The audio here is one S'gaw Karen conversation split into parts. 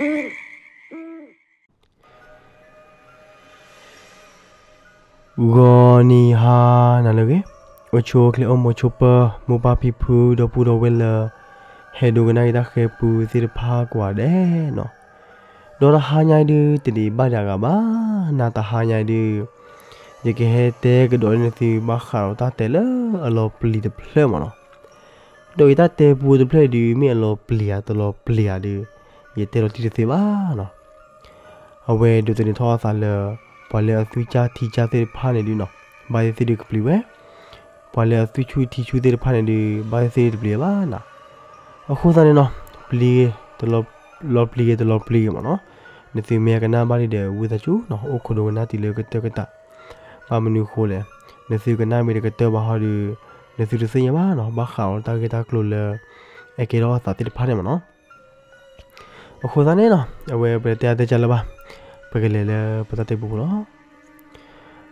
ဂီၤနံၤဟါနၤလၢအဂ့ၤ, အိၣ်ဆူၣ်အိၣ်ချ့အိၣ်မူဆိးပၢၤ မိၢ်ပၢ်ဖံဖု ဒီပုၢ်ဒီဝဲၢ်လၢ ဟဲဒိကနၣ်အံၤတၢ်ဃဲၤပူသ့ၣ်တဖၣ်ကိးဂၤဒဲးနီၤ, ဒီးတဟါညါအံၤဒုး တဒံးဘၣ်ဒံးအဂၤဘၣ်, နၤတဟါညါအံၤဒုး ယကဟဲတဲကဒီးန့ၢ်သုဘၣ်ဃးဒီးတၢ်တဲလၢအလီၤပျံၤတဖျၢၣ်မးနီၤ. ဒီးယတၢ်တဲပူတဖျၢၣ်အံၤဒုး မ့ၢ်အလီၤပျံၤဧါတလီၤပျံၤဧါဒီး ယတဲလီၤတံၢ်တသ့ဘၣ်နီၤ. အဝဲဒိးသန့ၤထီၣ်အသးလၢ ပှၤလၢအသူၣ်ကၢ်ထံကၢ်သ့ၣ်တဖၣ်န့ၣ်ဒုးနီၤ, ဘၣ်သ့ၣ်သ့ၣ်ဒုးကပျံၤဝဲ, ပှၤလၢအသူၣ်ဆူၣ်ထံဆူၣ်သ့ၣ်တဖၣ်န့ၣ်ဒုး ဘၣ်သ့ၣ်သ့ၣ်ဒုးတပျံၤဘၣ်နီၤ. အဃိသတးန့ၣ်နီၤ, ပျံၤဂ့ၤတလီၤ, လီၤပျံၤဂ့ၤတလီၤပျံၤဂ့ၤမးနီၤ, နသုမ့ၢ်ကနၣ်ဘၣ်လံဒီး ဝံသးစူၤနီၤ အိၣ်ခိးဒိကနၣ်တုၤလၢကတၢၢ်ကတၢၢ်, ဘၣ်မနုၤအဃိလဲၣ်, နသုကနၣ်မ့ၢ်တကတၢၢ်ဘၣ်ဟီဒီး နသုတသ့ၣ်ညါဘၣ်နီၤ ဘၣ်ဃးဒီးတၢ်ဂ့ၢ်တၢ်ကျိၤလၢ အဲၣ်ကဲထီၣ်အသးသ့ၣ်တဖၣ်န့ၣ်မးနီၤ. အဃိသတးန့ၣ်နီၤ, အဝဲပတဲအါတဲကၢ်လၢၤဘၣ်, ပကလဲၤလၢပတၢ်တဲပူဖိလီၤ.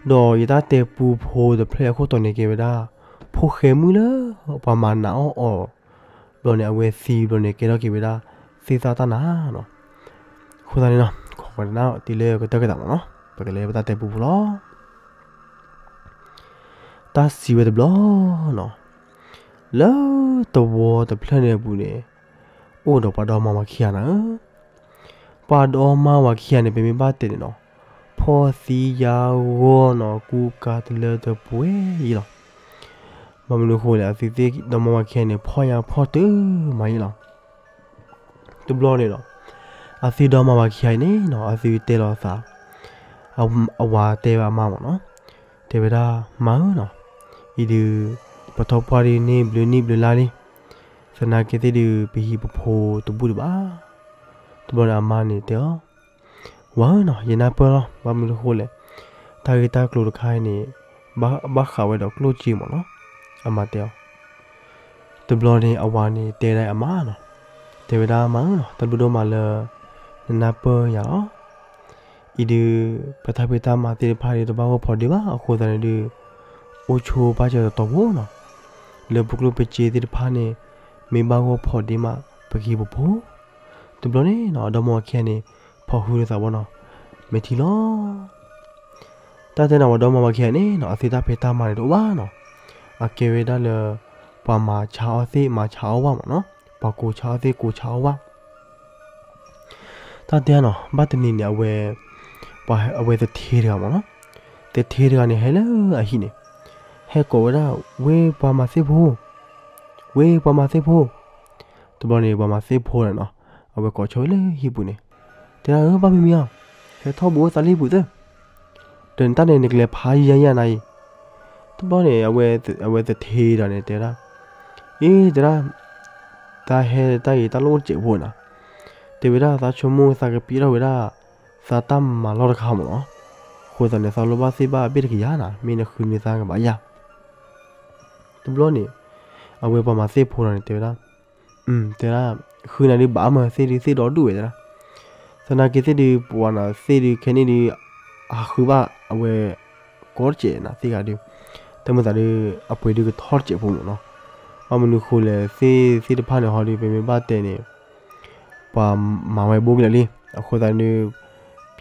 ဒီးယတၢ်တဲပူဖိတဖျၢၣ်အခိၣ်တီန့ၣ်ကဲဝဲဒၣ် ဖိၣ်ဃဲမုၣ်လၢ ပှၤမၤနးအီၣ်အီၤ, ဘျီန့ၣ် အဝဲသံဘျီန့ၣ် ကဲထီၣ်က့ၤဝဲဒၣ် သ့ၣ်သၣ်တၢ်နါနီၤ. အဃိသတးန့ၣ်နီၤ, ခိးကနၣ်တုၤလၢကတၢၢ်ကတၢၢ်မးနီၤ, ပကလဲၤပတၢ်တဲပူဖိလီၤ. တၢ်စံးဝဲတဘျီနီၤ, လၢသဝီတဖျၢၣ်န့ၣ်အပူၤန့ၣ် အိၣ်ဒီးပှၤဒီမါဝၤခံဂၤနၤဧၢ. ပှၤဒီမါဝၤခံဂၤန့ၣ် ပမ့ၢ်ဘၣ်တဲန့ၣ်နီၤ, ဖှီၣ်သံယာ်ဂီၢ်နီၤ ကူကၤတလၢတပှဲၤအံၤလီၤ. ဘၣ်မနုၤအဃိလဲၣ်, အသုသ့ၣ်ဒီမါဝၤခံဂၤန့ၣ် ဖှီၣ်ညါဖှီၣ်တၢ်မးအံၤလီၤ. တဘျီန့ၣ်ဒီး အသုဒီမါဝၤခံဂၤအံၤန့ၣ်နီၤ အသုတဲလီၤအသး, အဝၤတဲဘၣ်အမါမးနီၤ, တဲဝဲဒၣ် မါဧၢနီၤ, အံၤဒုး ပထီၣ်ပှၢ်ဒုးန့ၢ်ဘျုးနံၣ်ဘျုးလါလံ, သနာ်က့သ့ၣ်ဒုး ပဟံၣ်ပဖိတဘူၣ်ဒံးဘၣ်. တဘျီန့ၣ်အမါန့ၣ်တဲအီၤ, ဝၤဧၢနီၤ, ယနၢ်ပၢၢ်လီၤ, ဘၣ်မနုၤအဃိလဲၣ်, တၢ်ဂ့ၢ်တၢ်ကျိၤတခါအံၤန့ၣ် ဘၣ်ဃးဝဲဒီးကျိၣ်စ့မးနီၤ, အမါတဲအီၤ. တဘျီန့ၣ်အဝၤန့ၣ်တဲဒၣ်အမါနီၤ, တဲဝဲဒၣ်မါဧၢနီၤ, တၢ်ဘျုးဒိၣ်မးလၢ နနၢ်ပၢၢ်ယၤလီၤ. အံၤဒုး ပတၢ်ဖံးတၢ်မၤသ့ၣ်တဖၣ်ဒုး တဘၣ်ဂီၢ်ဖီဒ့ဘၣ်အဃိသတးန့ၣ်ဒုး အိၣ်ဆိးဘၣ်စၢၤတတီၤဖိနီၤ, လၢပကျိၣ်ပစ့သ့ၣ်တဖၣ်န့ၣ် မ့ၢ်ဘၣ်ဂီၢ်ဖီဒ့မး ပကဟံၣ်ပဖိ. တဘျီန့ၣ်နီၤ အဒီမါဝၤခံဂၤန့ၣ် ဖီၣ်ဃုာ်သးဘၣ်နီၤ, မ့ၢ်ထံလီၤ. တၢ်တဲနီၤ ပှၤဒီမါဝၤခံဂၤန့ၣ်နီၤ အသုတၢ်ဖံးတၢ်မၤန့ၣ်တအိၣ်ဘၣ်နီၤ, အကဲဝဲဒၣ်လၢ ပှၤမၤဆါအီၣ်သ့ၣ်မၤဆါအီၣ်ဝၣ်မးနီၤ, ပှၤကိးဆါအီၣ်သ့ၣ်ကိးဆါအီၣ်ဝၣ်. တၢ်တဲနီၤ ဘၣ်တနံၤန့ၣ် အဝဲ ပှၤအဝဲသထ့တဂၤမးနီၤ, သထ့တဂၤန့ၣ် ဟဲလၢအဟံၣ်န့ၣ် ဟဲကိးဝဲဒၣ် ဝ့ၢ်ပှၤမၤသ့ၣ်ဖိ, ဝ့ၢ်ပှၤမၤသ့ၣ်ဖိ. တဘျီန့ၣ် ပှၤမၤသ့ၣ်ဖိန့ၣ်နီၤ အဝဲကိးဆၢဝဲလၢဟံၣ်ပူၤန့ၣ် တဲဒၣ် အၢ ဘၣ်မံၤမံၤအီၤ, ဟဲထီၣ်ဘူးအိၣ်သးလၢဟံၣ်ပူၤသၢ, ဒီးနတၢ်န့ၣ် နကလဲၤဖးယံာ်ယံာ်နၤအံၤ. တဘျီန့ၣ် အဝဲသထ့ဒီးန့ၣ် တဲဝဲဒၣ်, အ့ တဲဒၣ်, တၢ်ဟဲတၢ်အံၤ တၢ်လိၣ်အိၣ်တစဲးဖိနီၤ, တဲဝဲဒၣ် သးဆိကမိၣ်သးကပံးထီၣ်ဝဲဒၣ် သးတၢ်မၤလီၢ်တခါမးနီၤ, အဃိသတးန့ၣ် သးလိၣ်ဘၣ်သ့ၣ်ဘၣ်အဘ့ၣ်တကယၤနီၤ, မ့ၢ်နဃုန့ၢ်သးကဘၣ်ယၤ. တဘျီန့ၣ် အဝဲပှၤမၤသ့ၣ်ဖိဒီးန့ၣ် တဲဝဲဒၣ် တဲဒၣ်, ဃုနၤဒုးဘၣ်မး သ့ၣ်ဒုးသ့ၣ်ဒီဒူၣ်ဝဲတဲဒၣ်, သနာ်က့သ့ၣ်ဒုး ပှၤနီၤ သ့ၣ်ဒုးခဲန့ၣ်ဒုး ဟးဃုဘၣ်အဝဲ ကိးတစဲးနီၤ သ့ၣ်ဂၤဒုး, တၢ်မုာ်သးဒုး အပှ့ၤဒုးကထီၣ်တစဲးဖိမးနီၤ, ဘၣ်မနုၤဃိလဲၣ် သ့ၣ်သ့ၣ်တဖၣ်န့ၣ်ဟီဒုး ပမ့ၢ်ဘၣ်တဲန့ၣ် ပှၤမၤဝဲဘိကလၢာ်လံ, အဃိသတးဒုး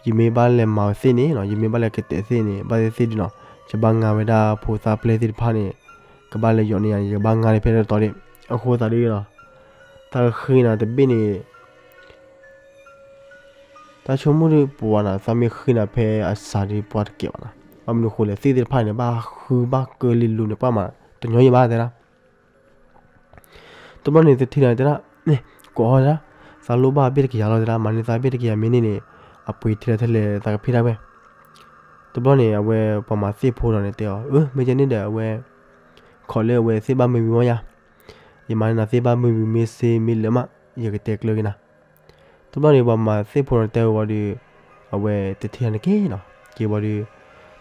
ယမ့ၢ်ဘၣ်လဲၤမၤဝဲသ့ၣ်န့ၣ်နီၤ ယမ့ၢ်ဘၣ်လဲၤကတဲာ်သ့ၣ်န့ၣ် ဘၣ်သ့ၣ်သ့ၣ်ဒုးနီၤ ယဘၣ်ငါဝဲဒၣ်ဖိသၣ်ပျဲၢ်သ့ၣ်တဖၣ်န့ၣ် ကဘၣ်လဲၤယိးန့ၢ်ယၤန့ၣ် ယကဘၣ်ငါန့ၣ်ဖဲတတီၤဒၣ်, အဃိသတးဒုးနီၤ တၢ်ကဃ့နၤတဘ့ၣ်န့ၣ် တၢ်ဆိကမိၣ်ဒုး ပှၤနီၤ သးမ့ၢ်ဃ့နၤဖဲအစးဒုး ပှၤတကဲးဘၣ်နီၤ, ဘၣ်မနုၤဃိလဲၣ် သ့ၣ်သ့ၣ်တဖၣ်န့ၣ် ဘၣ်ဃုဘၣ်ကၢလံလိၤန့ၣ် ပှၤမၤတညီယဘၣ်တဲဒၣ် တဘျီန့ၣ် သထ့ဒီးတဲဒၣ်, ကိးအီၤတဲဒၣ်, သးလိၣ်ဘၣ်အဘ့ၣ်တကယၤလီၤတဲဒၣ်, မၤန့ၢ်သးဘ့ၣ်တကယၤမ့ၢ်န့ၢ်န့ၣ် အပှ့ၤထဲလၢထဲလဲၣ် သးကဖ့ၣ်ဒၣ်ဝဲ. တဘျီန့ၣ် အဝဲပှၤမၤသ့ၣ်ဖိဒီးန့ၣ်တဲအီၤ, အၢ မ့ၢ်ကဲန့ၣ်ဒီး အဝဲ ခိးလၢအဝဲသ့ၣ်ဘၣ်မုာ်ဝံၤမီၢ်ယၤ, ယမၤန့ၢ်နၤသ့ၣ်ဘၣ်မုာ်ဝံၤမ့ၢ်စ့မ့ၢ်လၢာ်မး ယကတဲကျၢၤက့ၤနၤ. တဘျီန့ၣ် ပှၤမၤသ့ၣ်ဖိဒီးတဲဝဲဒီး အဝဲသထ့ဒီးန့ၣ်က့ၤနီၤ, က့ၤဝံၤဒီး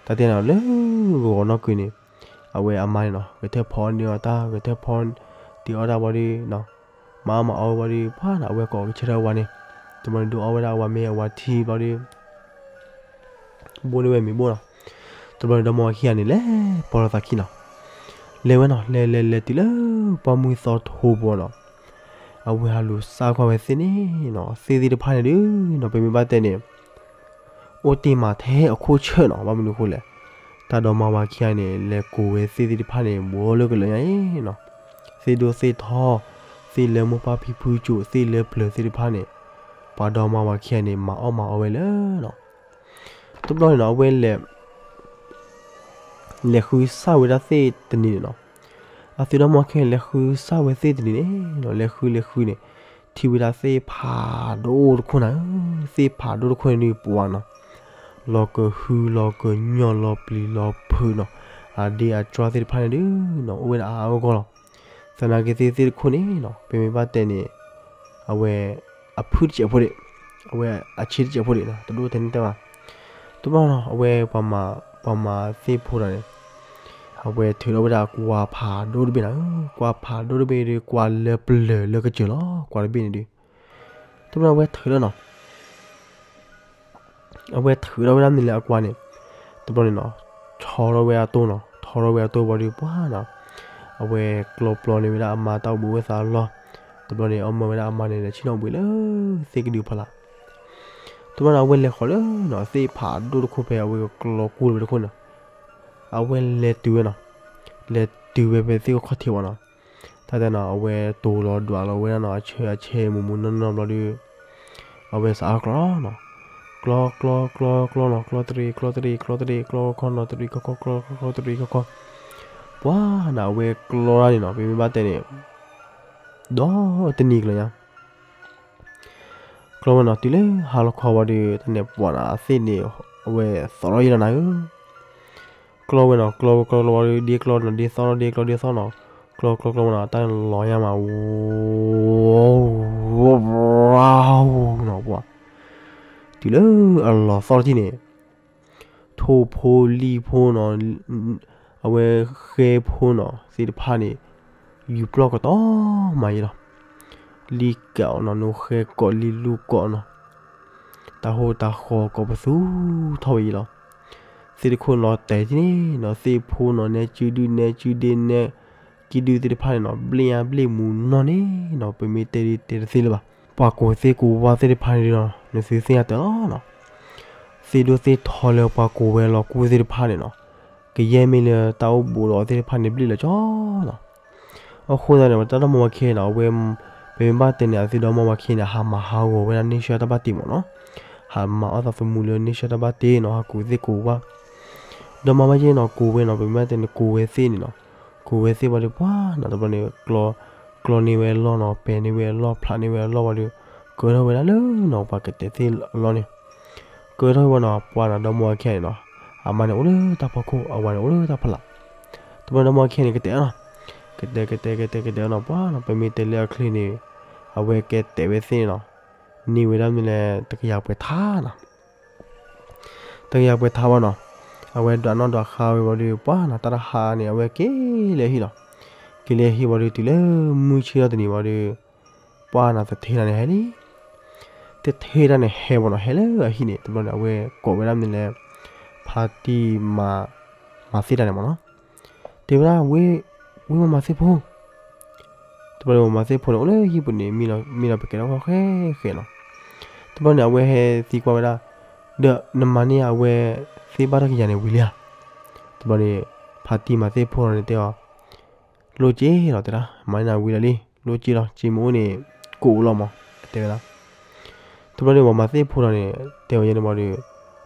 တၢ်တဲနီၤလၢဂီၤနီၢ်ကုန့ၣ် အဝဲအမါန့ၣ်နီၤ ဂဲၤထၢၣ်ဖီန့ၢ်အီၤတၢ် ဂဲၤထၢၣ်ဖီတ့ၢ်အီၣ်တၢ်ဝံၤဒီး မၤအီၣ်မၤအီဝံၤဒီး ပှၤနီၤ အဝဲကိးကဆၢထၢၣ်ဝဲန့ၣ်, တဘျီန့ၣ်ဒုးအီၣ်ဝဲဒၣ်အဝၤမ့ၤအဝၤထံဘျီဒီး ဘိန့ၢ်ဝဲမ့ၤဘိနီၤ. တဘျီန့ၣ် ဒီမါဝၤခံဂၤန့ၣ် လဲၤပိာ်လိာ်သးခံနီၤ. လဲၤဝဲနီၤ လဲၤလဲၤလဲၤတုၤလၢပှၢ်မုၢ်သီထိပူၤနီၤ. အဝဲဟးလူၤစၢ်ကွၢ်ဝဲသ့ၣ်န့ၣ်နီၤ, သ့ၣ်သ့ၣ်တဖၣ်န့ၣ်ဒုးနီၤ ပမ့ၢ်ဘၣ်တဲန့ၣ် အိၣ်တ့ၢ်မးထဲအခိၣ်ဆၢၣ်နီၤ. ဘၣ်မနုၤအဃိလဲၣ်, တၢ်ဒီမါဝၤခံဂၤန့ၣ် လဲၤကိးဝဲသ့ၣ်သ့ၣ်တဖၣ်န့ၣ် ဘူးလၢကလၢာ်ညါအံၤနီၤ, သ့ၣ်ဒိၣ်သ့ၣ်ထီ, သ့ၣ်လၢမိၢ်ပၢ်ဖံဖုကၠိ, သ့ၣ်လၢပျၢၤသ့ၣ်တဖၣ်န့ၣ်, ပှၤဒီမါဝၤခံဂၤန့ၣ် မၤအီၣ်မၤအီဝဲလၢနီၤ. တဘျီန့ၣ်နီၤ အဝဲလဲၤ လဲၤဃုစၢ်ဝဲဒၣ်သ့ၣ်တနံၤန့ၣ်နီၤ, အသုးဒီမါဝၤခံဂၤလဲၤဃုစၢ်ဝဲသ့ၣ်တနံၤန့ၣ်နီၤ, လဲၤဃုလဲၤဃုန့ၣ်, ထံၣ်ဝဲဒၣ်သ့ၣ်ဖးဒိၣ်တခိၣ်နၤဧၢ, သ့ၣ်ဖးဒိၣ်တခိၣ်န့ၣ်ဒုးပှၤနီၤ, လီၤကဟုလီၤကညီၢ်လီၤပျံၤလီၤဖုးနီၤ, အဒ့အကၠီသ့ၣ်တဖၣ်န့ၣ်ဒုးနီၤ အိၣ်ဝဲဒၣ်အါအါဂီၢ်ဂီၢ်လီၤ. သနာ်က့သ့ၣ်သ့ၣ်တခိၣ်န့ၣ်နီၤ ပမ့ၢ်ဘၣ်တဲန့ၣ် အဝဲ အဖုၣ်တစဲးဖိဒံး, အဝဲအဆ့တစဲးဖိဒံးနီၤ, တဒိၣ်ထဲန့ၣ်တၢ်ဘၣ်. တဘျီနီၤ အဝဲပှၤမၤသ့ၣ်ဖိဒီးန့ၣ်, အဝဲထုးထီၣ်ဝဲဒၣ်ကွၢ်ဖးဒိၣ်တဘ့ၣ်နၤဧၢ, ကွၢ်ဖးဒိၣ်တဘ့ၣ်ဒီး ကွၢ်လၢပျၢၤလၢကစၢၤလီၤ, ကွၢ်တဘ့ၣ်န့ၣ်ဒုး. တဘျီအဝဲထုးထီၣ်နီၤ အဝဲထုးထီၣ်ဝဲဒၣ်မနုၤလဲၣ်အကွၢ်န့ၣ်, တဘျီန့ၣ်နီၤ, ထီထီၣ်ဝဲအတိၢ်နီၤ, ထီထီၣ်ဝဲအတိၢ်ဝံၤဒီးပှၤနီၤ, အဝဲကျီပျီန့ၢ်ဝဲဒၣ်အမါတၢ်အိၣ်ဘှံးအိၣ်သါအလီၢ်, တဘျီန့ၣ် အီၣ်မၢဝဲဒၣ်အမါန့ၣ် လဲၤဆ့ၣ်နီၤဘှံးလၢသ့ၣ်ကဒုဖီလာ်. တဘျီန့ၣ် အဝဲလဲၤဃီၤလၢနီၤ သ့ၣ်ဖးဒိၣ်တခိၣ်ဖဲအဝဲကကျီကူၣ်လီၤဝဲတခိၣ်န့ၣ်, အဝဲလဲၤတုၤဝဲနီၤ, လဲၤတုၤဝဲဖဲသ့ၣ်ခီၣ်ထံးဝံၤနီၤ, တၢ်တဲနီၤ အဝဲတိၤလီၤဒွးလီၤဝဲဒၣ်နီၤ အဆၢအဆဲမူးမူးနီၢ်နီၢ်ဘျီဒီး အဝဲစးထီၣ်ကျီနီၤ, ကျီကျီကျီကျီနီၤ ကျီတရံးကျီတရံးကျီတရံး ကျီခီနီၤ တရံးခီခီကျီခီတရံးခီခီ, ပှၤနီၤ အဝဲကျီတၢ်န့ၣ်နီၤ ပမ့ၢ်ဘၣ်တဲန့ၣ် ဒီးတနံၤကျၢၤညါ ကျီဝဲနီၤ တုၤလၢဟါလီၤခီဝံၤဒီး တၢ်န့ၣ်ပှၤနီၤ အသ့ၣ်န့ၣ် အဝဲသီထီၣ်ယံၤလီၤနၤဧၢ ကျီဝဲနီၤ ကျီဝဲကျီကျီဝံၤဒီး ဒ့ကျီနီၤ ဒ့သီထီၣ်ဒ့ကျီဒ့သီနီၤ, ကျီကျီကျီဝဲနီၤ တၢ်လီၤညါမး နီၤပှၤ, တုၤလၢအလီၤသီထီၣ်ထံၣ်န့ၣ် ထိၣ်ဖိလံၣ်ဖိနီၤ, အဝဲဃဲဖိနီၤ သ့ၣ်တဖၣ်န့ၣ် ယူၤပျီၢ်ကတီၤမးယံၤလီၤ. လံၣ်ကးအီၤနီၤ နိဃဲကိးလံၣ်လူၢ်ကိးနီၤ, တၢ်ဟိၣ်တၢ်ဃီကိးပသူထီၣ်ဝဲယံၤလီၤ. သ့ၣ်တခိၣ်လီၤတဲာ်ထံၣ်န့ၣ်နီၤ သ့ၣ်ဖိနီၤ နဲကၠူဒုနဲကၠူဒ့နဲကံဒုသ့ၣ်တဖၣ်န့ၣ်နီၤ ဘျ့ၣ်ညါဘျ့ၣ်မူးနီၢ်န့ၣ်နီၤ ပမ့ၢ်တဲဒ်တဲတသ့လၢၤဘၣ်. ပှၤကိးသ့ၣ်ကိးဝၣ်သ့ၣ်တဖၣ်န့ၣ်ဒီး နသုသ့ၣ်ညါတၢ်လီၤနီၤ. သ့ၣ်ဒိၣ်သ့ၣ်ထီလၢပှၤကိးဝဲလီၤကူၣ်သ့ၣ်တဖၣ်န့ၣ်နီၤ, ကယဲၢ်မ့ၢ်လၢတၢ်အိၣ်ဘူးဒီးအီၤသ့ၣ်တဖၣ်န့ၣ် ဘျ့ၣ်လၢကၠီနီၤ. အဃိသတးန့ၣ် တၢ်ဒီမါဝၤခံဂၤန့ၣ် အဝဲ ပမ့ၢ်ဘၣ်တဲန့ၣ် အသုးဒီမါဝၤခံဂၤန့ၣ် ဟးမၤဟးဂီၤဝဲဒၣ်န့ၢ်ဆၢတၢ်ဘၣ်တ့မ့ၢ်နီၤ, ဟးမၤအီၣ်သးသမူလၢန့ၢ်ဆၢတၢ်ဘၣ်တ့နီၤ ဟးကိးသ့ၣ်ကိးဝၣ် ဒီမါဝၤက့နီၤ ကိးဝဲနီၤ ပမ့ၢ်ဘၣ်တဲန့ၣ် ကိးဝဲသ့ၣ်န့ၣ်နီၤ, ကိးဝဲသ့ၣ်ဝံၤဒီးပှၤနီၤ တဘျီန့ၣ် ကျီန့ၢ်ဝဲအလီၢ်နီၤ ပဲာ်န့ၢ်ဝဲအလီၢ် ဖျးန့ၢ်ဝဲအလီၢ်ဝံၤဒီး ကၢထီၣ်ဝဲဒၣ်လၢနီၤ ပှၤကတဲာ်သ့ၣ်အလီၢ်န့ၣ်, ကၢထီၣ်ဝဲနီၤ ပှၤနီၤ ဒီမါဝၤခံဂၤန့ၣ်နီၤ, အမါန့ၣ်အိၣ်လၢတၢ်ဖီခိၣ် အဝၤန့ၣ်အိၣ်လၢတၢ်ဖီလာ်, တဘျီဒီမါဝၤခံဂၤန့ၣ် ကတဲာ်အီၤနီၤ, ကတဲာ်ကတဲာ်ကတဲာ်ကတဲာ်အီၤနီၤ ပှၤနီၤ ပမ့ၢ်တဲလၢအချ့န့ၣ် အဝဲကဲတဲာ်ဝဲသ့ၣ်န့ၣ်နီၤ, န့ၢ်ဝဲဒၣ်မနုၤလဲၣ် တကယၤပှဲၤထါနီၤ တကယၤပှဲၤထါဝံၤနီၤ, အဝဲဒွးနီၢ်ဒွးဃါဝဲဝံၤဒီး ပှၤနီၤ တၢ်တဟါန့ၣ် အဝဲက့ၤလၢဟံၣ်လီၤ. က့ၤလၢဟံၣ်ဝံၤဒီး တုၤလၢမုၢ်ဆ့ၣ်ထီၣ်တနံၤဝံၤဒီး ပှၤနီၤ သထ့တၢ်န့ၣ်ဟဲလံ. သထ့တၢ်န့ၣ်ဟဲဝံၤနီၤ ဟဲလၢအဟံၣ်န့ၣ် တဘျီန့ၣ် အဝဲကိးဝဲဒၣ်မနုၤလဲၣ် ဖါတံၢ်မၤ မၤသ့ၣ်တၢ်န့ၣ်မ့ၢ်နီၤ. တဲဝဲဒၣ် ဝ့ၢ် ဝ့ၢ်မၤသ့ၣ်ဖိ တဘျီန့ၣ် မၤသ့ၣ်ဖိန့ၣ် အိၣ်လၢဟံၣ်ပူၤန့ၣ် မံလီၤပကဲထီၣ်ဃဲဃဲနီၤ. တဘျီန့ၣ် အဝဲဟဲသံကွၢ်ဝဲဒၣ်, ဒီးနမၤန့ၢ်အဝဲသ့ၣ်ဘၣ်တကယၤန့ၣ်ဝံၤလံဧါ. တဘျီန့ၣ် ဖါတံၢ်မၤသ့ၣ်ဖိန့ၣ်တဲအီၤ, လိၣ်က့ၤလီၤတဲဒၣ်, မၤန့ၢ်နၤဝံၤလီၤလံ, လိၣ်က့ၤလီၤ, က့ၤမ့ၢ်အိၣ်န့ၣ် ကိးလီၤမး, တဲဝဲဒၣ်. တဘျီန့ၣ် ပှၤမၤသ့ၣ်ဖိဒီးန့ၣ် တဲဝဲယဲန့ၣ်ဘၣ်ဒီး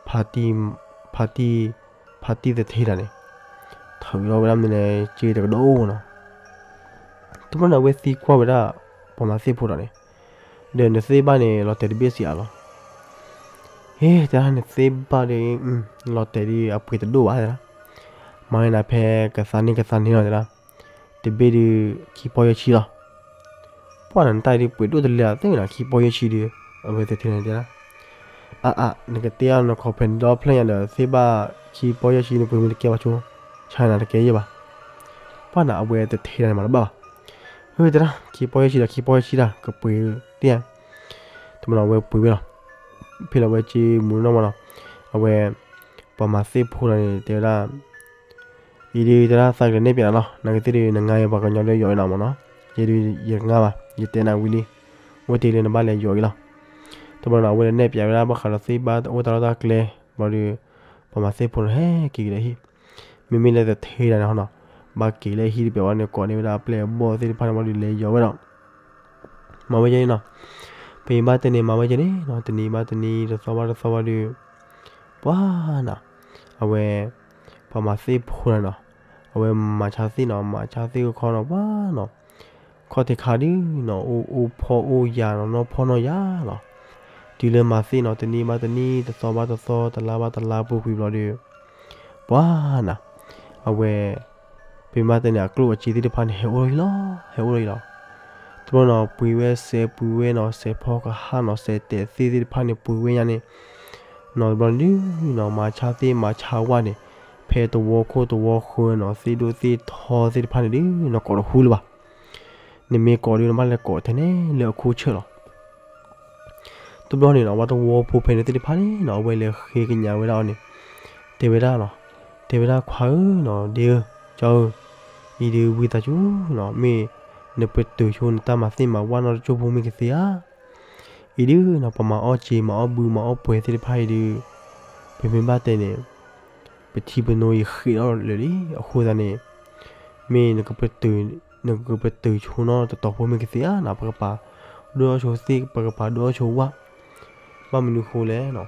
ဖါတံၢ် ဖါတံၢ် ဖါတံၢ်သထ့တၢ်န့ၣ် ထုးလီၤဝဲဒၣ်မနုၤလဲၣ် က့ၤတကဒီးအိၣ်နီၤ. တဘျီန့ၣ် အဝဲသံကွၢ်ဝဲဒၣ် ပှၤမၤသ့ၣ်ဖိတၢ်န့ၣ်, ဒီးနသ့ၣ်ဘၣ်န့ၣ် လီၤတဲာ်တဘ့ၣ်စံးအါလီၤ. ဟ့ တဲဒၣ် နသ့ၣ်ဘၣ်ဒီး လီၤတဲာ်ဒီးအပှ့ၤတဒိၣ်ဘၣ်တဲဒၣ်, မၤန့ၢ်နၤဖဲကသါန့ၢ်ကသါန့ၢ်လီၤတဲဒၣ်, တဘ့ၣ်ဒီးခံပီၢ်ယဲၢ်ဆံလီၤ. ပှၤနတၢ်အံၤဒုးပှ့ၤဒိၣ်တလဲအသ့ၣ်နီၤ ခံပီၢ်ယဲၢ်ဆံဒီး, အဝဲသထ့န့ၣ်တဲဒၣ်, အါအါ နကတဲအီၤနခီၣ်ဖျဲၣ်န့ၣ်ဒီဖျၢၣ်ညါဒီး သ့ၣ်ဘၣ်ခံပီၢ်ယဲၢ်ဆံန့ၣ် ပှ့ၤမ့ၢ်တကဲဘၣ်ဆိ, ဆါနၤတကဲယဲၢ်ဘၣ်. ပှၤနၤအဝဲသထ့တၢ်န့ၣ်မၤတဘၣ်ဘၣ်. ဟ့ တဲဒၣ် ခံပီၢ်ယဲၢ်ဆံဒီးခံပီၢ်ယဲၢ်ဆံတၢ် ကပှ့ၤသ့ၣ်ညါ. တဘျီန့ၣ် အဝဲပှ့ၤဝဲလီၤ. ဖဲလီၤဝဲက့ၤမူးနီၢ်မးနီၤ, အဝဲ ပှၤမၤသ့ၣ်ဖိတၢ်န့ၣ် တဲဝဲဒၣ် အံၤဒုးတဲဒၣ် သးကလဲၤနဲၣ်ပၠးနၤလီၤ, နာ်က့သ့ၣ်ဒုး နငါအံၤပှၤကညီဒီးယီၤအံၤနီၤမးနီၤ, ယဲဒုးယတငါဘၣ် ယတဲနၤဝံၤလံ, အိၣ်တ့ၢ်လၢနဘၣ်လဲၤယီၤအံၤလီၤ. တဘျီန့ၣ် အဝဲလဲၤနဲၣ်ပၠးဝဲဒၣ်ဘၣ်ဃးဒီးသ့ၣ်ဘၣ်တအိၣ်တၢ်လီၢ်တၢ်ကျဲ, ဘျီဒီး ပှၤမၤသ့ၣ်ဖိန့ၣ်ဟဲက့ၤကဒါဟံၣ်, မ့မ့ၢ်လၢတထ့ဒၣ်န့ၣ်ဟီနီၤ, ဘၣ်က့ၤလၢဟံၣ်တဘ့ၣ်ဝဲန့ၣ် ကိးန့ၢ်ဝဲဒၣ်အပျဲၢ်အဘီၣ်သ့ၣ်တဖၣ်န့ၣ် ဘျီဒီးလဲၤယီၤဝဲဒီး မၤဝဲယဲန့ၣ်နီၤ, ပမ့ၢ်ဘၣ်တဲန့ၣ်မၤဝဲယဲန့ၣ်နီၤ, တနံၤဘၣ်တနံၤ တသီဘၣ်တသီဘၣ်ဒီး ပှၤနီၤ, အဝဲ ပှၤမၤသ့ၣ်ဖိန့ၣ်နီၤ, အဝဲမၤဆါသ့ၣ်နီၤ, မၤဆါသ့ၣ်ခီခီနီၤ, ပှၤနီၤ, ခီၣ်ထံးခါဒုနီၤ, အိၣ်အိၣ်ဖီၣ်အိၣ်ယာ်နီၤ, နီၢ်ဖီၣ်နီၢ်ယာ်လီၤ. တုၤလၢမၤသ့ၣ်နီၤ, တနံၤဘၣ်တနံၤ တသီဘၣ်တသီ တလါဘၣ်တလါ ပူၤကွံာ်ဘျီဒီး ပှၤနီၤ, အဝဲ ပမ့ၢ်ဘၣ်တဲန့ၣ် အကျိၣ်အစ့သ့ၣ်တဖၣ်န့ၣ် ဟဲအိၣ်လီၤဟံၣ်လီၤ, ဟဲအိၣ်လီၤဟံၣ်လီၤ. တဘျီနီၤ ပှ့ၤဝဲစဲးပှ့ၤဝဲနီၤ, စဲးဖီကဟၣ်နီၤ, စဲးတဲာ်သ့ၣ်သ့ၣ်တဖၣ်န့ၣ် ပှ့ၤဝဲညါန့ၣ်နီၤ, တဘျီန့ၣ်ဒုနီၤ, မၤဆါသ့ၣ်မၤဆါဝဲန့ၣ် ဖဲတဝီခိၣ်တဝီဃၢၤနီၤ, သ့ၣ်ဒိၣ်သ့ၣ်ထီသ့ၣ်တဖၣ်န့ၣ်ဒုနီၤ ကိးတဟူလၢၤဘၣ်. နမ့ၢ်ကိးဒု နဘၣ်လဲၤကိးထဲန့ၣ်လၢအခိၣ်ဆၢၣ်လီၤ. တဘျီန့ၣ်နီၤ, ပှၤတဝီဖိဖဲန့ၣ်သ့ၣ်တဖၣ်န့ၣ်နီၤ, အဝဲလဲၤဃ့ကညးဝဲဒၣ်အီၤန့ၣ် တဲဝဲဒၣ်နီၤ, တဲဝဲဒၣ်ခွါဧၢနီၤ, ဒ့ဧၢ, ကၠီဧၢ, အံၤဒုးဝံသးစူၤနီၤ, မ့ၢ်နပတုာ်ဆိနတၢ်မၤသ့ၣ်မၤဝၣ်နီတကၠိၢ်ဖိမ့ၢ်ကသ့ဧါ. အံၤဒုနီၤ, ပှၤမၤအီၣ်စ့မၤအီၣ်ဘုမၤအီၣ်ပှဲၤသ့ၣ်တဖၣ်အံၤဒု ပမ့ၢ်ဘၣ်တဲန့ၣ် ပထံပနိယဃ့ၣ်ထီၣ်လၢာ်လံ. အဃိသတးန့ၣ် မ့ၢ်နကပတုာ်, နကပတုာ်ဆိနီတတီၤဖိမ့ၢ်ကသ့ဧါနီၤ, ပကပာ်ဒိၣ်ထီၣ်ဆိသ့ၣ်, ပကပာ်ဒိၣ်ထီၣ်ဆိဝၣ်. ဘၣ်မနုၤဃိလဲၣ်နီၤ,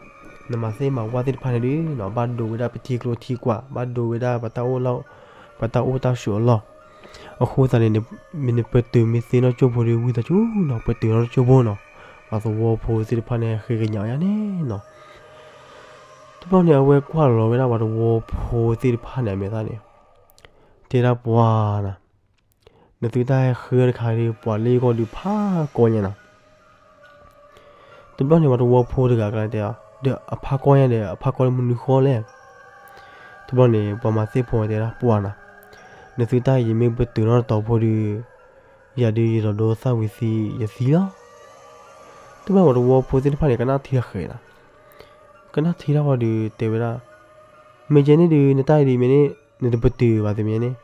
နမၤသ့ၣ်မၤဝၣ်သ့ၣ်တဖၣ်န့ၣ်ဒုနီၤ, ဘၣ်ဒိဝဲဒၣ်ပထံကျိထံကွာ်, ဘၣ်ဒိဝဲဒၣ်ပတၢ်အိၣ်လီၢ်, ပတၢ်အိၣ်တၢ်ဆိးအလီၢ်. အဃိသတးန့ၣ် မ့ၢ်နပတုာ်မ့ၢ်သ့နီတကၠိၢ်ဖိဒီး ဝံသးစူၤနီၤ, ပတုာ်နီတကၠိၢ်ဖိနီၤ. ပှၤသဝီဖိသ့ၣ်တဖၣ်န့ၣ် ဃ့ကညးအီၤယါန့ၣ်နီၤ. တဘျီန့ၣ် အဝဲကွၢ်လီၤဝဲဒၣ်ပှၤသဝီဖိသ့ၣ်တဖၣ်န့ၣ် အမဲာ်သၣ်န့ၣ် တဲဒၣ်ပှၤနီၤ, နသုတၢ်ဟဲဃ့တခါဒီး ပှၤလၢယဂီၢ်ဒုးဖးကီညါနီၤ. တဘျီန့ၣ် ပှၤသဝီဖိတဂၤကျါတဲအီၤ, ဒီးအဖးကီညါဒီး အဖးကီလၢမနုၤဃီလဲၣ်. တဘျီန့ၣ် ပှၤမၤသ့ၣ်ဖိတဲဒၣ်ပှၤနီၤ, နသုတၢ်အံၤမ့ၢ်ပတုာ်နီတတီၤဖိဒီး ယၤဒုးယလီၤဒိသၣ်ဝံၤသံ ယသံလီၤ. တဘျီပှၤသဝီဖိသ့ၣ်တဖၣ်န့ၣ် ကနၣ်ထံတဃဲးနီၤ, ကနၣ်ထံတၢ်ဝံၤဒီးတဲဝဲဒၣ်, မ့ၢ်ကဲန့ၣ်ဒုး နတၢ်အံၤဒုးမ့ၢ်န့ၣ် နတပတုာ်ဘၣ်သ့မ့ၢ်န့ၣ်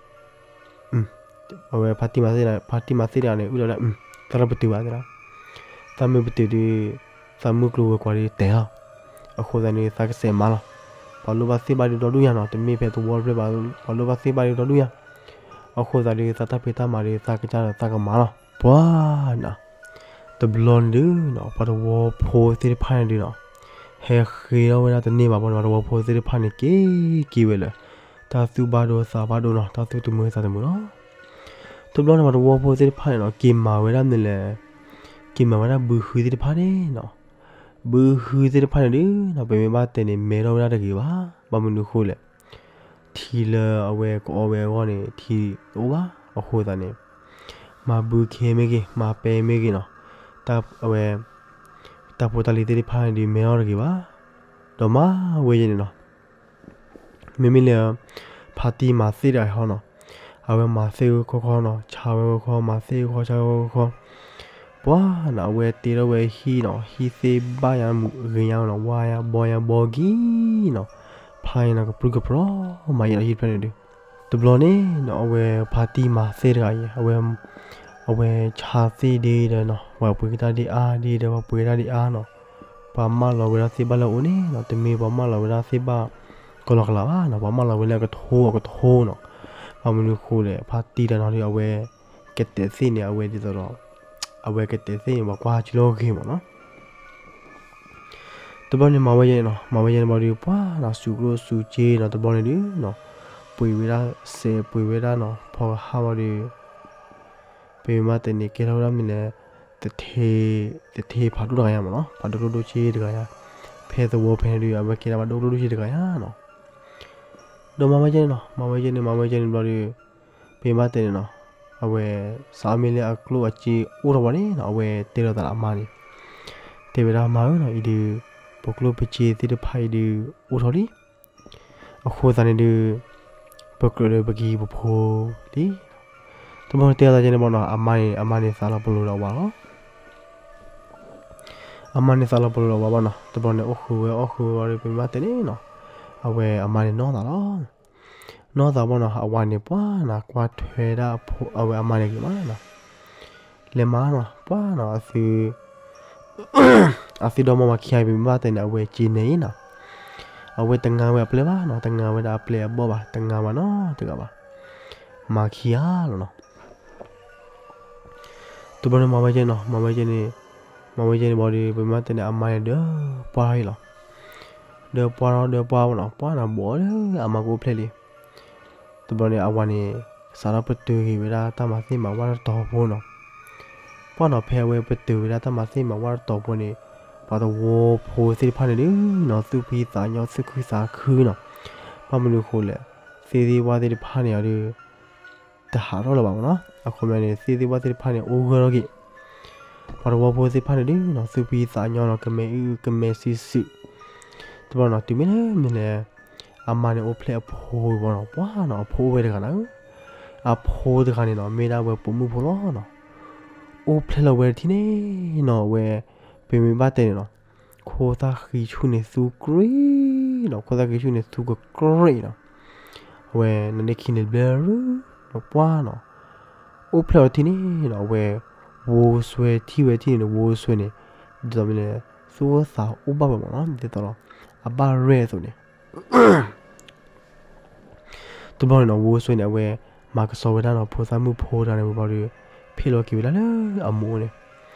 အဝဲဖါတံၢ်မၤသ့ၣ်, ဖါတံၢ်မၤသ့ၣ်တဂၤန့ၣ် အုၣ်လီၤဒၣ်, သးလၢပတုာ်ဘၣ်သ့ဒၣ်, သးမ့ၢ်ပတုာ်ဒီး သးမုၢ်ကျိၤဝဲၤကွာ်ဒီးတဲလီၤ. အဃိသတးန့ၣ် သးကစဲးမၤလီၤ. ပှၤလိၣ်ဘၣ်သ့ၣ်ဘၣ်ဒီးဒီဒူၣ်ညါနီၤ, တမ့ၢ်ဖဲသဝီတဖျၢၣ်ဘၣ်, ပှၤလိၣ်ဘၣ်သ့ၣ်ဘၣ်ဒီးဒီဒူၣ်ညါ. အဃိသတးဒီး သးတၢ်ဖံးတၢ်မၤဒီး သးကစၢ်ဒီးသးကမၤလီၤ. ပှၤနီၤ, တဘျီန့ၣ်ဒုးနီၤ, ပှၤသဝီဖိသ့ၣ်တဖၣ်န့ၣ်ဒုးနီၤ, ဟဲဃ့ထီၣ်ဝဲဒၣ်တန့ၢ်ဘၣ်ဘၣ်န့ၣ် ပှၤသဝီဖိသ့ၣ်တဖၣ်န့ၣ် က့ၤက့ၤဝဲလၢ တၢ်သူၣ်ဘၣ်ဒိသးဘၣ်ဒိနီၤ, တၢ်သူၣ်တမုာ်သးတမုာ်လီၤ. တဘျီန့ၣ် ပှၤသဝီဖိသ့ၣ်တဖၣ်န့ၣ်နီၤ, က့ၤမၤဝဲဒၣ်မနုၤလဲၣ်, က့ၤမၤဝဲဒၣ်ဘုဟုသ့ၣ်တဖၣ်န့ၣ်နီၤ. ဘုဟုသ့ၣ်တဖၣ်န့ၣ်ဒုးနီၤ, ပမ့ၢ်ဘၣ်တဲန့ၣ် မဲထီၣ်ဝဲဒၣ်တဂ့ၤဘၣ်. ဘၣ်မနုၤဃိလဲၣ်, ထံလၢအဝဲကအီဝဲအဂီၢ်န့ၣ် ထံတအိၣ်ဘၣ်. အဃိသတးန့ၣ် မၤဘုခ့မ့ၢ်ဂ့ၤ, မၤပဲမ့ၢ်ဂ့ၤနီၤ, တၢ်အဝဲ တၢ်ဖိတၢ်လံၤသ့ၣ်တဖၣ်န့ၣ်ဒုး မဲထီၣ်တဂ့ၤဘၣ်. ဒီးမၤဝဲယဲန့ၣ်နီၤ, မ့မ့ၢ်လၢ ဖါတံၢ်မၤသ့ၣ်တဂၤအံၤဟီနီၤ, အဝဲမၤသ့ၣ်ဂီၢ်ခီခီနီၤ, ဆါဝဲဂီၢ်ခီ, မၤသ့ၣ်ဂီၢ်ခီ, ဆါဝဲဂီၢ်ခီ, ပှၤနီၤ, အဝဲတ့ထီၣ်ဝဲဟံၣ်နီၤ, ဟံၣ်သ့ၣ်ဘၣ်ယါမုာ်ဂ့ၤညါနီၤ, ဝါယါဘီယါဘီကံနီၤ, ဖးယါနီၤ, ကပြုၢ်ကပြီၤမးယဲနီၤ, ဟံၣ်တဖျၢၣ်န့ၣ်ဒုး. တဘျီန့ၣ်နီၤ, အဝဲဖါတံၢ်မၤသ့ၣ်တဂၤအံၤ အဝဲ အဝဲဆါသ့ၣ်ဒ်ဒီးနီၤ, ပှၤပှ့ၤကတၢၢ်ဒ်အါဒ်ဒီး ပှၤပှ့ၤကတၢၢ်ဒ်အါနီၤ, ပှၤမၢလီၤဝဲဒၣ်သ့ၣ်ဘၣ်လၢအအိၣ်န့ၣ်နီၤ, တမ့ၢ်ပှၤမၢလီၤဝဲဒၣ်သ့ၣ်ဘၣ်ကလီကလီဘၣ်နီၤ, ပှၤမၢလီၤဝဲလၢအကထိအကထိနီၤ. ဘၣ်မနုၤဃိလဲၣ်, ဖါတံၢ်တဂၤနီၤဒုး အဝဲ ကတဲာ်သ့ၣ်န့ၣ် အဝဲဒ်သိးဒီး အဝဲကတဲာ်သ့ၣ်န့ၣ် ပှၤကွၢ်ဟးဆူလၢအဂ့ၤမးနီၤ. တဘျီန့ၣ်မၤဝဲယဲန့ၣ်နီၤ, မၤဝဲယဲန့ၣ်ဘျီဒီး ပှၤနီၤ စူးကျိၣ်စူးစ့နီၤ, တဘျီန့ၣ်ဒုးနီၤ, ပှ့ၤဝဲဒၣ်စဲး ပှ့ၤဝဲဒၣ်နီၤ, ဖီကဟၣ်ဘျီဒီး ပမ့ၢ်ဘၣ်တဲန့ၣ် ကဲထီၣ်ဝဲဒၣ်မနုၤလဲၣ်, သထ့, သထ့ဖးဒိၣ်တဂၤယါမးနီၤ, ဖးဒိၣ်ကျိၣ်ဒိၣ်စ့တဂၤယါ, ဖဲသဝီဖဲန့ၣ်ဒုး အဝဲကဲဒၣ်ဖးဒိၣ်ကျိၣ်ဒိၣ်စ့တဂၤယါနီၤ. ဒီးမၤဝဲယဲန့ၣ်နီၤ, မၤဝဲယဲန့ၣ် မၤဝဲယဲန့ၣ်ဘျီဒီး ပမ့ၢ်ဘၣ်တဲန့ၣ်နီၤ, အဝဲ စးအီၣ်မ့ၢ်လၢအကျိၣ်အစ့အိၣ်ထီၣ်ဘၣ်န့ၣ်နီၤ, အဝဲတဲလိာ်သးလၢအမါန့ၣ်, တဲဝဲဒၣ်မါဧၢနီၤ, အံၤဒုး ပကျိၣ်ပစ့သ့ၣ်တဖၣ်အံၤဒုး အိၣ်ထီၣ်လံ အဃိသတးန့ၣ်ဒုး ပကြၢးလၢပကဟံးပဖိလံ. တဘျီန့ၣ်တဲအသးယဲန့ၣ်ဘၣ်နီၤ, အမါန့ၣ် အမါန့ၣ်သးလီၤပလိာ်ဒီးဝၤလီၤ. အမါန့ၣ်သးလီၤပလိာ်ဒီးဝၤဘၣ်နီၤ, တဘျီန့ၣ်အိၣ်ဃုာ်ဝဲ အိၣ်ဃုာ်ဝဲဒီး ပမ့ၢ်ဘၣ်တဲန့ၣ်နီၤ, အဝဲအမါန့ၣ်နီၢ်သးလီၤ. နီၢ်သးဘၣ်နီၤ, အဝၤန့ၣ်ပှၤနီၤ ကွၢ်ထွဲဒၣ်အဖိ အဝဲအမါန့ၣ်ဂ့ၤမးနီၤ. လဲၤမၤနီၤ ပှၢ်နီၤ အသု အသုဒီမါဝၤခံဂၤအံၤ ပမ့ၢ်ဘၣ်တဲန့ၣ် အဝဲက့ၤနဲအံၤနီၤ, အဝဲတငါဝဲအပျဲၢ်ဘၣ်နီၤ, တငါဝဲဒၣ်အပျဲၢ်အဘီၣ်ဘၣ်, တငါဝဲနီတဂၤဘၣ်, မၤခံဂၤလီၤနီၤ. တဘျီန့ၣ်မၤဝဲကဲနီၤ, မၤဝဲကဲန့ၣ်, မၤဝဲကဲန့ၣ်ဘၣ်ဒီး ပမ့ၢ်ဘၣ်တဲန့ၣ် အမါန့ၣ်ဒီးပှၢ်အံၤလီၤ. ဒီးပှၢ်ဒီးပှၢ်နီၤ, ပှၢ်နီၤ ဘီၣ်လၢအမါကအိၣ်ဖျဲၣ်လံ. တဘျီန့ၣ် အဝၤန့ၣ် စးထီၣ်ပတုာ်က့ၤဝဲဒၣ်တၢ်မၤသ့ၣ်မၤဝၣ်တတီၤဖိနီၤ. ပှၢ်နီၤ ဖဲအဝဲပတုာ်ဝဲဒၣ်တၢ်မၤသ့ၣ်မၤဝၣ်တတီၤဖိန့ၣ်, ပှၤသဝီဖိသ့ၣ်တဖၣ်န့ၣ်ဒုးနီၤ သူၣ်ဖှံသးညီ သူၣ်ခုသးခုနီၤ. ဘၣ်မနုၤအဃိလဲၣ်, သ့ၣ်သ့ၣ်ဝၣ်သ့ၣ်တဖၣ်န့ၣ်အီၤဒုး တဟးထီၣ်လၢၤဘၣ်မနီၤ. အခီပညီန့ၣ် သ့ၣ်သ့ၣ်ဝၣ်သ့ၣ်တဖၣ်န့ၣ် အိၣ်ဂၢၢ်ထီၣ်က့ၤ, ပှၤသဝီဖိသ့ၣ်တဖၣ်န့ၣ်ဒုးနီၤ သူၣ်ဖှံသးညီနီၤ ကမဲအုၣ်ကမဲဆံးစုာ်. တဘျီနီၤ တုၤမ့ၢ်လၢမ့ၢ်လဲၣ်, အမါန့ၣ်အိၣ်ဖျဲၣ်အဖိဝံၤဘၣ်နီၤ, ပှၢ်နီၤ အဖိအိၣ်ဝဲတဂၤနီၤ. အဖိတဂၤန့ၣ်နီၤ မ့ၢ်ဒၣ်ဝဲပိာ်မုၣ်ဖိလီၤနီၤ. အိၣ်ဖျဲၣ်လီၤဝဲတထံၣ်န့ၣ်နီၤ အဝဲ ပမ့ၢ်ဘၣ်တဲန့ၣ်နီၤ, ခိၣ်သၣ်ဃံဆူၣ်န့ၣ်သူကြ့နီၤ, ခိၣ်သၣ်ဃံဆူၣ်န့ၣ်သူကကြ့နီၤ. အဝဲနဒ့ခံန့ၣ်ဘျၢရူၤနီၤ ပှၢ်နီၤ, အိၣ်ဖျဲၣ်အီၤတထံၣ်န့ၣ်နီၤ အဝဲ ဝိစွဲထံၣ်ဝဲတထံၣ်န့ၣ် ဝိစွဲန့ၣ် ဒ်သိးမ့ၢ်လဲၣ် သူၣ်အိၣ်သးအိၣ်ဘၣ်ဝဲမနီၤ ဒ်သိးဒီး အဘၣ်ရဲၣ်အသိးန့ၣ် တဘျီန့ၣ်နီၤ ဝိစွဲန့ၣ် အဝဲမၤကဆှီဝဲဒၣ်နီၤ ဖိသၣ်မုၣ်ဖိတဂၤန့ၣ်ဝံၤဘၣ်ဒီး ဖ့ၣ်လီၤက့ၤဝဲဒၣ်လၢအမိၢ်န့ၣ်.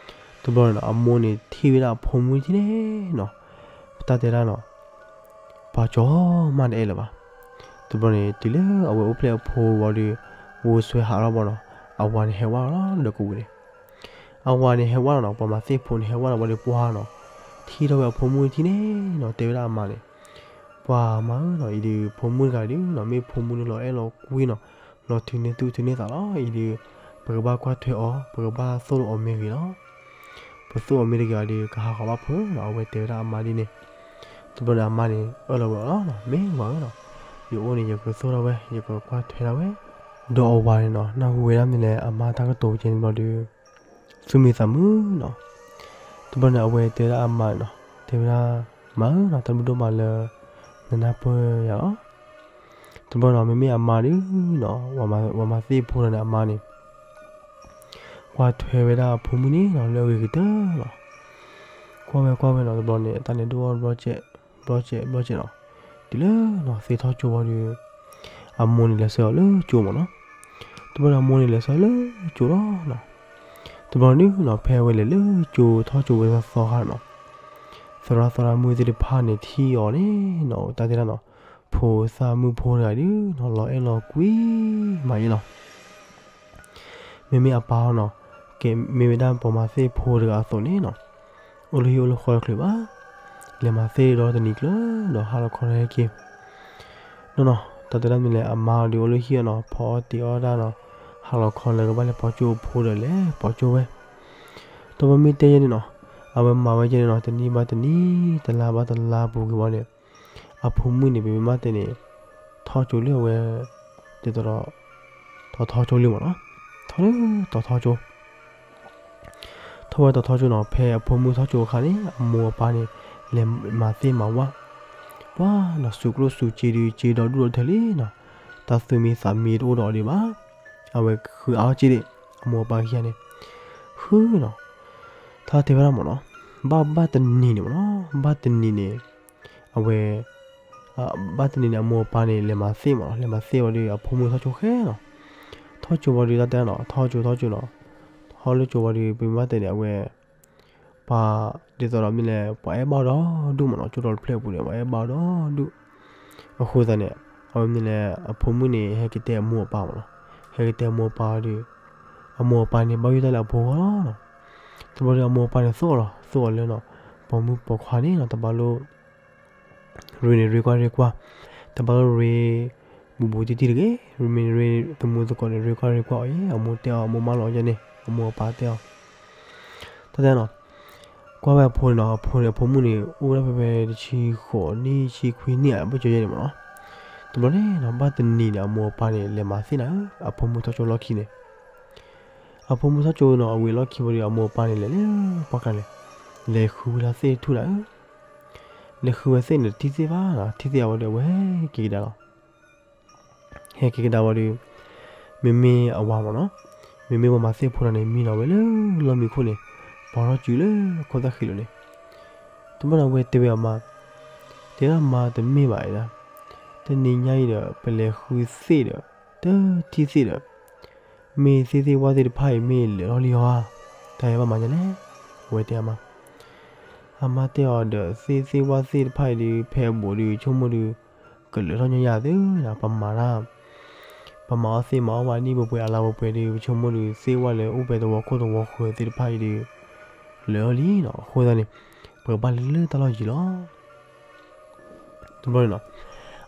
တဘျီန့ၣ်နီၤ အမိၢ်န့ၣ်ထံၣ်ဝဲဒၣ်အဖိမုၣ်တထံၣ်န့ၣ်နီၤ ပတၢ်တဲဒၣ်နီၤ ပှၤကၠီမးတအဲၣ်လၢၤဘၣ်. တဘျီန့ၣ် တုၤလၢအဝဲအိၣ်ဖျဲၣ်အဖိဝံၤဒီး ဝိစွဲဟးထီၣ်ဘၣ်နီၤ အဝၤန့ၣ်ဟဲဝဲလီၤဒီးကဝံၤန့ၣ် အဝၤန့ၣ်ဟဲဝဲလီၤနီၤ ပှၤမၤသ့ၣ်ဖိန့ၣ်ဟဲဝဲလီၤဝံၤဒီးပှၢ်နီၤ ထံၣ်ထီၣ်ဝဲအဖိမုၣ်တထံၣ်န့ၣ်နီၤ တဲဝဲဒၣ်အမါန့ၣ် ပှၤမါဧၢနီၤ အံၤဒုးဖိမုၣ်တဂၤဒုးနီၤ မ့ၢ်ဖိမုၣ်လၢလီၤအဲၣ်လီၤကွံနီၤ လီၤထုးန့ၢ်သူၣ်ထုးန့ၢ်သးလီၤ အံၤဒုး ပကဘၣ်ကွၢ်ထွဲအီၤ ပကဘၣ်သိၣ်လိအီၤမ့ၢ်ဂ့ၤလီၤ. ပသိၣ်အီၤမ့ၢ်တဂ့ၤအီၤဒီး ကဟးဂီၤဘၣ်ဖုးနီၤ အဝဲတဲဝဲဒၣ်အမါဒ်န့ၣ်. တဘျီန့ၣ်အမါန့ၣ် အၢၣ်လီၤဝဲအီၤလီၤနီၤ မ့ၢ်ဝၤဧၢနီၤ ယအိၣ်န့ၣ် ယကသိၣ်ဒၣ်ဝဲ ယကကွၢ်ထွဲဒၣ်ဝဲ. ဒီးအဝၤန့ၣ်နီၤ နၢ်ဟူဝဲဒၣ်မ့ၢ်လဲၣ် အမါတၢ်ကတိၤကဲန့ၣ်ဘျီဒီး သူၣ်မံသးမုာ်နီၤ. တဘျီန့ၣ် အဝဲတဲဝဲဒၣ်အမါနီၤ တဲဝဲဒၣ် မါဧၢနီၤ တၢ်ဘျုးဒိၣ်မးလၢ နနၢ်ပၢၢ်ယၤလီၤ. တဘျီနီၤ မ့မ့ၢ်အမါဒုးနီၤ ပှၤမၤသ့ၣ်ဖိတဂၤန့ၣ် အမါန့ၣ် ကွၢ်ထွဲဝဲဒၣ်အဖိမုၣ်န့ၣ်နီၤ လၢအဂ့ၤကတၢၢ်လီၤ. ကွၢ်ဝဲကွၢ်ဝဲနီၤ တဘျီန့ၣ် အတၢ်န့ၣ်ဒိၣ်အီၣ်ဘျီကဲး ဘျီကဲး ဘျီကဲးနီၤ. တုၤလၢနီၤ သ့ၣ်ထီၣ်ကၠိဝံၤဒီး အမိၢ်န့ၣ်လဲၤဆှၢအီၤလၢကၠိမ့ၢ်နီၤ. တဘျီန့ၣ် အမိၢ်န့ၣ်လဲၤဆှၢလၢကၠိလီၤနီၤ. တဘျီန့ၣ်နီၤ ဖဲအဝဲလဲၤလၢကၠိထီၣ်ကၠိဝဲသီသီခါနီၤ သရၣ်သရၣ်မုၣ်သ့ၣ်တဖၣ်န့ၣ်ထံၣ်အီၤန့ၣ်နီၤ တၢ်တဲဒၣ်နီၤ ဖိသၣ်မုၣ်ဖိတဂၤဒုးနီၤ လီၤအဲၣ်လီၤကွံမးအံၤလီၤ. မ့မ့ၢ်အပၢ်နီၤ ကဲ မ့ၢ်ဝဲဒၣ်ပှၤမၤသ့ၣ်ဖိတဂၤအသိးန့ၣ်နီၤ အိၣ်လၢဟံၣ်အိၣ်လၢဃီတချုးဘၣ် လဲၤမၤသ့ၣ်ဒီးတနံၤကျၢၤဒီးဟါလီၤခီဟဲက့ၤ နီၤနီၤ တၢ်တဲဒၣ်မ့ၢ်လဲၣ် အမါဒီးအိၣ်လၢဟံၣ်အီၤနီၤ ဖီအီၣ်တ့ၤအီၣ်ဒၣ်နီၤ ဟါလီၤခီလၢကဘၣ်လဲၤပိာ်ကၠိအဖိဒီးလဲၤပိာ်ကၠိဝဲ တဘျီမ့ၢ်တဲယဲန့ၣ်နီၤ အဝဲမၤဝဲယဲန့ၣ်နီၤ တနံၣ်ဘၣ်တနံၣ် တလါဘၣ်တလါပူၤကွံာ်ဘၣ်န့ၣ် အဖိမုၣ်န့ၣ် ပမ့ၢ်ဘၣ်တဲန့ၣ် ထီၣ်ကၠိလၢအဝဲ ဒ်သိးဒီး တီၤထီကၠိလံမ့ၢ်နီၤ ထီၣ်လၢတီၤထီကၠိ ထီၣ်ဝဲတီၤထီကၠိနီၤ ဖဲအဖိမုၣ်ထီၣ်ကၠိအခါန့ၣ် အမိၢ်အပၢ်န့ၣ် လဲၤမၤသ့ၣ်မၤဝၣ် ပှၤနီၤ စူးကျိၣ်စူးစ့ဒီး စ့ဒီဒူၣ်ဒီထၢလံနီၤ တၢ်သူၣ်မံသးမံတအိၣ်ဒီးအီၤဒံးဘၣ် အဝဲဃုအါထီၣ်က့ၤဒံး အမိၢ်အပၢ်ခံဂၤန့ၣ် ဃုနီၤ တၢ်တဲဝဲဒၣ်မ့ၢ်နီၤ ဘၣ်ဘၣ်တနံၤန့ၣ်မ့ၢ်နီၤ ဘၣ်တနံၤန့ၣ် အဝဲ ဘၣ်တနံၤန့ၣ် အမိၢ်အပၢ်န့ၣ် လဲၤမၤသ့ၣ်မ့ၢ်နီၤ လဲၤမၤသ့ၣ်ဝံၤဒီး အဖိမုၣ်ထီၣ်ကၠိဃဲနီၤ ထီၣ်ကၠိဝံၤဒီး တၢ်တဲနီၤ ထီၣ်ကၠိထီၣ်ကၠိနီၤ ထီၣ်လၢကၠိဝံၤဒီး ပမ့ၢ်ဘၣ်တဲန့ၣ် အဝဲ ပှၤ ဒ်သိးဒီးမ့ၢ်လဲၣ် ပှၤအဲၣ်ဘၣ်အီၤဒီဒူၣ်မ့ၢ်နီၤ ကၠိဒီတဖျၢၣ်အပူၤန့ၣ် ပှၤအဲၣ်ဘၣ်အီၤဒီဒူၣ် အဃိသတးန့ၣ် အဝဲမ့ၢ်လဲၣ် အဖိမုၣ်န့ၣ် ဟဲက့ၤတဲအမိၢ်အပၢ်မ့ၢ်နီၤ ဟဲက့ၤတဲအမိၢ်အပၢ်ဒီး အမိၢ်အပၢ်န့ၣ် ဘၣ်ယိၣ်တၢ်လၢအဖိဂီၢ်လီၤနီၤ တဘျီဒီးအမိၢ်အပၢ်န့ၣ်သိၣ်အီၤလီၤ သိၣ်အီၤလၢနီၤ ပိာ်မုၣ်ပိာ်ခွါန့ၣ်နီၤ တဘၣ်လိၣ် ရ့န့ၣ်ရ့ကွၢ်ရ့ကွၢ် တဘၣ်လိၣ်ရ့ ဘူးဘူးတံၢ်တံၢ်တဂ့ၤ ရ့မ့ၢ်ရ့ သမူသကိးန့ၣ် ရ့ကွၢ်ရ့ကွၢ်အီၤအံၤ အမိၢ်တဲအီၤ အမိၢ်မၢလီၤအီၤယဲန့ၣ် အမိၢ်အပၢ်တဲအီၤ တၢ်တဲနီၤ ကွၢ်ဝဲအဖိန့ၣ်နီၤ အဖိန့ၣ် အဖိမုၣ်န့ၣ် အိၣ်ဝဲဒၣ်ဖဲဖဲတဆံဃိးနံၣ် ဆံခွံနံၣ်ဧါ ဘၣ်ကၠိယဲန့ၣ်မ့ၢ်နီၤ တဘျီန့ၣ်နီၤ ဘၣ်တနံၤန့ၣ် အမိၢ်အပၢ်န့ၣ် လဲၤမၤသ့ၣ်နၤဧၢ အဖိမုၣ်ထီၣ်ကၠိလီၢ်ခံန့ၣ် အဖိမုၣ်ထီၣ်ကၠိနီၤ အဝံၤလီၢ်ခံဝံၤဒီး အမိၢ်အပၢ်န့ၣ် လဲၤလၢပှၢ်ကျါန့ၣ် လဲၤဃုဝဲဒၣ်သ့ၣ်တထူၣ်နၤဧၢ လဲၤဃုဝဲသ့ၣ်န့ၣ် တထံၣ်သ့ၣ်ဘၣ်နီၤ ထံၣ်သ့ၣ်အဝဲဒီး အဝဲဟဲက့ၤကဒါလီၤ ဟဲက့ၤကဒါဝံၤဒီး မ့မ့ၢ်အဝၤမ့ၢ်နီၤ မ့မ့ၢ်ပှၤမၤသ့ၣ်ဖိတဂၤန့ၣ် မံလီၤဝဲလၢလီၢ်မံခိၣ်န့ၣ်, ပီၤထီၣ်စုလၢခိၣ်သၣ်ဃံလိၤန့ၣ်, တဘျီန့ၣ် အဝဲတဲဝဲအမါ, တဲဒၣ်မါတမ့ၢ်ဘၣ်ဒၣ်, တနံၤညါအံၤဒီး ပလဲၤဃုသ့ၣ်ဒီး, တထံၣ်သ့ၣ်ဒီး, မ့ၢ်သ့ၣ်သ့ၣ်ဝၣ်သ့ၣ်တဖၣ်အံၤမ့ၢ်လၢာ်ထီၣ်လံဧါ, တၢ်အံၤဘၣ်မၤဒ်လဲၣ်, အဝဲတဲအမါ, အမါတဲအီၤဒီး သ့ၣ်သ့ၣ်ဝၣ်သ့ၣ်တဖၣ်အံၤဒုး ဖဲအဘူးဒုး ဆိကမိၣ်ဒုး ကလၢာ်ထီၣ်ညီယၤသု, ပမၤတၢ် ပမၤအီၣ်သ့ၣ်မၤအီၣ်ဝၣ်နံၣ်ပှဲၤပှဲၤအလါပှဲၤပှဲၤဒီး ပဆိကမိၣ်ဒုး သ့ၣ်ဝၣ်လၢအိၣ်ဖဲသဝီခိၣ်သဝီဃၢၤသ့ၣ်တဖၣ်အံၤဒုး လၢာ်ထီၣ်လံနီၤ, အဃိသတးန့ၣ် ပကဘၣ်လဲၤလၢတၢ်လီၢ်ယံၤလီၤ. တဘျီန့ၣ်နီၤ,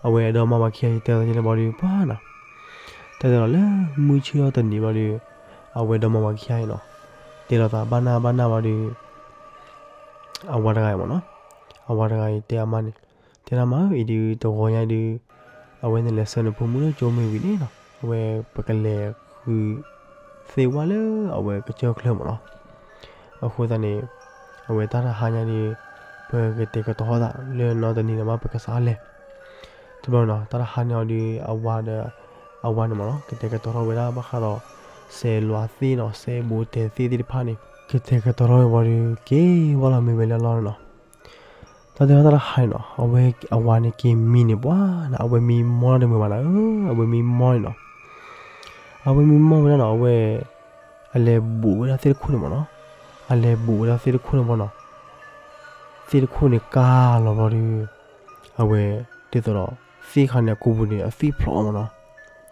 အဝဲဒီမါဝၤခံဂၤအံၤ တဲသးဒ်လဲၣ်ဘၣ်ဒီး ပှၤနီၤ, တၢ်တဲနီၤ လၢမုၢ်ဆ့ၣ်ထီၣ်တနံၤဘၣ်ဒီး အဝဲဒီမါဝၤခံဂၤအံၤနီၤ, တဲလိာ်သးဘၣ်နၢ်ဘၣ်နၢ်ဘၣ်ဒီး အဝၤတဂၤအံၤမ့ၢ်နီၤ, အဝၤတဂၤအံၤတဲအမါန့ၣ်, တဲဒၣ်မါဧၢ, အံၤဒုးတဂီၤညါဒုး အဝဲန့ၣ်လဲၤဆှၢနဖိမုၣ်လၢကၠိမ့ၢ်ဝံၤန့ၣ်နီၤ, အဝဲပကလဲၤဃုသ့ၣ်ဝၣ်လၢအဝဲကစၢၢ်ချၢမ့ၢ်နီၤ, အဃိသတးန့ၣ် အဝဲတၢ်တဟါညါဒီး ပကတဲာ်ကတီၤထီၣ်သးလၢနီတနံၤန့ၣ်မး ပကစးလဲၤ, တဘျီနီၤ တၢ်တဟါန့ၣ်အီၤဒီး အဝၤဒီး အဝၤန့ၣ်မ့ၢ်နီၤ ကတဲာ်ကတီၤထီၣ်ဝဲဒၣ်ဘၣ်ဃးဒီး စဲးလွးသ့ၣ်နီၤ စဲးဘူးတဲာ်သ့ၣ်သ့ၣ်တဖၣ်န့ၣ် ကတဲာ်ကတီၤထီၣ်ဝဲဝံၤဒီး က့ၤဝဲလီၤမ့ၢ်ဝဲလၢအလီၢ်နီၤ, တၢ်တဲဝဲတၢ်တဟါန့ၣ်နီၤ အဝဲ အဝၤန့ၣ်က့ၤမံန့ၣ်ပှၤနီၤ အဝဲမံမီၢ်တမုာ်ဘၣ်နီၤ အဝဲမံမီၢ်န့ၣ်နီၤ အဝဲမံမီၢ်ဝဲဒၣ်နီၤ အဝဲ အလဲၤဘူးဝဲဒၣ်သ့ၣ်တခိၣ်န့ၣ်မ့ၢ်နီၤ အလဲၤဘူးဝဲဒၣ်သ့ၣ်တခိၣ်န့ၣ်ပှၤနီၤ သ့ၣ်တခိၣ်န့ၣ်ကၢ်လီၤဘျီဒီး အဝဲ ဒ်သိးဒီး သ့ၣ်တခါန့ၣ်အကိာ်ပူၤန့ၣ် အသွံၣ်ဖျိးမ့ၢ်နီၤ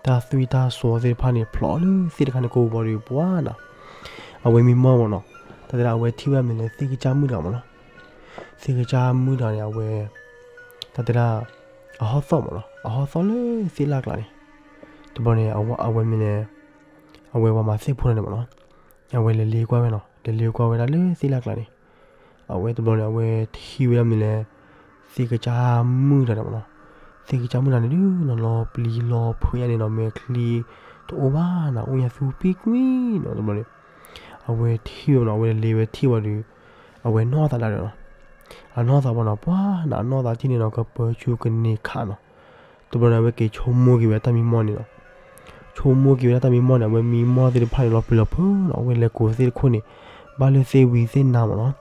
တၢ်သွံၣ်တၢ်စီသ့ၣ်တဖၣ်န့ၣ် ဖျိးလၢသ့ၣ်တခါန့ၣ်ကိာ်ပူၤဘျီဒီး ပှၤနီၤ အဝဲမံမီၢ်မ့ၢ်နီၤ တၢ်တဲဒၣ်အဝဲထံၣ်ဝဲဒၣ်မ့ၢ်လဲၣ် သ့ၣ်ကစၢ်မုၣ်တဂၤမ့ၢ်နီၤ သ့ၣ်ကစၢ်မုၣ်တဂၤန့ၣ် အဝဲ တၢ်တဲဒၣ် အဟီၣ်သီၣ်မ့ၢ်နီၤ အဟီၣ်သီၣ်လၢသ့ၣ်လၢ်ကျါန့ၣ် တဘျီန့ၣ် အဝဲမ့ၢ်လဲၣ် အဝဲပှၤမၤသ့ၣ်ဖိတဂၤန့ၣ်မ့ၢ်နီၤ အဝဲလဲၤလ့ကွၢ်ဝဲနီၤ လဲၤလ့ကွၢ်ဝဲဒၣ်လၢသ့ၣ်လၢ်ကျါန့ၣ် အဝဲတဘျီန့ၣ် အဝဲထံၣ်ဝဲဒၣ်မ့ၢ်လဲၣ် သ့ၣ်ကစၢ်မုၣ်တဂၤန့ၣ်မ့ၢ်နီၤ သ့ၣ်ကစၢ်မုၣ်တဂၤန့ၣ်ဒုးနီၤ လီၤပျံၤလီၤဖုးညါန့ၣ်နီၤ မဲာ်ချံတအိၣ်ဘၣ်နီၤ အိၣ်ညါသူပံကွံနီၤ တဘျီန့ၣ် အဝဲထံၣ်ဝဲနီၤ အဝဲလဲၤဝဲထံၣ်ဝံၤဒီး အဝဲနီၢ်သးဒၣ်ဒီးနီၤ အနီၢ်သးဘၣ်နီၤ ပှၤနီၤ အနီၢ်သးထံၣ်န့ၣ်နီၤ ကပၢၤဆူကန့ၢ်ခးနီၤ တဘျီန့ၣ် အဝဲက့ၤဆိကမိၣ်က့ၤဝဲတၢ်မံမီၢ်န့ၣ်နီၤ ဆိကမိၣ်က့ၤဝဲဒၣ်တၢ်မံမီၢ်န့ၣ် အဝဲမံမီၢ်သ့ၣ်တဖၣ်န့ၣ် လီၤပျံၤလီၤဖုးနီၤ အဝဲလဲၤကိးသ့ၣ်တခိၣ်န့ၣ် ဘၣ်လၢသ့ၣ်ဝံသ့ၣ်နါမ့ၢ်နီၤ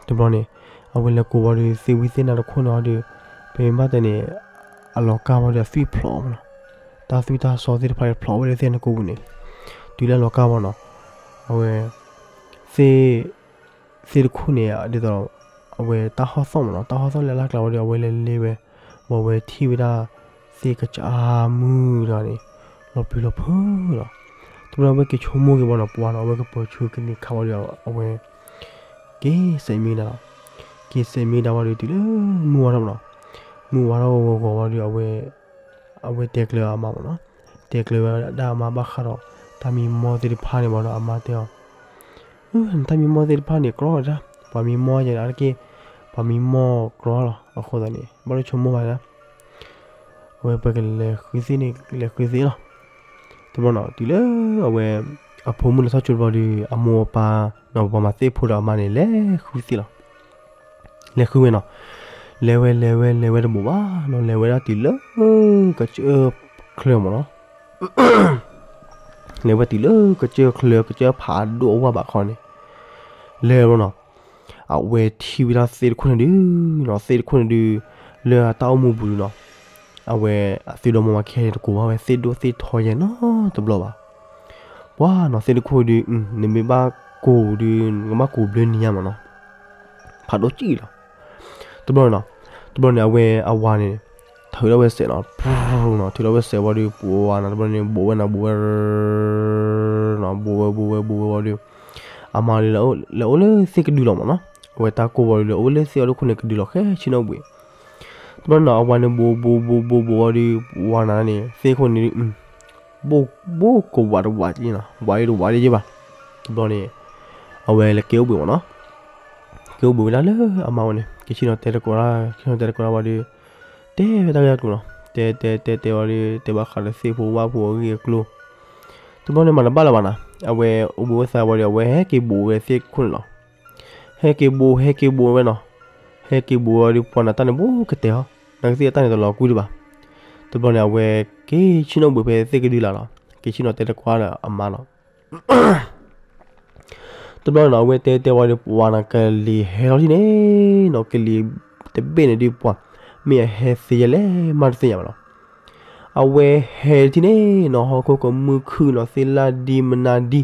တဘျီန့ၣ် အဝဲလဲၤကိးဝံၤဒီး သ့ၣ်ဝံသ့ၣ်နါတခိၣ်န့ၣ်ဒီး ပမ့ၢ်ဘၣ်တဲန့ၣ် အလီၤကၢ်ဝံၤဒီး အသွံၣ်ဖျိးမ့ၢ်နီၤ တၢ်သွံၣ်တၢ်စီသ့ၣ်တဖၣ်န့ၣ် ဖျိးဝဲလၢသ့ၣ်နါကိာ်ပူၤန့ၣ် တုၤလၢအလီၤကၢ်ဝံၤနီၤ အဝဲ သ့ၣ် သ့ၣ်တခိၣ်န့ၣ် ဒ်သိး အဝဲတၢ်ဟီၣ်သီၣ်မ့ၢ်နီၤ တၢ်ဟီၣ်သီၣ်လၢအလၢ်ကျါဝံၤဒီး အဝဲလဲၤလ့ဝဲ ဝံၤအဝဲထံၣ်ဝဲဒၣ် သ့ၣ်ကစၢ်မုၣ်တဂၤန့ၣ် လီၤပျံၤလီၤဖုးနီၤ တဘျီအဝဲက့ၤဆိကမိၣ်က့ၤဝံၤနီၤ ပှၤနီၤ အဝဲကပၢၤဆူကန့ၢ်ခးဝံၤဒီး အဝဲ က့ၤစဲးမံဒၣ်လီၤ က့ၤစဲးမံဒၣ်ဝံၤဒီး တုၤလၢမုၢ်ဝါထီၣ်မ့ၢ်နီၤ မုၢ်ဝါထီၣ်ဂီၤဂီၤဝံၤဒီး အဝဲ အဝဲတဲကျၢၤအမါမ့ၢ်နီၤ တဲကျၢၤဝဲဒၣ်အမါဘၣ်ဃးဒီး တၢ်မံမီၢ်သ့ၣ်တဖၣ်န့ၣ်မ့ၢ်နီၤ အမါတဲအီၤ တၢ်မံမီၢ်သ့ၣ်တဖၣ်န့ၣ် ကြီတၢ် ပှၤမံမီၢ်ယဲန့ၣ် အါတက့ၢ် ပှၤမံမီၢ်ကြီလီၤ အဃိသတးန့ၣ် ဘၣ်လၢဆိကမိၣ်ဘၣ်ဒၣ် အဝဲပကလဲၤဃုသ့ၣ်န့ၣ် လဲၤဃုသ့ၣ်လီၤ တဘျီနီၤ တုၤလၢအဝဲ အဖိမုၣ်လဲၤထီၣ်ကၠိတဘျီဒီး အမိၢ်အပၢ်နီၤ ပှၤမၤသ့ၣ်ဖိဒီးအမါန့ၣ် လဲၤဃုသ့ၣ်လီၤ လဲၤဃုဝဲနီၤ လဲၤဝဲလဲၤဝဲလဲၤဝဲတဘူးဘၣ်နီၤ လဲၤဝဲဒၣ်တုၤလၢ ကစၢၢ်ချၢမ့ၢ်နီၤ လဲၤဝဲတုၤလၢကစၢၢ်ချၢ ကစၢၢ်ဖးဒိၣ်အဝၢ်ဘးခီန့ၣ် လဲၤဝဲနီၤ အဝဲထံၣ်ဝဲဒၣ်သ့ၣ်တခိၣ်န့ၣ်ဒုးနီၤ သ့ၣ်တခိၣ်န့ၣ်ဒုး လၢအတၢ်အိၣ်မူပူၤဒုးနီၤ အဝဲအသုဒီမါဝၤခံဂၤန့ၣ် တကိးဘၣ်ဝဲသ့ၣ်ဒိၣ်သ့ၣ်ထီယဲၢ်နီတဘျီဘၣ် ပှၤနီၤ သ့ၣ်တခိၣ်ဒုး နမ့ၢ်ဘၣ်ကိးဒုး နကဘၣ်ကိးဘျၢနံၤညါမ့ၢ်နီၤ ဖးဒိၣ်ကံၣ်လီၤ တဘျီန့ၣ်နီၤ တဘျီန့ၣ် အဝဲအဝၤန့ၣ် ထုးထီၣ်ဝဲစဲးနီၤ ထုးထီၣ်ဝဲစဲးဝံၤဒီး ပှၤနီၤ တဘျီန့ၣ် ဘူးဝဲနီၤ ဘူးဝဲ နီၤ ဘူးဝဲဘူးဝဲဘူးဝဲဝံၤဒီး အမါဒီး လဲၤအိၣ်လၢသ့ၣ်ကဒုလီၤမ့ၢ်နီၤ အဝဲတၢ်ကိၢ်ဝံၤဒီး လဲၤအိၣ်လၢသ့ၣ်အီၤတခိၣ်န့ၣ်ကဒုလီၤ ဃဲဆ့ၣ်နီၣ်ဘှံး တဘျီန့ၣ်နီၤ အဝၤန့ၣ် ဘူးဘူးဘူးဘူးဘူးဝံၤဒီး ပှၤနီၤန့ၣ် သ့ၣ်ခိၣ်န့ၣ် ဘူး ဘူးကဝးတဝးက့နီၤ ဝးအံၤတဝးဒ်က့ဘၣ် တဘျီန့ၣ် အဝဲလဲၤက့ၤအိၣ်ဘှံးမ့ၢ်နီၤ က့ၤအိၣ်ဘှံးဝဲဒၣ်လၢအမါဝဲန့ၣ် က့ၤဆ့ၣ်နီၤတဲတကိး ဆ့ၣ်နီၤတဲတကိးတၢ်ဝံၤဒီး တဲဝဲတၢ်ဂ့ၢ်တၢ်ကျိၤနီၤ တဲတဲတဲတဲဝံၤဒီး တဲဘၣ်ဃးဒီးသ့ၣ်ဖိဝၣ်ဖိအဂ့ၢ်အကျိၤ တဘျီန့ၣ်မၤတဘၣ်လၢၤဘၣ်နီၤ အဝဲအိၣ်ဘှံးအိၣ်သါဝံၤဒီး အဝဲဟဲက့ၤဘူးဝဲသ့ၣ်ခိၣ်န့ၣ်လီၤ ဟဲက့ၤဘူး ဟဲက့ၤဘူးဝဲနီၤ ဟဲက့ၤဘူးဝဲဒီး ပှၤနၤတၢ်န့ၣ်ဘူးကတဲာ်ဟီ နကသ့ၣ်အတၢ်န့ၣ်တလီၤကွံာ်ဒံးဘၣ် တဘျီန့ၣ် အဝဲက့ၤဆ့ၣ်နီၣ်ဘှံးဖဲသ့ၣ်ကဒုလာ်လီၤ က့ၤဆ့ၣ်နီၤတဲတကွၢ်ဒီးအမါနီၤ. တဘျီန့ၣ်နီၤ အဝဲတဲတဲဝံၤဒီး ပှၤနီၤ ကလံၤဟဲလီၤထံၣ်န့ၣ်နီၤ, ကလံၤတဘ့ၣ်န့ၣ်ဒုးပှၤ မ့ၢ်အဟဲသ့ယဲလဲၣ် မးတသ့ၣ်ညါဘၣ်နီၤ. အဝဲဟဲထံၣ်န့ၣ်နီၤ ဟီၣ်ခိၣ်ကမုၢ်ခုၣ်နီၤ သ့ၣ်လၣ်ဒံမနၤဒံ,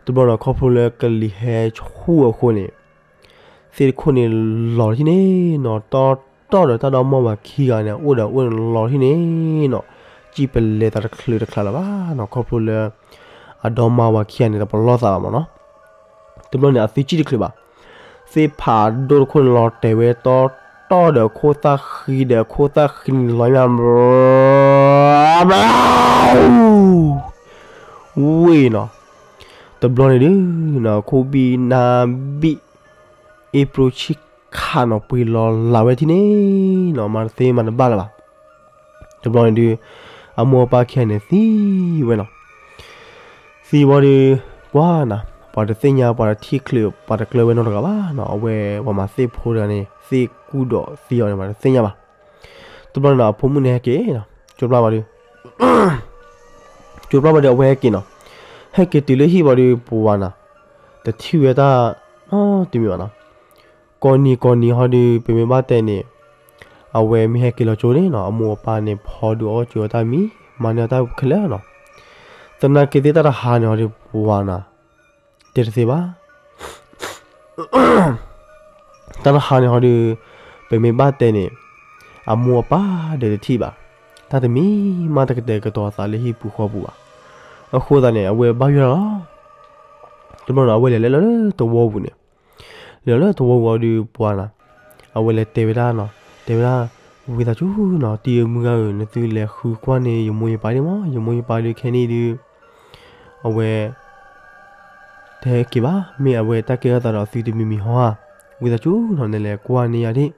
တဘျီနီၤ ခီဖျိလၢကလံၤဟဲဆူၣ်အဃိန့ၣ် သ့ၣ်တခိၣ်န့ၣ်လီၤထံၣ်န့ၣ်နီၤ, တီတီဒီးတၢ်ဒီမါဝၤခံဂၤန့ၣ် အိၣ်ဒီးအိၣ်န့ၣ်လီၤထံၣ်န့ၣ်နီၤ, စံၣ်ပလဲသးတချုးတချုးလၢၤဘၣ်နီၤ, ခီဖျိလၢ အဒီမါဝၤခံဂၤန့ၣ် တပလီၢ်သးဘၣ်မးနီၤ. တဘျီန့ၣ် အသုစံၣ်တချုးဘၣ်, သ့ၣ်ဖးဒိၣ်တခိၣ်န့ၣ်လီၤတဲာ်ဝဲတီတီဒီးခိၣ်သၣ်ဃံဒီးခိၣ်သၣ်ဃံန့ၣ်လီၤညါ ဝ့ၢ်နီၤ. တဘျီန့ၣ်ဒုးနီၤ ခိၣ်ဘံၣ်နၢ်ဘံၣ် အ့ဖြိဆံၣ်ခးနီၤ ပှ့ၤလီၤလးဝဲထံၣ်န့ၣ်နီၤ မၤတသ့မၤတဘၣ်လၢၤဘၣ်. တဘျီန့ၣ်ဒုး အမိၢ်အပၢ်ခံဂၤန့ၣ်သံဝဲနီၤ. သံဝံၤဒီး ပှၤနီၤ ပှၤတသ့ၣ်ညါ ပှၤတထံၣ်ချုး ပှၤတကျၢၤဝဲနီတဂၤဘၣ်နီၤ, အဝဲပှၤမၤသ့ၣ်ဖိတဂၤန့ၣ် သ့ၣ်ကူၣ်ဒီးသံအီၤန့ၣ် ပှၤတသ့ၣ်ညါဘၣ်. တဘျီန့ၣ်နီၤ အဖိမုၣ်န့ၣ်ဟဲက့ၤနီၤ ကၠိပျၢ်ဝံၤဒီး ကၠိပျၢ်ဝံၤဒီး အဝဲဟဲက့ၤနီၤ, ဟဲက့ၤတုၤလၢဟံၣ်ဝံၤဒီး ပှၤနီၤ တထံၣ်ဝဲတၢ် တမံၤဘၣ်နီၤ. ကိးနံၤကိးနံၤဟီဒီး ပမ့ၢ်ဘၣ်တဲန့ၣ် အဝဲမ့ၢ်ဟဲက့ၤလီၤကၠိန့ၣ်နီၤ အမိၢ်အပၢ်န့ၣ် ဖီဒုးအီၣ်ကၠိအတၢ်မံၤ မၤန့ၢ်အတၢ်ခဲလၢာ်နီၤ. သနာ်က့သ့ၣ်တၢ်တဟါန့ၣ်ဟီဒီး ပှၤနီၤ တဲတသ့ဘၣ် တၢ်တဟါန့ၣ်ဟီဒီး ပမ့ၢ်ဘၣ်တဲန့ၣ် အမိၢ်အပၢ်ဒီးတထံၣ်ဘၣ်, တၢ်တမံၤမးတကတဲာ်ကတီၤအသးလၢဟံၣ်ပူၤဃီပူၤဘၣ်. အဃိသတးန့ၣ် အဝဲဘၣ်ယွၤလီၤ. တဘျီန့ၣ် အဝဲလဲၤလၢလၢသဝီပူၤန့ၣ်, လဲၤလၢသဝီပူၤအီၤဒီးပှၤနီၤ, အဝဲလဲၤတဲဝဲဒၣ်နီၤ, တဲဝဲဒၣ်, ဝံသးစူၤနီၤ တံၤဧၢမုၢ်ဂၤဧၢ နသုလဲၤဃုကွၢ်န့ၢ်ယမိၢ်ယပၢ်ဒ်မး, ယမိၢ်ယပၢ်ဒုးခဲနံၣ်ဒုး အဝဲ တဟဲက့ၤဘၣ်, မ့ၢ်အဝဲတၢ်ကဲထီၣ်သးဒီးသုတမံၤမံၤဟီဧါ, ဝံသးစူၤနီၤ နလဲၤကွၢ်န့ၢ်ယၤဒၣ်,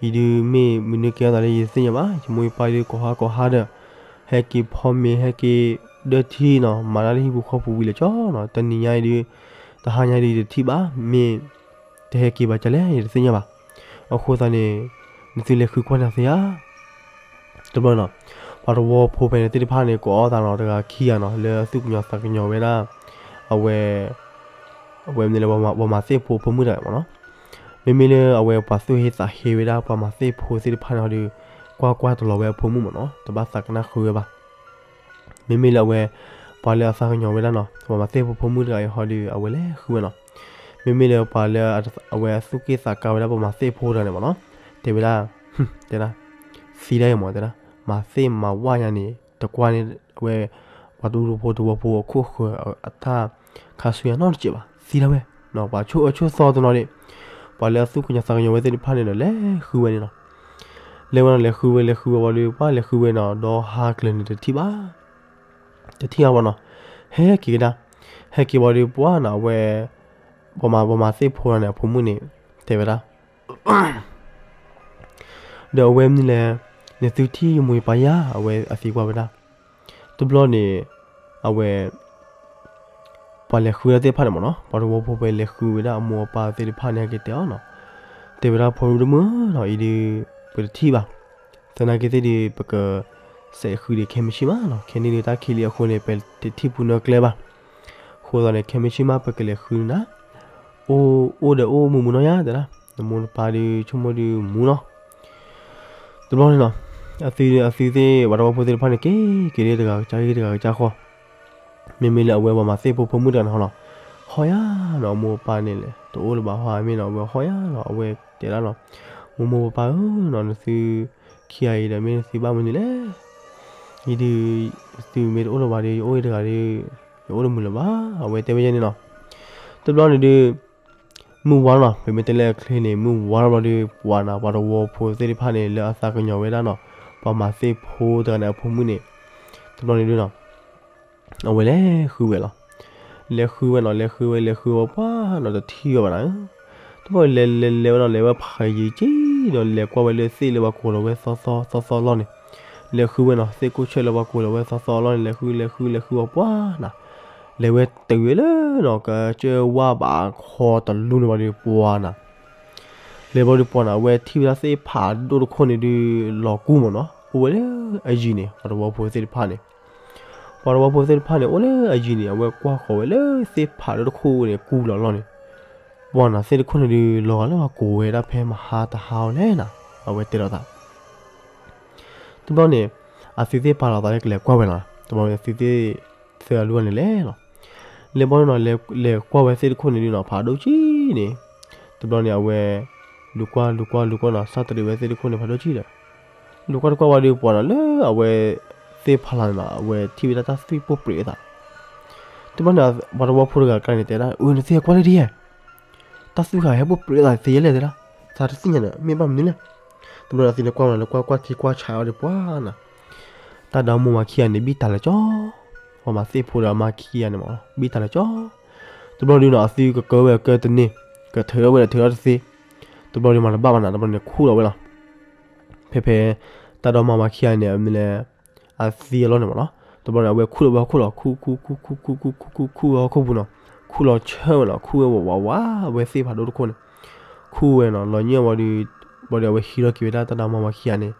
အံၤဒုးမ့ၢ်မနုၤကဲထီၣ်သးလၢယတသ့ၣ်ညါဘၣ်, ယမိၢ်ယပၢ်ဒုးကိးဟါကိးဟါဒီး ဟဲက့ၤဖီမ့ၤ ဟဲက့ၤဒၢထံနီၤ, မၤတၢ်လၢဟံၣ်ပူၤဃီပူၤဝံၤလၢာ်ကၠီနီၤ, တနံၤညါအံၤဒုး တဟါညါအံၤဒုးယတထံၣ်ဘၣ်, မ့ၢ်တဟဲက့ၤဘၣ်ကလဲၣ် ယတသ့ၣ်ညါဘၣ်. အဃိသတးန့ၣ် နသုလဲၤဃုကွၢ်န့ၢ်သ့ဧါ. တဘျီနီၤ, ပှၤသဝီဖိဖဲန့ၣ်သ့ၣ်တဖၣ်န့ၣ် ကိးအီၣ်သးနီၤတဂၤခံဂၤနီၤ လၢအသူၣ်ကညီၤသးကညီၤဝဲဒၣ် အဝဲ အဝဲမနုၤလဲၣ် ပှၤမၤသ့ၣ်ဖိဖိမုၣ်တဂၤမးနီၤ. မ့မ့ၢ်လၢအဝဲပှၤသူၣ်ဟ့သးဟ့ဝဲဒၣ် ပှၤမၤသ့ၣ်ဖိသ့ၣ်တဖၣ်န့ၣ်ဟီဒီး ကွၢ်ကွၢ်တလီၤဝဲအဖိမုၣ်မးနီၤ, တဘၣ်သးကနၣ်ဃုဝဲဘၣ်. မ့မ့ၢ်လၢအဝဲ ပှၤလၢအသးကညီၤဝဲဒၣ်နီၤ ပှၤမၤသ့ၣ်ဖိဖိမုၣ်တဂၤအံၤဟီဒီး အဝဲလဲၤဃုဝဲနီၤ. မ့မ့ၢ်လၢပှၤလၢအဝဲအသူၣ်က့ၣ်သးကါဝဲဒၣ် ပှၤမၤသ့ၣ်ဖိတဂၤန့ၣ်မးနီၤ, တဲဝဲဒၣ်, တဲဒၣ်, သံဒၣ်အံၤမး တဲဒၣ်, မၤသ့ၣ်မၤဝၣ်ညါန့ၣ် တကွၢ်န့ၢ်အဝဲ ပှၤတအူတဖိတဝီဖိအခိၣ်ဃၢၤအတၢ်ခါဆူညါနီတစဲးဘၣ်, သံဒၣ်ဝဲ, ပှၤဆိၣ်အၢဆိၣ်သီတနီၤန့ၣ်, ပှၤလၢအသူၣ်ကညီၤသးကညီၤဝဲသ့ၣ်တဖၣ်န့ၣ်ဒီး လဲၤဃုဝဲန့ၣ်နီၤ. လဲၤဝဲနီၤ လဲၤဃုဝဲ လဲၤဃုဝဲဝံၤဒီး ပှၤလဲၤဃုဝဲနီၤ ဒီးဟါကျၢၤန့ၣ်တထံၣ်ဘၣ်, တထံၣ်အါဘၣ်နီၤ, ဟဲက့ၤကဒါ, ဟဲက့ၤဝံၤဒီးပှၤနီၤ အဝဲ ပှၤမၤ ပှၤမၤသ့ၣ်ဖိတဂၤန့ၣ် အဖိမုၣ်န့ၣ် တဲဝဲဒၣ် ဒီးအဝဲမနုၤလဲၣ်, နသုထံၣ်ယမိၢ်ယပၢ်ယၤ အဝဲအသံကွၢ်ဝဲဒၣ်. တဘျီန့ၣ် အဝဲ ပှၤလဲၤဃုဝဲဒၣ်သ့ၣ်တဖၣ်န့ၣ်မးနီၤ, ပှၤသဝီဖိဖဲလဲၤဃုဝဲဒၣ်အမိၢ်အပၢ်သ့ၣ်တဖၣ်န့ၣ် ဟဲက့ၤတဲအီၤနီၤ, တဲဝဲဒၣ် ဖိမုၣ်တမုၣ်နီၤ အံၤဒုး ပတထံၣ်ဘၣ်. သနာ်က့သ့ၣ်ဒုး ပကစဲးဃုဒံးခဲမုၢ်ဆ့ၣ်မးနီၤ, ခဲန့ၣ်ဒုးတၢ်ခံးလံအဃိန့ၣ် ပတထံၣ်ပူၤနီတကျဲဘၣ်. အဃိသတးန့ၣ် ခဲမုၢ်ဆ့ၣ်မး ပကလဲၤဃုနၤ အိၣ် အိၣ်ဒီးအိၣ်မုာ်မုာ်နီၢ်ယၤတဲဒၣ်, နမိၢ်နပၢ်ဒုးဆိကမိၣ်ဒုးမူနီၤ. တဘျီန့ၣ်နီၤ, အသု အသုသ့ၣ် ပှၤသဝီဖိသ့ၣ်တဖၣ်န့ၣ် က့ၤက့ၤလၢတဂၤကစၢ်ဂ့ၢ်တဂၤကစၢ်ဃီ, မ့မ့ၢ်လၢအဝဲပှၤမၤသ့ၣ်ဖိဖိမုၣ်တဂၤန့ၣ်ဟီနီၤ, ဟီယၤနီၤ အမိၢ်အပၢ်န့ၣ်လဲၣ် တအိၣ်လၢၤဘၣ်ဟီဧါမ့ၢ်နီၤ, အဝဲဟီယၤနီၤ အဝဲတဲဒၣ်နီၤ, မိၢ်မိၢ်ပၢ်ပၢ်ဧၢနီၤ နသုခံဂၤအံၤဒီး မ့ၢ်နသုဘၣ်မနုၤလဲၣ် အံၤဒုး သုမ့ၢ်တအိၣ်လၢၤဘၣ်ဒီး ယအိၣ်အံၤတဂၤဒီး ယအိၣ်တမုာ်လၢၤဘၣ်, အဝဲတဲဝဲယဲန့ၣ်နီၤ. တဘျီန့ၣ်ဒုး မုၢ်ဝါနီၤ, ပမ့ၢ်တဲလၢအချ့န့ၣ် မုၢ်ဝါထီၣ်ဘျီဒီး ပှၤနီၤ ပှၤသဝီဖိသ့ၣ်တဖၣ်န့ၣ် လၢအသးကညီၤဝဲဒၣ်နီၤ ပှၤမၤသ့ၣ်ဖိတဂၤန့ၣ် အဖိမုၣ်န့ၣ် တဘျီန့ၣ်ဒုးနီၤ အဝဲလဲၤဃုဝဲလီၤ. လဲၤဃုဝဲနီၤ, လဲၤဃုဝဲ လဲၤဃုဝဲပှၤနီၤ တထံၣ်ဝဲဘၣ်နီၤ. တဘျီလဲၤလဲၤလဲၤဝဲနီၤ, လဲၤဝဲဖးယံၤက့ၤနီၤ, လဲၤကွၢ်ဝဲလၢသ့ၣ်လၢပှၤကိးလီၤဝဲသီသီသီသီလီၢ်န့ၣ်, လဲၤဃုဝဲနီၤ, သ့ၣ်ကိၢ်ဆၢၣ်လၢပှၤကိးလီၤဝဲသီသီလီၢ်န့ၣ် လဲၤဃု လဲၤဃု လဲၤဃုဝဲပှၤနီၤ, လဲၤဝဲတုၤဝဲလၢနီၤ ကစၢၢ်ဝါဘးခီတလူန့ၣ်ဘၣ်ဒီးပှၤနီၤ လဲၤဘျီဒီးပှၤနီၤ အဝဲထံၣ်ဝဲဒၣ်သ့ၣ်ဖးဒိၣ်တခိၣ်န့ၣ်ဒုး လီၤကူမးနီၤ, အိၣ်ဝဲလၢအယံၤန့ၣ် ပှၤသဝီဖိသ့ၣ်တဖၣ်န့ၣ်, ပှၤသဝီဖိသ့ၣ်တဖၣ်န့ၣ် အိၣ်လၢအယံၤန့ၣ် အဝဲကွၢ်ဃီၤဝဲလၢသ့ၣ်ဖးဒိၣ်တခိၣ်န့ၣ် ကူလီၤလီၢ်န့ၣ်, ပှၤနီၤ သ့ၣ်တခိၣ်န့ၣ်ဒုး လီၤဂာ်လၢပှၤကိးဝဲဒၣ်ဖဲမဟါတဟါအီၤလဲၣ်နီၤ, အဝဲတဲလိာ်သး တဘျီန့ၣ် အသုသ့ၣ်ပာ်လီၤသးလၢကလဲၤကွၢ်ဝဲလီၤ. တဘျီန့ၣ် သုသ့ၣ်သၢအလူၢ်န့ၣ်လဲၤလီၤ. လဲၤဘီန့ၣ်နီၤ လဲၤကွၢ်ဝဲသ့ၣ်တခိၣ်န့ၣ်ဒုးနီၤ ဖးဒိၣ်ကံန့ၣ်, တဘျီန့ၣ် အဝဲ လူၤကွၢ်လူၤကွၢ်လူၤကွၢ်နီၤ စးတရံးဝဲသ့ၣ်တခိၣ်န့ၣ် ဖးဒိၣ်ကံဒီး လူၤကွၢ်တကွၢ်ဝဲဒီး ပှၤနီၤ လၢအဝဲသ့ၣ်ဖးလီၤန့ၣ်နီၤ အဝဲထံၣ်ဝဲဒၣ်တၢ်သွံၣ်ပိၢ်ပြံးအသး. တဘျီန့ၣ် ပှၤသဝီဖိတဂၤကျါန့ၣ် တဲဒၣ် အၢ နသ့ၣ်ကွၢ်လၢဒ်ယဲၢ် တၢ်သွံၣ်ဃာ်ဟဲပိၢ်ပြံးအသးသ့ယဲၢ်လဲၣ်တဲဒၣ်, သးတသ့ၣ်ညါဒီး မ့ၢ်ဘၣ်မနုၤလဲၣ်. တဘျီန့ၣ် အသုန့ၣ်ကွၢ်ဝဲနီၤ လၢကွၢ်ကွၢ်ထံကွၢ်ဆးအီၤဒီး ပှၤနီၤ တၢ်ဒီမိၢ်ဝၤခံဂၤန့ၣ် ဘံၣ်တၢ်လၢကၠီ, ပှၤမၤသ့ၣ်ဖိဒီးအမါခံဂၤန့ၣ်မး ဘံၣ်တၢ်လၢကၠီ. တဘျီဒုးနီၤ အသုကကၢဝဲကၢတန့ၢ်, ကထုးထီၣ်ဝဲဒီးထုးထီၣ်တသ့, တဘျီဒုးမၤတဘၣ်ဘၣ်နီၤ တဘျီန့ၣ်ခူၣ်လီၤဝဲလီၤ. ဖဲဖဲ တၢ်ဒီမိၢ်ဝၤခံဂၤန့ၣ် အမ့ၢ်လဲၣ် အသံအလီၢ်န့ၣ်မးနီၤ, တဘျီန့ၣ် အဝဲခူၣ်လီၤဝဲဟီၣ်ခိၣ်လီၤ ခူၣ်ခူၣ်ခူၣ်ခူၣ်ခူၣ်ခူၣ်ခူၣ်ဝဲဟီၣ်ခိၣ်ပူၤနီၤ, ခူၣ်လီၤဆၢဝဲနီၤ ခူၣ်ဝဲဝးဝးဝး အဝဲသ့ၣ်ဖးဒိၣ်တခိၣ်န့ၣ် ခူၣ်ဝဲနီၤ လီၤညၣ်ဝံၤဒီး ဘၣ်ဒီးအဝဲဟံးထီၣ်က့ၤဝဲဒၣ်တၢ်ဒီမိၢ်ဝၤခံဂၤန့ၣ်,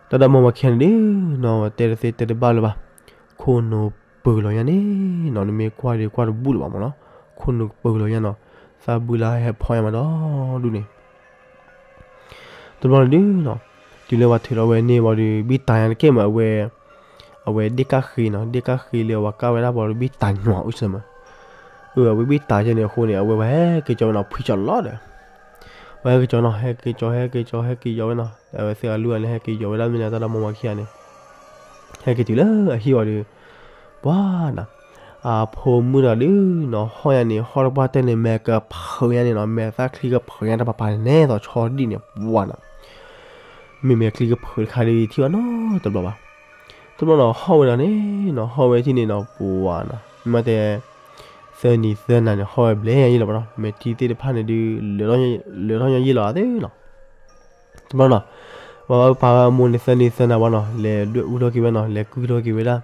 တၢ်ဒီမိၢ်ဝၤခံဂၤန့ၣ်ဒုးနီၤ တဲတသ့တဲတဘၣ်လၢၤဘၣ်, ခိၣ်နူာ်ပၢၤလီၤညါန့ၣ်နီၤ နမ့ၢ်ကွၢ်ဒီးကွၢ်တဘူၣ်လၢၤဘၣ်မးနီၤ, ခိၣ်နူာ်ပၢၤလီၤညါနီၤ, သးဘုလၢဟဲဖီညါမးဒီဒူၣ်န့ၣ် တဘျီန့ၣ်ဒုးနီၤ, တုၤလၢပှၤထုးထီၣ်ဝဲန့ၢ်ဝံၤဒီး ဘံၣ်တၢ်ညါတက့ၢ်မး အဝဲ, အဝဲဒ့ၣ်ကၣ်ဃ့နီၤ ဒ့ၣ်ကၣ်ဃ့လၢအဝဲကၣ်ဝဲဒၣ်ပှၤဒီးဘံၣ်တၢ်ညါအိၣ်စၢၤမး, အဝဲဘံၣ်တၢ်ယဲန့ၣ်အဃိန့ၣ် အဝဲပှၤဟဲက့ၤကၠီဝဲနီၤ ဖှံကၠီလီၤဒီး, ပှၤဟဲက့ၤကၠီနီၤ ဟဲက့ၤကၠီ ဟဲက့ၤကၠီ ဟဲက့ၤယီၤဝဲနီၤ အဝဲသ့ၣ်အလူၢ်န့ၣ် ဟဲက့ၤယီၤဝဲဒၣ်မ့ၢ်လၢတၢ်ဒီမိၢ်ဝၤခံဂၤန့ၣ် ဟဲက့ၤတုၤလၢအဟံၣ်ဝံၤဒီး, ပှၤနီၤ, အဖိမုၣ်တဂၤဒုးနီၤ ဟီၣ်ညါန့ၣ် ဟီၣ်တပှၢ်တၢၢ်န့ၣ် မဲာ်ကဖုးညါန့ၣ်နီၤ မဲာ်သၣ်ချံကဖုးညါတပၤပၤန့ၣ် နဲသိးဆီဒံၣ်န့ၣ် ပှၤနီၤ, မ့မ့ၢ်ချံကဖုးတခါဒုးထံၣ်ဘၣ်နီတဘျီဘၣ်. တဘျီနီၤ ဟီၣ်ဝဲဒၣ်န့ၣ်နီၤ ဟီၣ်ဝဲထံၣ်န့ၣ်နီၤ ပှၤနီၤ မ့ၢ်တဲ သၢနံၤသၢနၤန့ၣ် ဟီၣ်ဝဲဘျဲၣ်ညါယံၣ်လီၤဘၣ်နီၤ မဲာ်ထံသ့ၣ်တဖၣ်န့ၣ်ဒုး လၢထီၣ်ညါယံၣ်လီၤသ့နီၤ တဘျီနီၤ, ပှၤပာ်ဝဲအမိၢ်န့ၣ် သၢနံၤသၢနၤဘၣ်နီၤ လဲၤဒွဲၣ်အူထီၣ်က့ၤဝဲနီၤ လဲၤကုၢ်ထီၣ်က့ၤဝဲဒၣ်,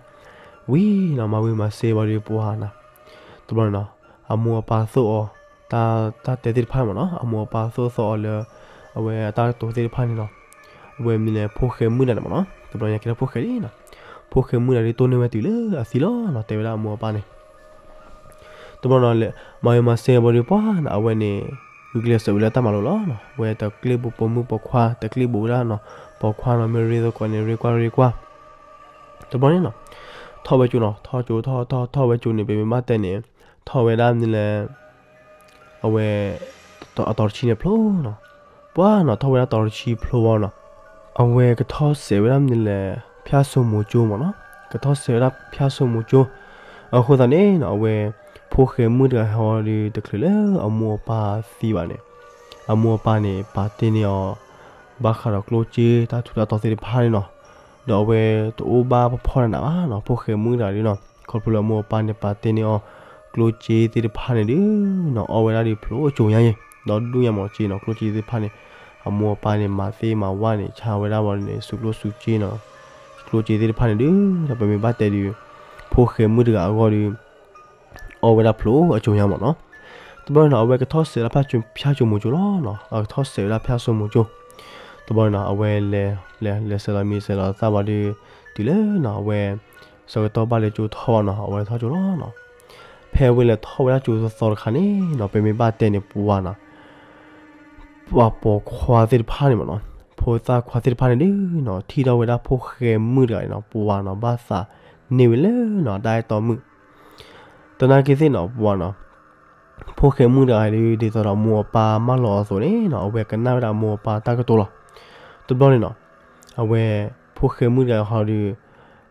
ဝံၤနီၤ မၤဝံၤမၤစၢၤဝံၤဒီးပှၤနီၤ, တဘျီန့ၣ်နီၤ, အမိၢ်အပၢ်သိၣ်အီၤ, တၢ်တဲသ့ၣ်တဖၣ်မးနီၤ အမိၢ်အပၢ်သိၣ်သီအီၤလၢ, အဝဲအတၢ်ကတိၤသ့ၣ်တဖၣ်န့ၣ်နီၤ, အဝဲမ့ၢ်လၢဖိၣ်ဃဲမုၣ်တဂၤန့ၣ်မးနီၤ တဘျီညါကဲထီၣ်ဖိၣ်ဃဲလံနီၤ, ဖိၣ်ဃဲမုၣ်တဂၤဒုးတိၢ်န့ၢ်ဝဲတုၤလၢအသံလီၤနီၤ တဲဝဲဒၣ်အမိၢ်အပၢ်န့ၣ် တဘျီနီၤ မၤဝံၤမၤစၢၤဝံၤဒီးပှၤနီၤ အဝဲန့ၣ် ဂုာ်ကျဲးစၢးဝဲလၢတၢ်မၤလိလီၤနီၤ အဝဲတကျ့ဘူးပိာ်မုၣ်ပိာ်ခွါ တကျ့ဘူးဝဲဒၣ်နီၤ ပိာ်ခွါနီၤ မ့ၢ်ရ့သကိးန့ၣ် ရ့ကွၢ်ရ့ကွၢ် တဘျီန့ၣ်နီၤ ထီၣ်ဝဲကၠိနီၤ ထီၣ်ကၠိထီၣ်ထီၣ်ထီၣ်ဝဲကၠိန့ၣ် ပမ့ၢ်ဘၣ်တဲန့ၣ် ထီၣ်ဝဲဒၣ်မနုၤလဲၣ် အဝဲ အတီၤတဆံန့ၣ်ဖျိနီၤ ပှၤနီၤ ထီၣ်ဝဲဒၣ်တီၤတဆံဖျိဝံၤနီၤ အဝဲကထီၣ်စဲးဝဲဒၣ်မနုၤလဲၣ် ဖၠၣ်စိမိၤကၠိမးနီၤ ကထီၣ်စဲးဝဲဒၣ်ဖၠၣ်စိမိၤကၠိ အဃိသတးန့ၣ်နီၤ အဝဲ ဖိၣ်ဃဲမုၣ်တဂၤဟီဒီး တချုးလၢအမိၢ်အပၢ်သံဘၣ်န့ၣ် အမိၢ်အပၢ်န့ၣ် ပာ်တ့ၢ်န့ၢ်အီၤ ဘၣ်ဃးဒီးကျိၣ်စ့တၢ်ထူးတၢ်တီၤသ့ၣ်တဖၣ်န့ၣ်နီၤ ဒီးအဝဲတအိၣ်ဘၣ်ဖီဖီနးနးဘၣ်နီၤ ဖိၣ်ဃဲမုၣ်တဂၤဒုးနီၤ ခီဖျိလၢအမိၢ်အပၢ်န့ၣ် ပာ်တ့ၢ်န့ၢ်အီၤ ကျိၣ်စ့သ့ၣ်တဖၣ်န့ၣ်ဒုးနီၤ အီၣ်ဝဲဒၣ်ဒုးဖျိကၠိညါယဲၢ် ဒီဒူၣ်ညါမးက့နီၤ ကျိၣ်စ့သ့ၣ်တဖၣ်န့ၣ် အမိၢ်အပၢ်န့ၣ် မၤသ့မၤဝၣ်န့ၣ် ဆါဝဲဒၣ်ဝံၤန့ၣ် စုကျိၣ်စုစ့နီၤ ကျိၣ်စ့သ့ၣ်တဖၣ်န့ၣ်ဒုး ဒီးပမ့ၢ်ဘၣ်တဲဒုး ဖိၣ်ဃဲမုၣ်တဂၤအဂီၢ်ဒီး အီၣ်ဝဲဒၣ်ဖျိအကၠိညါမးနီၤ တဘျီန့ၣ်နီၤ အဝဲကထီၣ်စဲးလၢဖၠၣ်စိမိၤကၠိလီၤနီၤ အကထီၣ်စဲးဝဲဒၣ်ဖၠၣ်စိမိၤကၠိ တဘျီန့ၣ်နီၤ အဝဲလဲၤ လဲၤ လဲၤဆဲးလီၤမံၤဆဲးလီၤသၣ်ဘၣ်ဒီး တုၤလၢနီၤ အဝဲ ဆၢကတီၢ်ဘၣ်လၢကၠိထီၣ်ဘၣ်နီၤ အဝဲထီၣ်ကၠိလီၤနီၤ ဖဲအဝဲလဲၤထီၣ်ဝဲဒၣ်ကၠိသီသီတခါန့ၣ်နီၤ ပမ့ၢ်ဘၣ်တဲန့ၣ် ပှၤနီၤ ပှၤပိာ်ခွါသ့ၣ်တဖၣ်န့ၣ်မးနီၤ ဖိသၣ်ခွါသ့ၣ်တဖၣ်န့ၣ်ဒုးနီၤ ထံၣ်ထီၣ်ဝဲဒၣ်ဖိၣ်ဃဲမုၣ်တဂၤန့ၣ်နီၤ ပှၤနီၤ ဘၣ်သးန့ၢ်ဝဲလၢနီၤ တၢ်အဲၣ်တီမုၣ် သနာ်က့သ့ၣ်နီၤ ပှၤနီၤ ဖိၣ်ဃဲမုၣ်တဂၤဒုး ဒ်သိးဒီးအမိၢ်အပၢ်မၢလီၤအီၤအသိးန့ၣ်နီၤ အဝဲကနၣ်ဝဲဒၣ်အမိၢ်အပၢ်တၢ်ကတိၤလီၤ. တဘျီန့ၣ်နီၤ အဝဲ ဖိၣ်ဃဲမုၣ်တဂၤဟီဒီး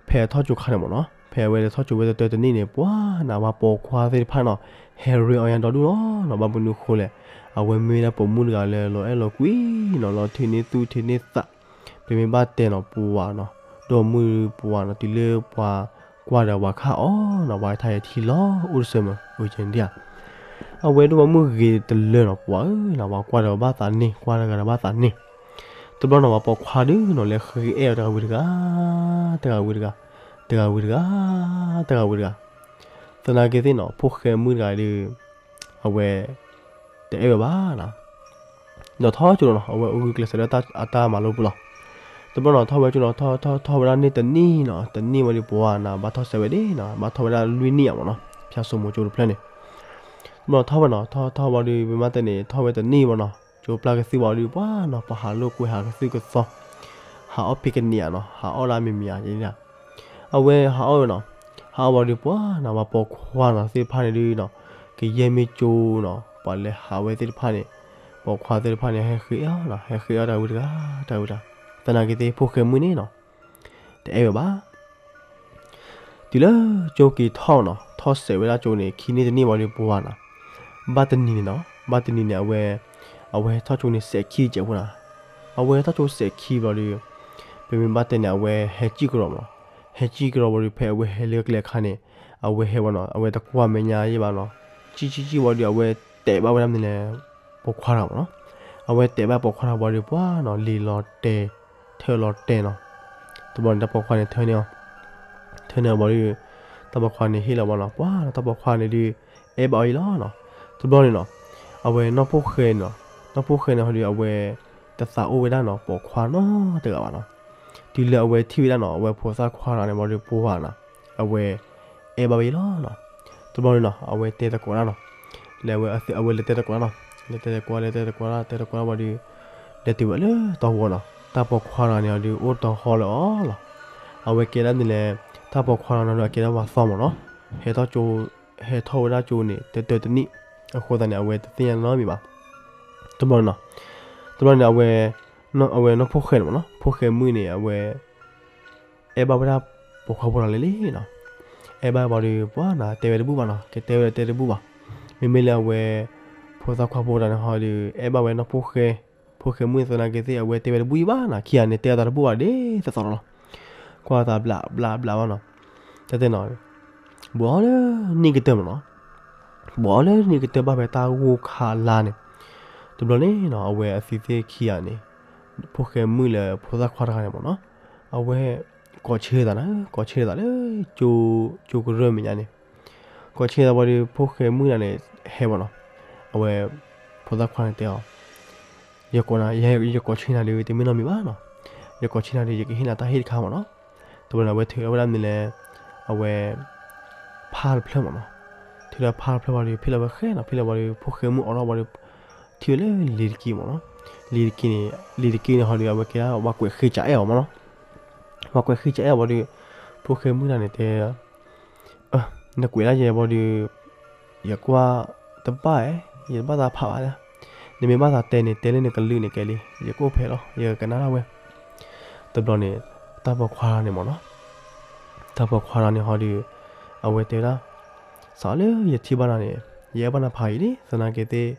ဖဲအထီၣ်ကၠိခါန့ၣ်မးနီၤ ဖဲအဝဲလဲၤထီၣ်ကၠိဝဲတတၢတနံၣ်န့ၣ် ပှၤနီၤ ပှၤပိာ်ခွါသ့ၣ်တဖၣ်နီၤ ဟဲရ့အီၤညါဒီဒူၣ်လီၤနီၤ ဘၣ်မနုၤအဃိလဲၣ် အဝဲမ့ၢ်ဝဲဒၣ်ပိာ်မုၣ်တဂၤလၢလီၤအဲၣ်လီၤကွံနီၤ လီၤထံၣ်န့ၢ်သူၣ်ထံၣ်န့ၢ်သး ပမ့ၢ်ဘၣ်တဲနီၤ ပှၤနီၤ ဒီးမုၢ်ပှၤနီၤ တုၤလၢပှၤကွၢ်ဒီးပှၤခါအီၤနီၤ ပှၤထါယဲထံလီၤ အိၣ်တဆၢမုၢ် အိၣ်ကဲဒံဧါ အဝဲဒိၣ်မုၢ်ဂ့ၤတလၢနီၤ ပှၤဧၢနီၤ ပှၤကွၢ်ဒီးဘၣ်သးန့ၢ် ကွၢ်တဂၤဒီးဘၣ်သးန့ၢ် တဘျီနီၤ ပှၤပိာ်ခွါဒုးနီၤ လဲၤဃ့အဲၣ်အီၤတဂၤဝံၤတဂၤ တဂၤဝံၤတဂၤ တဂၤဝံၤတဂၤ တဂၤဝံၤတဂၤ သနာ်က့သ့ၣ်နီၤ ဖိၣ်ဃဲမုၣ်တဂၤဒုး အဝဲ တအဲၣ်ဝဲဘၣ်နီၤ ဒီးထီၣ်ကၠိလီၤနီၤ အဝဲအိၣ်ဂုာ်ကျဲးစၢးလၢအတၢ်မၤလိပူၤလီၤ. တဘျီနီၤ ထီၣ်ဝဲကၠိနီၤ ထီၣ်ထီၣ်ထီၣ်ဝဲဒၣ်န့ၢ်တနံၣ်နီၤ တနံၣ်ဝံၤဒီးပှၤနီၤ ဘၣ်ထီၣ်ဆဲးဝဲဒၣ်နီၤ ဘၣ်ထီၣ်ဝဲဒၣ်လွံၢ်နံၣ်အမ့ၢ်နီၤ ဖၠၣ်စိမိၤကၠိတဖျၢၣ်န့ၣ် တဘျီထီၣ်ဝဲနီၤ ထီၣ်ထီၣ်ဝံၤဒီး ပမ့ၢ်တဲန့ၣ် ထီၣ်ဝဲတနံၣ်ဝံၤနီၤ ကၠိပျၢ်ကသံၣ်ဝံၤဒီး ပှၤနီၤ ပှၤဟးလိာ်ကွဲဟးကသုၣ်ကသီ ဟးအီၣ်ဖံးကနံၣ်ဧါနီၤ ဟးအီၣ်ဒၣ်မံၤမံၤဧါ အဝဲဟးအီၣ်ဝဲနီၤ ဟးအီၣ်ဝံၤဒီးပှၤနီၤ ပှၤပိာ်ခွါနီၤ သ့ၣ်တဖၣ်န့ၣ်ဒုးနီၤ ကယဲၢ်မ့ၢ်ကၠိနီၤ ပှၤလဲၤဟးဝဲသ့ၣ်တဖၣ်န့ၣ် ပိာ်ခွါသ့ၣ်တဖၣ်န့ၣ် ဟဲဃ့အီၣ်နီၤ ဟဲဃ့အီၣ်တၢ်ဝံတဂၤ တၢ်ဝံတဂၤ သနာ်က့သ့ၣ်ဖိၣ်ဃဲမုၣ်န့ၣ်နီၤ တအဲၣ်ဝဲဘၣ် တုၤလၢကၠိက့ၤထီၣ်နီၤ ထီၣ်ဆဲးဝဲဒၣ်ကၠိန့ၣ် ခံနံၣ်တနံၣ်ဝံၤဒီးပှၤနီၤ ဘၣ်တနံၤန့ၣ်နီၤ ဘၣ်တနံၤန့ၣ် အဝဲ အဝဲဟဲထီၣ်ကၠိန့ၣ် စဲးခံကဲးဖိနီၤ အဝဲဟဲထီၣ်ကၠိစဲးခံဘျီဒီး ပမ့ၢ်ဘၣ်တဲန့ၣ် အဝဲဟဲကံၣ်ကရီမ့ၢ်နီၤ ဟဲကံၣ်ကရီဘျီဒီး ဖဲအဝဲဟဲလၢကျဲအခါန့ၣ် အဝဲဟဲဝဲနီၤ အဝဲတကွၢ်မဲာ်ညါယဲၢ်ဘၣ်နီၤ ကံၣ်ကံၣ်ကံၣ်ဝံၤဒီး အဝဲတဲဘၣ်ဝဲဒၣ်မနုၤလဲၣ် ပိာ်ခွါတဂၤမ့ၢ်နီၤ အဝဲတဲဘၣ်ပိာ်ခွါတဂၤဝံၤဒီး ပှၤနီၤ လံာ်လီၤတဲာ် ထၢၣ်လီၤတဲာ်နီၤ တဘျီန့ၣ် တၢ်ပိာ်ခွါန့ၣ်ထၢန့ၢ်အီၤ ထၢန့ၢ်အီၤဘျီဒီး တၢ်ပိာ်ခွါန့ၣ်ဟ့ၣ်လီၤဘၣ်နီၤ ပှၤနီၤ တၢ်ပိာ်ခွါန့ၣ်ဒုး အဲၣ်ဘၣ်အီၤအံၤလီၤနီၤ တဘျီန့ၣ်နီၤ အဝဲနီၢ်ဖိၣ်ဃဲန့ၣ်နီၤ နီၢ်ဖိၣ်ဃဲန့ၣ်ဟီဒီး အဝဲ တသးအိၣ်ဝဲဒၣ်နီၤ ပိာ်ခွါနီတဂၤဘၣ်နီၤ တုၤလၢအဝဲထံၣ်ဝဲဒၣ်နီၤ အဝဲဖိသၣ်ခွါတဂၤန့ၣ်ဘျီဒီး ပှၤနီၤ အဝဲ အဲၣ်ဘၣ်ဝဲအံၤလီၤနီၤ တဘျီန့ၣ်နီၤ အဝဲတဲသကိးဒၣ်နီၤ လဲၤဝဲ အဝဲလဲၤတဲသကိးဒၣ်နီၤ လဲၤတဲသကိး လဲၤတဲသကိးဒၣ် တဲသကိးဒၣ်ဘျီဒီး လဲၤတုၤဝဲလၢတီၢ်ဝီနီၤ တၢ်ပိာ်ခွါတဂၤန့ၣ်ဟီဒီး အိၣ်တီၢ်ဃီလၢအီၤလီၤ အဝဲကဲဒၣ်မနုၤလဲၣ် တၢ်ပိာ်ခွါတဂၤန့ၣ်ဒီး အကဲဒၣ်ပှၤသီမ့ၢ်နီၤ ဟဲထီၣ်ကၠိ ဟဲထီၣ်ဝဲဒၣ်ကၠိန့ၣ် တၢတၢတနံၣ် အဃိသတးန့ၣ် အဝဲတသ့ၣ်ညါနီတမံၤဘၣ် တဘျီန့ၣ်နီၤ တဘျီန့ၣ် အဝဲ အဝဲနီၢ်ဖိၣ်ဃဲန့ၣ်မ့ၢ်နီၤ ဖိၣ်ဃဲမုၣ်န့ၣ် အဝဲ အဲၣ်ဘၣ်ဝဲဒၣ်ပိာ်ခွါဖိတဂၤလၢာ်လံနီၤ အဲၣ်ဘၣ်ဘျီဒီး ပှၤနီၤ တဲဝဲတဘူၣ်ဘၣ်နီၤ ကတဲဝဲတဲတဘူၣ်ဘၣ် မ့မ့ၢ်လၢအဝဲ ဖိသၣ်ခွါဖိတဂၤန့ၣ်ဟီဒီး အဲၣ်ဘၣ်ဝဲနီၢ်ဖိၣ်ဃဲ ဖိၣ်ဃဲမုၣ်သနာ်က့သ့ၣ် အဝဲတဲဝဲတဘူၣ်အံၤဘၣ်နီၤ ခံဂၤန့ၣ်တဲအသးတဘူၣ်ဘၣ်ဒ်သိးသိးလီၤ ကွၢ်သးဘျးဘျးဘျးဘၣ်နီၤ တၢ်တဲနီၤ ဘှီအီၤလၢနံၣ်ကတၢၢ်မ့ၢ်နီၤ ဘှီအီၤလၢနံၣ်ကတၢၢ်ဘၣ်ဖဲတၢ်ဂိၢ်ခးလါန့ၣ် တဘျီန့ၣ်နီၤ အဝဲအသုသ့ၣ်ခံဂၤန့ၣ် ဖိၣ်ဃဲမုၣ်လၢဖိသၣ်ခွါတဂၤန့ၣ်မ့ၢ်နီၤ အဝဲ ကိးဆၢသးနီၤ ကိးဆၢသးလၢ ကၠိကရၢၢ်မဲာ်ညါန့ၣ် ကိးဆၢသးဘၣ်ဒီး ဖိၣ်ဃဲမုၣ်တဂၤန့ၣ် ဟဲမ့ၢ်နီၤ အဝဲ ဖိသၣ်ခွါန့ၣ်တဲအီၤ ယကိးနၤ ယကိးဆၢနၤဒီး တမ့ၢ်နီတမံၤဘၣ်နီၤ ယကိးဆၢနၤဒီး ယကဟ့ၣ်နၤတၢ်ဟ့ၣ်တခါမ့ၢ်နီၤ တဘျီန့ၣ် အဝဲထုးထီၣ်ဝဲဒၣ်မနုၤလဲၣ် အဝဲ ဖါတဖျၢၣ်မ့ၢ်နီၤ ထုးထီၣ်ဖါတဖျၢၣ်ဘၣ်ဒီး ဖ့ၣ်လီၤဝဲဃဲနီၤ ဖ့ၣ်လီၤဘၣ်ဒီး ဖိၣ်ဃဲမုၣ်အိးထီၣ်ဘၣ်ဒီး ထံၣ်ဝဲလၢလံၤတက့ၢ်မ့ၢ်နီၤ လံၤတက့ၢ်န့ၣ် လံၤတက့ၢ်န့ၣ်ဟီဒီး အဝဲကဲဒၣ်ပှၤကွဲးဃ့ကအဲၣ်အီၤမ့ၢ်နီၤ ပှၤကွဲးဃ့ကအဲၣ်အီၤဘၣ်ဒီး ဖိၣ်ဃဲမုၣ်တဂၤန့ၣ်တဲ နကွဲးဒၣ်ယဲဘၣ်ဒီး ယကွၢ်တဘၣ်ဧါ ယတဘၣ်သးဖးဘၣ် နမ့ၢ်ဘၣ်သးတဲန့ၣ် တဲလၢနကလုၢ်န့ၣ်ကဲလံ ယကအိၣ်ဖဲလီၤ ယကကနၣ်ဒၣ်ဝဲ တဘျီန့ၣ် တၢ်ပိာ်ခွါတဂၤန့ၣ်မ့ၢ်နီၤ တၢ်ပိာ်ခွါတဂၤန့ၣ်ဟီဒီး အဝဲတဲဝဲဒၣ် စးလၢယထံၣ်ဘၣ်နၤန့ၣ် ယအဲၣ်ဘၣ်နၤဖးယံာ်လံ သနာ်က့သ့ၣ်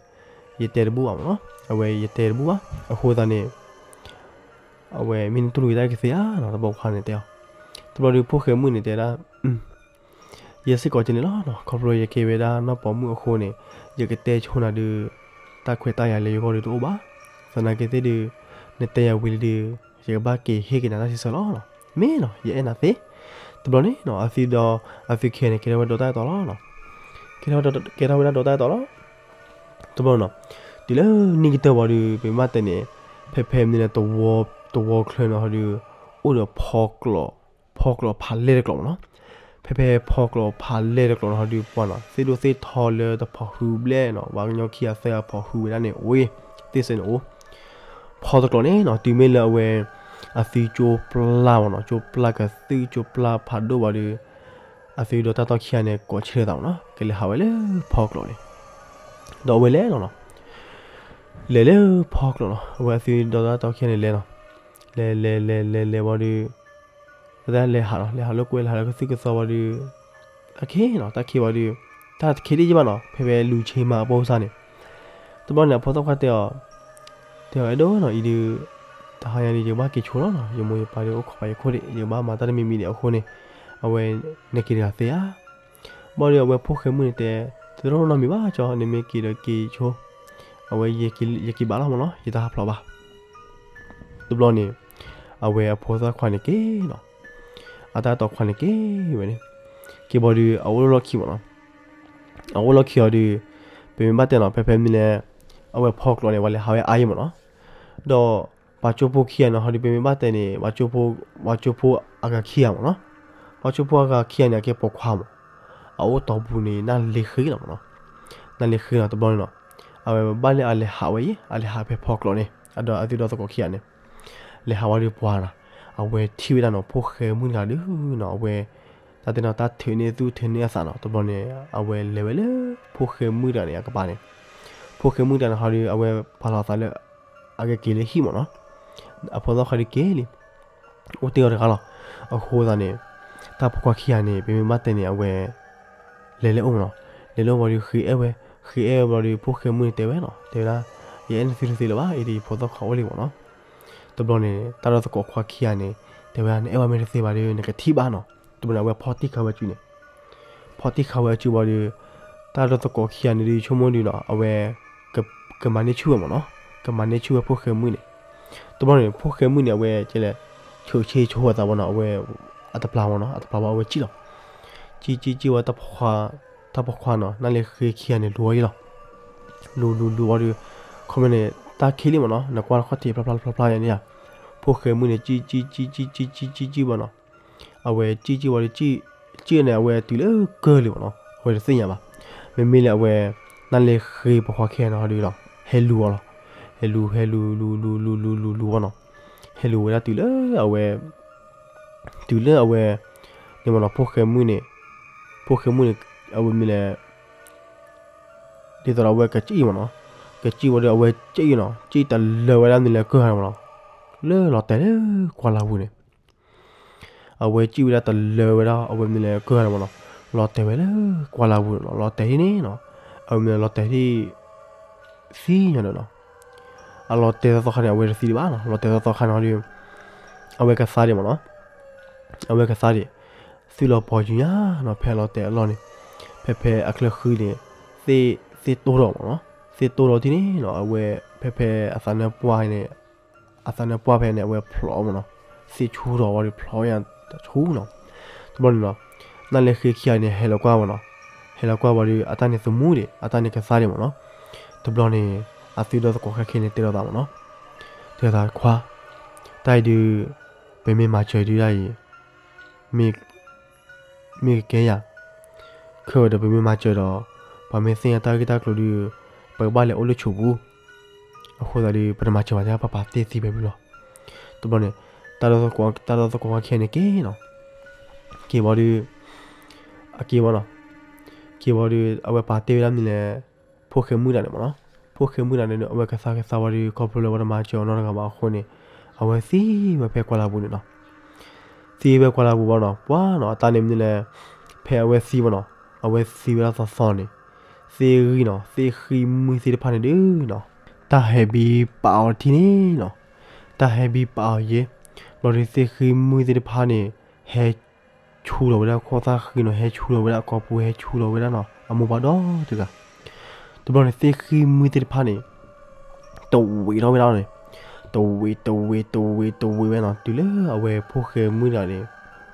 ယတဲတဘူၣ်ဘၣ်မ့ၢ်နီၤ အဝဲယတဲတဘူၣ်ဘၣ် အဃိသတးန့ၣ် အဝဲမ့ၢ်နတူၢ်လိာ်ယတၢ်ကသ့ဧါနီၤ တၢ်ပိာ်ခွါန့ၣ်တဲအီၤ တဘျီဒီးဖိၣ်ဃဲမုၣ်န့ၣ်တဲဒၣ် ယဲစ့ၢ်ကီးကန့ၣ်လီၤနီၤ ခီဖျိယကဲဝဲဒၣ်နီၢ်ပိာ်မုၣ်အဃိန့ၣ် ယကတဲဆိနၤဒုး တၢ်ခွဲးတၢ်ယာ်လၢယဂီၢ်ဒုးတအိၣ်ဘၣ် သနာ်က့သ့ၣ်ဒုး နတဲယၤဝံၤလံဒုး ယကဘၣ်က့ၤဟ့ၣ်က့ၤနၤတၢ်စံးဆၢလီၤနီၤ မ့ၢ်နီၤ ယအဲၣ်နၤသ့ တဘျီန့ၣ်နီၤ အသုဒီး အသုခံဂၤန့ၣ် ကဲထီၣ်ဝဲဒီးတၢ်အဲၣ်တီလီၤနီၤ ကဲထီၣ်ဝဲဒၣ်ဒီးတၢ်အဲၣ်တီလီၤ တဘျီနီၤ တုၤလၢနံၣ်ကတၢၢ်ဝံၤဒီး ပမ့ၢ်တဲန့ၣ် ဖဲဖဲမနုၤန့ၣ် တဝီချၢန့ၣ်ဟီဒီး အိၣ်ဒီးဖီကျိး ဖီကျိးဖးလဲၢ်တကျိးမ့ၢ်နီၤ ဖဲဖဲဖီကျိးဖးလဲၢ်တကျိးန့ၣ်ဟီဒီး ပှၤနီၤ သ့ၣ်ဒိၣ်သ့ၣ်ထီလၢတဖိးဟုဘျဲၣ်နီၤ ပှၤကညီခံဂၤသၢဂၤဖိးဟုဝဲဒၣ်န့ၣ် အိၣ် သ့ၣ်စဲန့ၣ်အိၣ် ဖီတကျိးန့ၣ်နီၤ တုၤမ့ၢ်လၢအဝဲ အသုကၠိပျၢ်မ့ၢ်နီၤ ကၠိပျၢ်ကသုၣ် ကၠိပျၢ်ဖးဒိၣ်ဝံၤဒီး အသုဒီးတၢ်တီခံဂၤန့ၣ် ကိးဆၢသးမ့ၢ်နီၤ ကလဲၤဟးဝဲလၢဖီကျိးန့ၣ် ဒီးအဝဲလဲၤလီၤနီၤ လဲၤလၢဖီကျိးနီၤ အဝဲအသုဒီးတၢ်တီခံဂၤန့ၣ်လဲၤနီၤ လဲၤလဲၤလဲၤလဲၤလဲၤဝံၤဒီး တၢ်လဲၤဟးနီၤ လဲၤဟးလိာ်ကွဲ လဲၤဟးလၢကသုၣ်ကသီဝံၤဒီး တၢ်ခံးနီၤ တၢ်ခံးဝံၤဒီး တၢ်တခံးဒံးယံၣ်ဘၣ်နီၤ ဖဲဖဲလူၤဆ့မၤအပိၢ်စါန့ၣ် တဘျီန့ၣ် အဖိသၣ်ခွါတဲအီၤ တဲအီၤ အဲၣ်ဒိးနီၤ အံၤဒုး တဟါညါဒုး ယကဘၣ်က့ၤဆိလီၤနီၤ ယမိၢ်ယပၢ်ဒုး အိၣ်ခိးပာ်ယခိၣ်ဒံး ယကဘၣ်မၤတၢ်တမံၤမံၤဒံးအဃိန့ၣ် အဝဲ နက့ၤတဂၤသ့ဧါ ဘၣ်ဒီးအဝဲဖိၣ်ဃဲမုၣ်န့ၣ်တဲ တလိၣ်နီတမံၤဘၣ်ကၠီ နမ့ၢ်က့ၤဒီးက့ၤဆိ အဝဲ ယက့ၤဘၣ်လီၤမ့ၢ်နီၤ ယတဟးဖျိးဘၣ် တဘျီန့ၣ် အဝဲအဖိသၣ်ခွါန့ၣ်က့ၤနီၤ အတၢ်အဲၣ်တီခွါန့ၣ်က့ၤဝဲန့ၣ် က့ၤဘၣ်ဒီး အအိၣ်လီၢ်ခံမ့ၢ်နီၤ အအိၣ်လီၢ်ခံအီၤဒီး ပမ့ၢ်ဘၣ်တဲနီၤ ဖဲဖဲမနုၤလဲၣ် အဝဲဖီကျိးန့ၣ် ပှၤလဲၤဟးဝဲအါယံၤမ့ၢ်နီၤ ဒီး ပှၤကၠိဖိခံဂၤန့ၣ် ဟီဒုး ပမ့ၢ်ဘၣ်တဲန့ၣ် ပှၤကၠိဖိ, ပှၤကၠိဖိအဂၤခံဂၤမ့ၢ်နီၤ, ပှၤကၠိဖိအဂၤခံဂၤန့ၣ် အကဲပိာ်ခွါမး, အအိၣ်တီၢ်ပူၤန့ၣ် နၢ်လ့ဃ့လီၤမ့ၢ်နီၤ, နၢ်လ့ဃ့လီၤတဘျီန့ၣ်နီၤ, အဝဲဘၣ်လၢအလဲၤဟးဝဲအံၤ, အလဲၤဟးဖဲဖီကျိးန့ၣ် အဒီးအသုဒီသကိးခံဂၤန့ၣ် လဲၤဟးဝံၤဒီးပှၤနီၤ, အဝဲထံၣ်ဝဲဒၣ်နီၤ ဖိၣ်ဃဲမုၣ်တဂၤဒုးနီၤ, အဝဲ တၢ်တဲနီၤ တၢ်ထုးန့ၢ်သူၣ်ထုးန့ၢ်အသးနီၤ, တဘျီန့ၣ် အဝဲလဲၤဝဲလၢ ဖိၣ်ဃဲမုၣ်တဂၤန့ၣ် အကပၤန့ၣ်, ဖိၣ်ဃဲမုၣ်တဂၤန့ၣ် ဟီဒုး အဝဲပာ်လီၤအသးလၢ အကက့ၤလၢဟံၣ်မ့ၢ်နီၤ, အဖိသၣ်ခွါဒုးက့ၤလံ အိၣ်တ့ၢ်အီၤတဂၤလီၤ, အဃိသတးန့ၣ် တၢ်ပိာ်ခွါခံဂၤန့ၣ် ပမ့ၢ်ဘၣ်တဲန့ၣ် အဝဲ လဲၤလၢအအိၣ်မ့ၢ်နီၤ, လဲၤလၢအအိၣ်ဝံၤဒီး ဃ့အဲၣ်ဝဲ, ဃ့အဲၣ်ဝဲဘျီဒီး ဖိၣ်ဃဲမုၣ်န့ၣ်တဲဝဲနီၤ, တဲဝဲဒၣ် ယအဲၣ်နသုတသ့လၢၤဘၣ်, အံၤဒီးယဖိသၣ်ခွါအိၣ်လံမ့ၢ်နီၤ, တဘျီန့ၣ် တၢ်ဒီသကိးခွါခံဂၤန့ၣ် တဲဝဲဒၣ် နအဲၣ်ဝဲမ့ၢ်တသ့ဘၣ်ဒီး နကထံၣ်ဘၣ်နီၤ, တဘျီန့ၣ် အဝဲဖီၣ်တံၢ်ဃာ်ဝဲအစုန့ၣ် ဖီၣ်တံၢ်ဃာ်ဝဲအစုဘၣ်ဒီး တၢ်ဒီသကိးခံဂၤန့ၣ်ဒုး ဆိကမိၣ်ဒုးနီၤ အဝဲ ကမၤန့ၢ်ဆူၣ်ဝဲမ့ၢ်နီၤ, ကမၤန့ၢ်ဆူၣ်ဝဲဖိၣ်ဃဲမုၣ်န့ၣ်, တဘျီန့ၣ် ဖိၣ်ဃဲမုၣ်န့ၣ် အဝဲကဲလဲၣ် ဆိးဆ့ဆိအသးဘၣ်နီၤ, အဝဲ အတပျၢ်မ့ၢ်နီၤ, အတပျၢ်ဘၣ်အဝဲစံၣ်လီၤ, စံၣ်စံၣ်စံၣ်ဝဲ တၢ်ပိာ်ခွါနီၤ နၢ်လ့ဃ့ခံဂၤန့ၣ်လူၤဝဲအံၤလီၤ, လူၤလူၤလူၤဝံၤဒီး ခီမ့ၢ်န့ၣ် တၢ်ခံလံမ့ၢ်နီၤ, နကွၢ်တခီၣ်ထံးဖျါဖျါဖျါဖျါယၤန့ၣ်ယၤ, ဖိၣ်ဃဲမုၣ်န့ၣ် စံၣ်စံၣ်စံၣ်စံၣ်စံၣ်စံၣ်စံၣ်စံၣ်ဘၣ်နီၤ အဝဲစံၣ်စံၣ်ဝံၤဒီး စံၣ်န့ၣ် အဝဲတုၤလၢကၢၢ်လံမ့ၢ်နီၤ, အဝဲတသ့ၣ်ညါဘၣ်, မ့မ့ၢ်လၢအဝဲ နၢ်လ့ဃ့ပိာ်ခွါခံဂၤန့ၣ်ဟီဒုးလီၤ, ဟဲလူၤအီၤလီၤ, ဟဲလူၤ ဟဲလူၤလူၤလူၤလူၤဘၣ်နီၤ, ဟဲလူၤဝဲဒၣ်တုၤလၢအဝဲ တုၤလၢအဝဲ န့ၣ်မ့ၢ်နီၤ ဖိၣ်ဃဲမုၣ်န့ၣ်, ဖိၣ်ဃဲမုၣ်န့ၣ် အဝဲမ့ၢ်လဲၣ် ဒ်သိးဒီးအဝဲကစံၣ်မ့ၢ်နီၤ, ကစံၣ်ဝံၤဒီးအဝဲစံၣ်နီၤ, စံၣ်တလၢာ်ဝဲဒၣ်မ့ၢ်လဲၣ်ကၢၢ်ဂၤန့ၣ်မ့ၢ်နီၤ, လၢလီၤတဲာ်လၢကွၢ်လၢ်ပူၤန့ၣ်, အဝဲစံၣ်ဝဲဒၣ်တလၢာ်ဝဲဒၣ် အဝဲမ့ၢ်လဲၣ်ကၢၢ်ဂၤန့ၣ်မ့ၢ်နီၤ, လီၤတဲာ်ဝဲလၢကွၢ်လၢ်ပူၤန့ၣ်နီၤ, လီၤတဲာ်ဒ်န့ၣ်နီၤ, အဝဲမ့ၢ်လဲၣ်လီၤတဲာ်ဒ် သ့ၣ်ညါဒီးနီၤ, အလီၤတဲာ်သီသီခါန့ၣ် အဝဲတသံဒံးဘၣ်နီၤ, လီၤတဲာ်သီသီခါန့ၣ်ဒီး အဝဲကသါဒံးမ့ၢ်နီၤ, အဝဲကသါဒံး သုးလီၤပီၤယုၢ်ညါနီၤ, ဖဲအလီၤတဲာ်အလီၢ်န့ၣ်, ဖဲဖဲအချၢဃံန့ၣ် သ့ၣ်တိၢ်ဒီးမ့ၢ်နီၤ, သ့ၣ်တိၢ်ဒီးဒ်န့ၣ်နီၤ, အဝဲဖဲဖဲအသးနၢပှၢ်န့ၣ်, အသးနၢပှၢ်ဖဲန့ၣ် အဝဲဖျိးမ့ၢ်နီၤ, သ့ၣ်ဆူၣ်ထီၣ်ဝံၤဒီးဖျိးညါတဆူၣ်နီၤ, တဘျီန့ၣ်နီၤ, နၢ်လ့ဃ့ခံဂၤန့ၣ် ဟဲလီၤကွၢ်မ့ၢ်နီၤ, ဟဲလီၤကွၢ်ဝံၤဒီး အတၢ်န့ၣ်သမူဒံး အတၢ်န့ၣ်ကသါဒံးမ့ၢ်နီၤ, တဘျီန့ၣ် အသုးဒီသကိးခဲခဲန့ၣ်တဲလိာ်သးမ့ၢ်နီၤ, တဲသးခွါ, တၢ်အံၤဒုး ပမ့ၢ်မၤစၢၤဒုးဒၣ်အံၤ မ့ၢ် မ့ၢ်ကကဲယၤ, ခဲဝဲဒီးပမ့ၢ်မၤစၢၤဒီး ပှၤမ့ၢ်သ့ၣ်ညါတၢ်ဂ့ၢ်တၢ်ကျိၤဒုး ပကဘၣ်လဲၤအိၣ်လၢဆိးပူၤ, အဃိသတးဒီး ပတမၤစၢၤဘၣ်တၢ် ပပာ်တ့ၢ်သံဖဲဖုလီၤ, တဘျီန့ၣ် တၢ်ဒီသကိး တၢ်ဒီသကိးဝဲခံဂၤန့ၣ်က့ၤနီၤ, က့ၤဝံၤဒီး အက့ၤဝံၤနီၤ, က့ၤဝံၤဒီး အဝဲပာ်တ့ၢ်ဝဲဒၣ်မ့ၢ်လဲၣ် ဖိၣ်ဃဲမုၣ်တဂၤန့ၣ်မ့ၢ်နီၤ, ဖိၣ်ဃဲမုၣ်တဂၤန့ၣ်ဒီး အဝဲကသါကသါဝံၤဒီး ခီဖျိလၢအဝဲတမၤစၢၤအီၤနီတဂၤဘၣ်အဃိန့ၣ်, အဝဲသံဝဲဖဲကွၢ်လၢ်ပူၤန့ၣ်နီၤ, သံဝဲကွၢ်လၢ်ပူၤဘၣ်နီၤ, ပှၤနီၤ အတၢ်န့ၣ်မနုၤလဲၣ်, ဖဲအဝဲသံဘၣ်နီၤ, အဝဲသံဝဲဒၣ်သီသီန့ၣ်, သ့ၣ်ဂံၢ်နီၤ သ့ၣ်ဃံမုၢ်သ့ၣ်တဖၣ်န့ၣ်ဒုးနီၤ, တၢ်ဟဲဘံပာ်အီၤထံန့ၣ်နီၤ, တၢ်ဟဲဘံပာ်အီၤယဲ, ဘျီဒီးသ့ၣ်ဃံမုၢ်သ့ၣ်တဖၣ်န့ၣ် ဟဲ ဆူၣ်လီၤဝဲဒၣ်ခိၣ်သၣ်ဃံနီၤ, ဟဲဆူၣ်လီၤဝဲဒၣ်အကိာ်ပူၤ, ဟဲဆူၣ်လီၤဝဲဒၣ်နီၤ အမိၢ်ပှၢ်ဒီတဂၤ, တဘျီန့ၣ် သ့ၣ်ဃံမုၢ်သ့ၣ်တဖၣ်န့ၣ် တဝံးထီၣ်ဝဲဒၣ်န့ၣ်, တဝံး တဝံး တဝံး တဝံးဝဲနီၤ, တုၤလၢအဝဲဖိၣ်ဃဲမုၣ်တဂၤန့ၣ်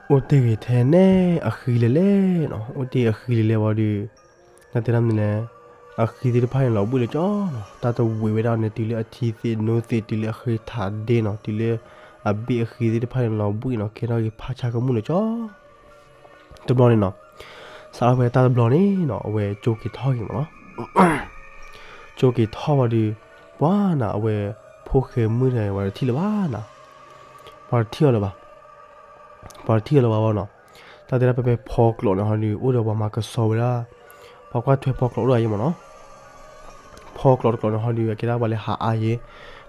အိၣ်တ့ၢ်ဂ့ၤထဲန့ၣ်အဃံလဲၤလဲၤနီၤ, အိၣ်တ့ၢ်အဃံလဲၤလဲၤဝံၤဒီး တၢ်တဲဒၣ်မနုၤလဲၣ်, အဃံသ့ၣ်တဖၣ်န့ၣ်လီၤဘှံးလၢကၠီနီၤ, တၢ်တဝံးဝဲဒၣ်န့ၣ် တုၤလၢအထံသ့ၣ်နိသ့ၣ်, တုၤလၢအဃ့ထးဒ့နီၤ, တုၤလၢအဘ့ၣ်အဃံသ့ၣ်တဖၣ်န့ၣ်လီၤဘှံးနီၤ, ကဲထီၣ်ဂ့ၤဖးဆါကမူၣ်လၢကၠီ တဘျီန့ၣ်နီၤ, စးထီၣ်ဖဲတၢ်တဘျီန့ၣ်နီၤ, အဝဲကၠိက့ၤထီၣ်က့ၤမ့ၢ်နီၤ, ကၠိက့ၤထီၣ်ဝံၤဒီး ပှၤနီၤ အဝဲ ဖိၣ်ဃဲမုၣ်တဂၤအံၤ ပှၤတထံၣ်လၢၤဘၣ်နီၤ, ပှၤတထံၣ်အီၤလၢၤဘၣ်, ပှၤတထံၣ်အီၤလၢၤဘၣ်ဘၣ်နီၤ, တၢ်တဲဒၣ်ဖဲဖဲဖီကျိးန့ၣ်ဟီဒီး အိၣ်ဒီးပှၤမၤကဆှီဝဲဒၣ်, ပှၤကွၢ်ထွဲဖီကျိးအိၣ်ဒီးအံၤမ့ၢ်နီၤ, ဖီကျိးတကျိးန့ၣ်ဟီဒီး အကဲဒၣ်ပှၤလဲၤဟးအါယဲ,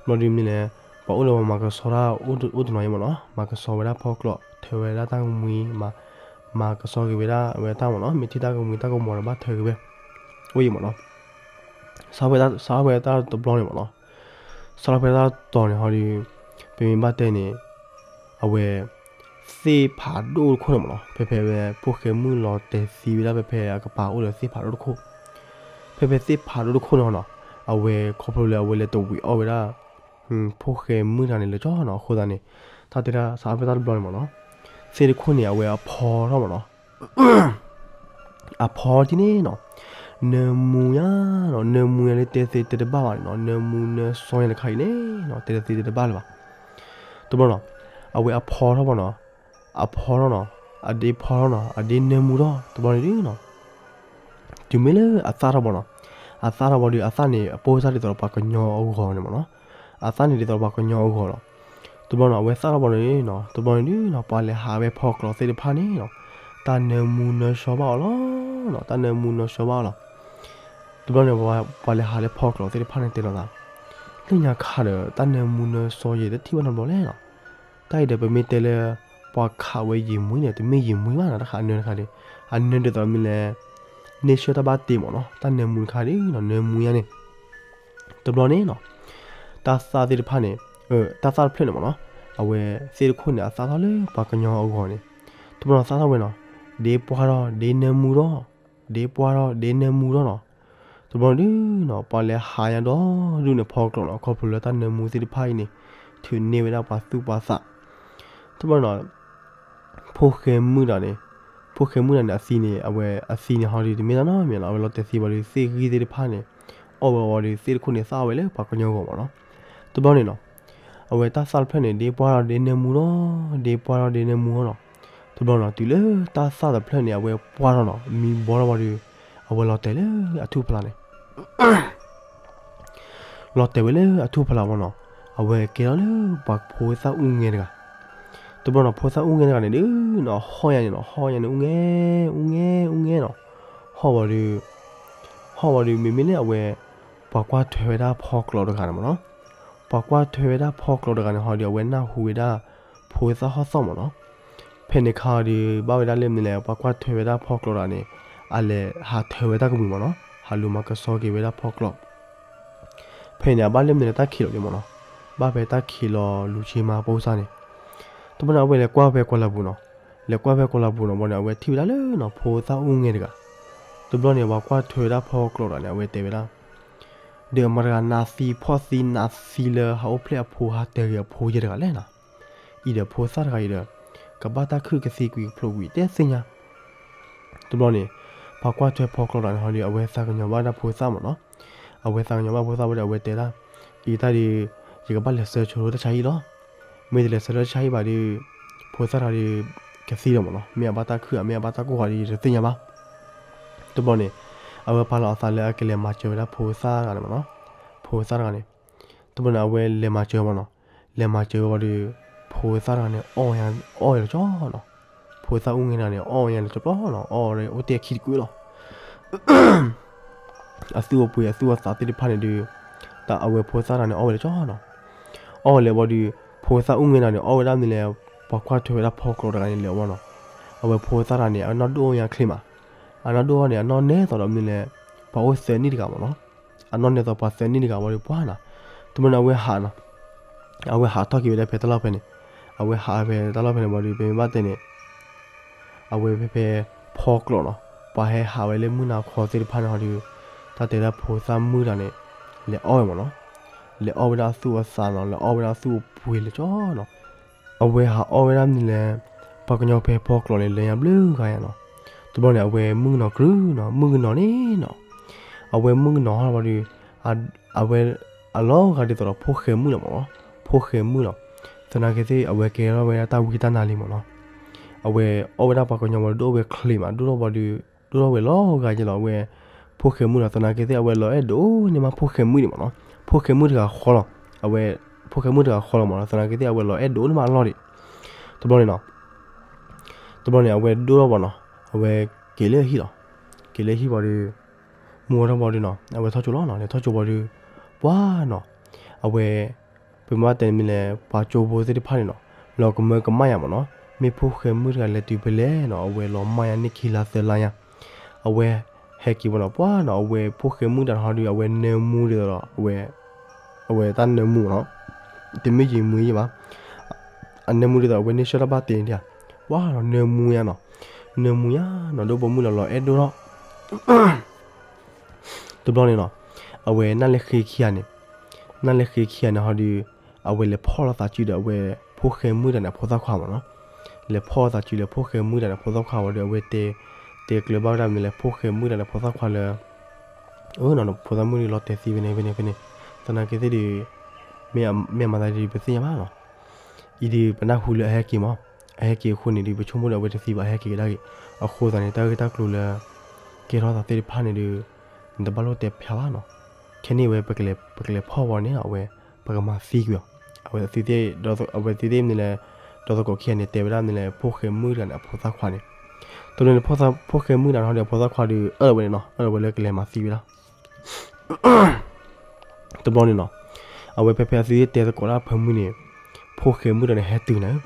ဘျီဒီးမနုၤလဲၣ်, ပှၤအိၣ်ဒီးပှၤမၤကဆှီတၢ်အိၣ်တနီၤအံၤမ့ၢ်နီၤ, မၤကဆှီဝဲဒၣ်ဖီကျိး, ထၢဝဲဒၣ်တၢ်ကမှံ, မၤကဆှီက့ၤဝဲဒၣ်ဝဲတၢ်မ့ၢ်နီၤ, မ့ၢ်ထံၣ်တၢ်ကမှံတၢ်ကမီၤဒီးဘၣ်ထၢက့ၤဝဲ, အိၣ်အံၤမ့ၢ်နီၤ, စးထီၣ်ဖဲတၢ်တဘျီန့ၣ်မ့ၢ်နီၤ, စးထီၣ်ဖဲတၢ်တတီၤန့ၣ်ဟီဒီး ပမ့ၢ်ဘၣ်တဲန့ၣ် အဝဲ သ့ၣ်ဖးဒိၣ်တခိၣ်န့ၣ်မ့ၢ်နီၤ, ဖဲဖဲဝဲဖိၣ်ဃဲမုၣ်လီၤတဲာ်သံဝဲဒၣ်ဖဲဖဲအကပၤအိၣ်ဒီးသ့ၣ်ဖးဒိၣ်တခိၣ်, ဖဲဖဲသ့ၣ်ဖးဒိၣ်တခိၣ်န့ၣ်နီၤ, အဝဲခီဖျိလၢအဝဲလဲၤတဝံးအီၣ်ဝဲဒၣ် ဖိၣ်ဃဲမုၣ်တဂၤန့ၣ်လၢကၠီနီၤ, အဃိသတးန့ၣ် တၢ်တဲဒၣ်စးထီၣ်ဖဲတၢ်တဘျီန့ၣ်မ့ၢ်နီၤ, သ့ၣ်တခိၣ်န့ၣ် အဝဲအဖီထီၣ်မ့ၢ်နီၤ, အဖီထီၣ်န့ၣ်နီၤ, နၢမူညါနီၤ, နၢမူညါလၢတဲသ့တဲတဘၣ်ဘၣ်န့ၣ်နီၤ, နၢမူနၢစီညါတခါအံၤန့ၣ်နီၤ, တဲသ့တဲတဘၣ်လၢၤဘၣ်, တဘျီနီၤ, အဝဲအဖီထီၣ်ဘၣ်နီၤ, အဖီထီၣ်နီၤ, အဒ့ဖီထီၣ်နီၤ, အဒ့နၢမူထီၣ် တဘျီန့ၣ်ဒုးနီၤ, တုၤမ့ၢ်လၢအသၣ်ထီၣ်ဘၣ်နီၤ, အသၣ်ထီၣ်ဘၣ်ဒီး အသၣ်န့ၣ် အပိၢ်စၢ်ဒ်သိးဒီးပှၤကညီအဂီၤန့ၣ်မ့ၢ်နီၤ, အသၣ်န့ၣ်ဒ်သိးဒီးပှၤကညီအဂီၤလီၤ. တဘျီနီၤ အဝဲသၣ်ထီၣ်ဘၣ်န့ၣ်နီၤ, တဘျီန့ၣ်ဒုးနီၤ ပှၤလဲၤဟးဝဲဖီကျိးသ့ၣ်တဖၣ်န့ၣ်နီၤ, တၢ်နၢမူနၢဆှီဘၣ်အီၤလီၤနီၤ, တၢ်နၢမူနၢဆှီဘၣ်အီၤလီၤ. တဘျီန့ၣ် ပှၤလဲၤဟးလၢဖီကျိးသ့ၣ်တဖၣ်န့ၣ်တဲလီၤသး, လၢညါခါဒီး တၢ်နၢမူနၢဆှီယဲ တထံၣ်ဘၣ်နီတဘျီလဲၣ်နီၤ. တၢ်အံၤဒီးပမ့ၢ်တဲလၢ ပှၤခးဝဲယံာ်မွံန့ၣ် တမ့ၢ်ယံာ်မွံဘၣ်နီၤ, တၢ်ခးအနၢတခါဒီး အနၢဒ်သိးမ့ၢ်လဲၣ်, န့ၢ်ဆၢတၢ်ဘၣ်တ့မ့ၢ်နီၤ, တၢ်နၢမူတခါဒီးနီၤ နၢမူညါန့ၣ် တဘျီန့ၣ်နီၤ, တၢ်သၣ်သ့ၣ်တဖၣ်န့ၣ်, တၢ်သၣ်တဖျၢၣ်န့ၣ်မ့ၢ်နီၤ, အဝဲသ့ၣ်တခိၣ်န့ၣ် အသၣ်ထီၣ်လၢပှၤကညီအဂီၤန့ၣ်, တဘျီနီၤသၣ်ထီၣ်ဝဲနီၤ, ဒ့ပှၢ်ထီၣ် ဒ့နၢမူထီၣ်, ဒ့ပှၢ်ထီၣ် ဒ့နၢမူထီၣ်နီၤ. တဘျီဒုးနီၤ ပှၤလဲၤဟးညါဒီဒူၣ်န့ၣ် ဖီကျိးနီၤ, ခီဖျိလၢတၢ်နၢမူသ့ၣ်တဖၣ်အံၤန့ၣ် ထုးန့ၢ်ဝဲဒၣ်ပှၤသူၣ်ပှၤသး. တဘျီနီၤ ဖိၣ်ဃဲမုၣ်တဂၤန့ၣ်, ဖိၣ်ဃဲမုၣ်တဂၤန့ၣ် အသံန့ၣ် အဝဲအသံန့ၣ်ဟီဒုး တမ့ၢ်တၢ်နီတမံၤလီၤ, အဝဲလီၤတဲာ်သံဘၣ်ဒီး သ့ၣ်ဂံၢ်သ့ၣ်တဖၣ်န့ၣ် အီၣ်ဝဲဝံၤဒီး သ့ၣ်တခိၣ်န့ၣ် သၣ်အီၣ်ဝဲလၢပှၤကညီဂီၤမ့ၢ်နီၤ. တဘျီန့ၣ်နီၤ အဝဲတၢ်သၣ်တဖျၢၣ်န့ၣ် ဒ့ပှၢ်ထီၣ်ဒ့နၢမူထီၣ်, ဒ့ပှၢ်ထီၣ်ဒ့နၢမူထီၣ်နီၤ. တဘျီနီၤ တုၤလၢတၢ်သၣ်တဖျၢၣ်န့ၣ် အဝဲပှၢ်ထီၣ်နီၤ မံဘီထီၣ်ဝံၤဒီး အဝဲလီၤတဲာ်လၢအထူၣ်ဖျါန့ၣ် လီၤတဲာ်ဝဲလၢအထူၣ်ဖျါမ့ၢ်နီၤ, အဝဲကဲထီၣ်လၢပှၤဖိသၣ်အူငဲတဂၤ. တဘျီနီၤ ဖိသၣ်အူငဲတဂၤန့ၣ်ဒုးနီၤ ဟီၣ်ညါန့ၣ်နီၤ, ဟီၣ်ညါန့ၣ် အူငဲ, အူငဲ, အူငဲနီၤ. ဟီၣ်ဝံၤဒီး, ဟီၣ်ဝံၤဒီး မ့မ့ၢ်လၢအဝဲ ပှၤကွၢ်ထွဲဝဲဒၣ်ဖီကျိးတဂၤန့ၣ်မ့ၢ်နီၤ, ပှၤကွၢ်ထွဲဝဲဒၣ်ဖီကျိးတဂၤန့ၣ်ဟီဒီး အဝဲနၢ်ဟူဝဲဒၣ် ဖိသၣ်ဟီၣ်သီၣ်မ့ၢ်နီၤ. ဖဲန့ၣ်ခါဒီး ဘၣ်ဝဲဒၣ်လၢမနုၤလဲၣ် ပှၤကွၢ်ထွဲဝဲဒၣ်ဖီကျိးတဂၤန့ၣ် အလဲၤဟးထၢဝဲတၢ်ကမှံၤမ့ၢ်နီၤ, ဟးလူၤမၤကဆှီက့ၤဝဲဒၣ်ဖီကျိး ဖဲန့ၣ် အဘၣ်လၢမနုၤလဲၣ် တၢ်ခံးလီၤဒုးမ့ၢ်နီၤ, ဘၣ်ဖဲတၢ်ခံးလီၤလူၤဆ့မၤပိၢ်စၢ်န့ၣ်. တဘျီန့ၣ် အဝဲလဲၤကွၢ်ဖဲကိးလါပူၤနီၤ, လဲၤကွၢ်ဖဲကိးလါပူၤနီၤ ဘၣ်န့ၣ် အဝဲထံၣ်ဝဲဒၣ်လၢနီၤ ဖိသၣ်အူငဲတဂၤ. တဘျီန့ၣ် ပှၤကွၢ်ထွဲဝဲဒၣ်ဖီကျိးတဂၤန့ၣ် အဝဲတဲဝဲဒၣ်, ဒီးမတၤတဂၤနးသံဖှီၣ်သံနးသံလၢဟးအိၣ်ဖျဲၣ်အဖိဟးတဲာ်ဂ့ၤအဖိယဲတဂၤလဲၣ်နီၤ. အံၤဒီးဖိသၣ်တဂၤအံၤဒီး ကဘၣ်တၢ်ခုၣ်ကသံကွံာ်ကဖျိးကွံာ်တဲသ့ၣ်ညါ တဘျီန့ၣ် ပှၤကွၢ်ထွဲဖီကျိးတဂၤန့ၣ်ဟီဒီး အဝဲသးကညီၤဘၣ်ဒၣ်ဖိသၣ်မ့ၢ်နီၤ, အဝဲသးကညီၤဘၣ်ဖိသၣ်ဝဲဒီး အဝဲတဲဒၣ်, အံၤတၢ်ဒီး ယကဘၣ်လဲၤဆှၢဆိတၢ်ဆါဟံၣ်လီၤ. မ့ၢ်တလဲၤဆှၢတၢ်ဆါဟံၣ်ဘၣ်ဒီး ဖိသၣ်တဂၤဒီး ကသံလီၤမ့ၢ်နီၤ, မ့ၢ်အဘၣ်တၢ်ခုၣ်ဧါ မ့ၢ်အဘၣ်တၢ်ကိၢ်ဧါဒီး ယတသ့ၣ်ညါဘၣ်. တဘျီန့ၣ် အဝဲပာ်လီၤအသးလၢအကလဲၤမၤစၢၤဝဲဒၣ်ဖိသၣ်တဂၤန့ၣ်မ့ၢ်နီၤ, ဖိသၣ်တဂၤန့ၣ် တဘျီန့ၣ် အဝဲလဲၤမၤစၢၤမ့ၢ်နီၤ, လဲၤမၤစၢၤဝံၤဒီး ဖိသၣ်တဂၤန့ၣ် အီၣ်ဝဲလၢကၠီနီၤ, ဖိသၣ်အူငဲတဂၤန့ၣ် အီၣ်ဝဲလၢကၠီပျီနီၤ, အီၣ်ဝဲအိၣ်တ့ၢ်ခံတကွံာ်လီၤ. အသူၣ်အပှ့ၤအသူၣ်အသးသ့ၣ်တဖၣ်န့ၣ်ဒီး တၢ်အဝဲဖိသၣ်တဂၤန့ၣ် အီၣ်ဝဲလၢကၠီနီၤ, အီၣ်ဝဲလၢဝံၤဒီး ဖိသၣ်အူငဲတဂၤန့ၣ် အီၣ်ဝဲဒၣ်မနုၤလဲၣ်, ပှၤကွၢ်ထွဲဝဲဒၣ်ဖီကျိးတဂၤန့ၣ်လဲၤအီၤမ့ၢ်နီၤ, အဝဲဖိသၣ်တဂၤန့ၣ် အနီၢ်ဒိၣ်အီၣ်ညါချ့မး, အနီၢ်ဒိၣ်အီၣ်န့ၣ် အနီၢ်နဲသိးဒီးမနုၤလဲၣ်, ပှၤအိၣ်သၢနံၣ်တဂၤမ့ၢ်နီၤ အနီၢ်နဲသိးပှၤသၢနံၣ်တဂၤဝံၤဒီးပှၢ်နီၤ, တဘျီန့ၣ် အဝဲဟးနီၤ, အဝဲဟးထီၣ်က့ၤဝဲဒၣ်ဖဲတၢ်လီၢ်ဖဲန့ၣ်, အဝဲဟးဖဲတၢ်လီၢ်ဖဲန့ၣ်ဝံၤဒီး ပမ့ၢ်ဘၣ်တဲန့ၣ်, အဝဲဖဲဖဲဖီကျိးနီၤ, ပှၤဟဲဟးဝဲလၢမုၢ်နၤခီသ့ၣ်တဖၣ်န့ၣ်ဟီဒီး တၢ်တဲဒၣ်ဖိသၣ်မုၣ်တဂၤန့ၣ် လဲၤအီၣ်ဝဲမ့ၢ်နီၤ, လဲၤအီၣ်ဝဲဒၣ်အသူၣ်အသးနီၤ, လဲၤအီၣ်ဝဲဒၣ်အသူၣ်အပှ့ၤလၢကၠီနီၤ, အဝဲဟးအီၣ်ဝဲဒၣ်မနုၤလဲၣ်, ပှၤကညီဖဲဖီကျိးန့ၣ် လဲၤညါဘျုးဂၤညါနီၤ, တဘျီန့ၣ် အဝဲမုၣ်ကနီၤကြုးနီၤ, မုၣ်ကနီၤန့ၣ်နီၤ, အဝဲမုၣ်ကနီၤဟီဝံၤဒီး အဝဲအလီၤဂာ်ဒ်သိးဒီးဖိၣ်ဃဲမုၣ်လီၤမ့ၢ်နီၤ, ဖိၣ်ဃဲမုၣ်လီၤ, သနာ်က့သ့ၣ် အဝဲကဲထီၣ်ဝဲဒၣ်တၢ်ဝံတၢ်နါလံမ့ၢ်နီၤ, အဝဲအီၣ်ဝဲဒၣ်ပှၤကညီဝံၤဒီး ဒိၣ်ဝဲချ့မး, ဒိၣ်ထီၣ်ဝံၤဒီး ဒိၣ်ထီၣ်ဝဲလီၤဂာ်ယဲလီၤ, အဝဲ ဖိၣ်ဃဲမုၣ်လီၤ, သနာ်က့သ့ၣ် အဝဲလီၤအဲၣ်ဒိးန့ၢ်မးဖိၣ်ဃဲမုၣ်န့ၣ်မ့ၢ်နီၤ, ဖိၣ်ဃဲမုၣ်တဂၤဃီလီၤ, အဝဲ ဖိၣ်ဃဲမုၣ်တဂၤဃီလီၤမ့ၢ်နီၤ, သနာ်က့သ့ၣ် အဝဲလီၤအဲၣ်ဒိးန့ၢ်မးအလီၢ်ဒံး, တဘျီန့ၣ်နီၤ တဘျီန့ၣ် အဝဲဒိၣ်ထီၣ်ဘၣ်နီၤ, အဝဲက့ၤလၢအဟံၣ်လီၤ, က့ၤလၢဟံၣ်ဝံၤဒီး မုၢ်ဝါထီၣ်ဘၣ်ဒီးနီၤ အဝဲထီၣ်ကၠိလီၤနီၤ, လဲၤထီၣ်ကၠိဝံၤဒီး ပှၢ်နီၤ, အဝဲ ပမ့ၢ်တဲန့ၣ်မ့ၢ်လဲၣ် ပှၤကၠိဖိသ့ၣ်တဖၣ်န့ၣ်နီၤ လီၤကမၢကမၣ်ယၤမ့ၢ်နီၤ, မ့ၢ်ဖိၣ်ဃဲမုၣ်တဂၤလဲၤတုၤဖဲလဲၣ်နီၤ အဝဲလီၤမၢ်ယၤန့ၢ်ခံလါသၢလါယၤ, အဝဲဟဲက့ၤဝဲနီၤ ပှၢ်နီၤ အဝဲဖိၣ်ဃဲမုၣ်တဂၤဟီဒီး အဝဲနၢမူဒ်သိးဒီး အဝဲ အဝဲတၢ်နၢမူနီၤ, တမ့ၢ်ယံာ်မွံယံာ်ဘၣ်, အနၢမူဒ်သိးဒီး အဝဲန့ၢ်ဆၢတၢ်ဘၣ်တ့န့ၣ်ဧါ, ပှၢ်နီၤ နၢမူယၤနီၤ, နၢမူယၤနီၤ ဒိၣ်ပိာ်မုၣ်လီၤလီၤအဲၣ်ဒိၣ်ထီၣ် တဘျီန့ၣ်နီၤ အဝဲနၢ်လဲၤဃ့ခံဂၤန့ၣ်, နၢ်လဲၤဃ့ခံဂၤန့ၣ်ဟီဒီး အဝဲလဲၤဖီၣ်လိာ်သးစုဒီး အဝဲဖိၣ်ဃဲမုၣ်တဂၤန့ၣ် အဖိသၣ်ခွါမ့ၢ်နီၤ, လဲၤဖီၣ်လိာ်သးစုဒီးဖိၣ်ဃဲမုၣ်တဂၤန့ၣ် အဖိသၣ်ခွါဝံၤဒီး အဝဲတဲ တဲကျၢၤဘၣ်ဝဲဒၣ်မနုၤလဲၣ် ဖိၣ်ဃဲမုၣ်တဂၤန့ၣ် အဖိသၣ်ခွါလၢ အနီၤ ဖိသၣ်မုၣ်ဒီးလီၤတဲာ်သံဖဲန့ၣ်ဖဲန့ၣ်ဖဲန့ၣ်, သနာ်က့သ့ၣ်ဒီး မ့ၢ်မၤသးဒ်ပသ့ၣ်ညါဘၣ်နီၤ, အံၤဒုးပနၢ်ဟူလၢအဟဲက့ၤမး, အဟဲက့ၤအဃိန့ၣ်ဒုး ပဆိကမိၣ်ဒီးအဝဲတသံဘၣ် အဟဲက့ၤကဒါက့ၤ, အဃိသတးန့ၣ် တၢ်ဂ့ၢ်တၢ်ကျိၤလၢ ကဲထီၣ်သးသ့ၣ်တဖၣ်န့ၣ်ဒုး နတဘၣ်လိၣ်တဲဖျါဘၣ်နီၤ, ခဲန့ၣ်ဝဲ ပကလဲၤဖီၣ်ဝဲန့ၣ် အဝဲ ပကမၤသံကွံာ်အီၤ, အဝဲသ့ၣ် အဝဲသ့ၣ်မနုၤလဲၣ်, ဒီးသကိးခံဂၤန့ၣ် တဲဝဲဒၣ်မနုၤလဲၣ် ဖိၣ်ဃဲမုၣ်တဂၤန့ၣ် အဖိသၣ်ခွါန့ၣ်, တဘျီန့ၣ် ဖိၣ်ဃဲမုၣ်တဂၤန့ၣ်ဒီး အဖိသၣ်ခွါဒုး အၢၣ်လီၤဝဲန့ၣ်နီၤ, အၢၣ်လီၤဝဲလၢကလဲၤမၤသံဝဲဒၣ် တဘျီန့ၣ်နီၤ, အဝဲဖဲဖဲအသုသ့ၣ်တဲသကိးတၢ်ဖၢမုၢ်န့ၣ်, ဖိၣ်ဃဲမုၣ်တဂၤန့ၣ် ဟဲတုၤနၤ,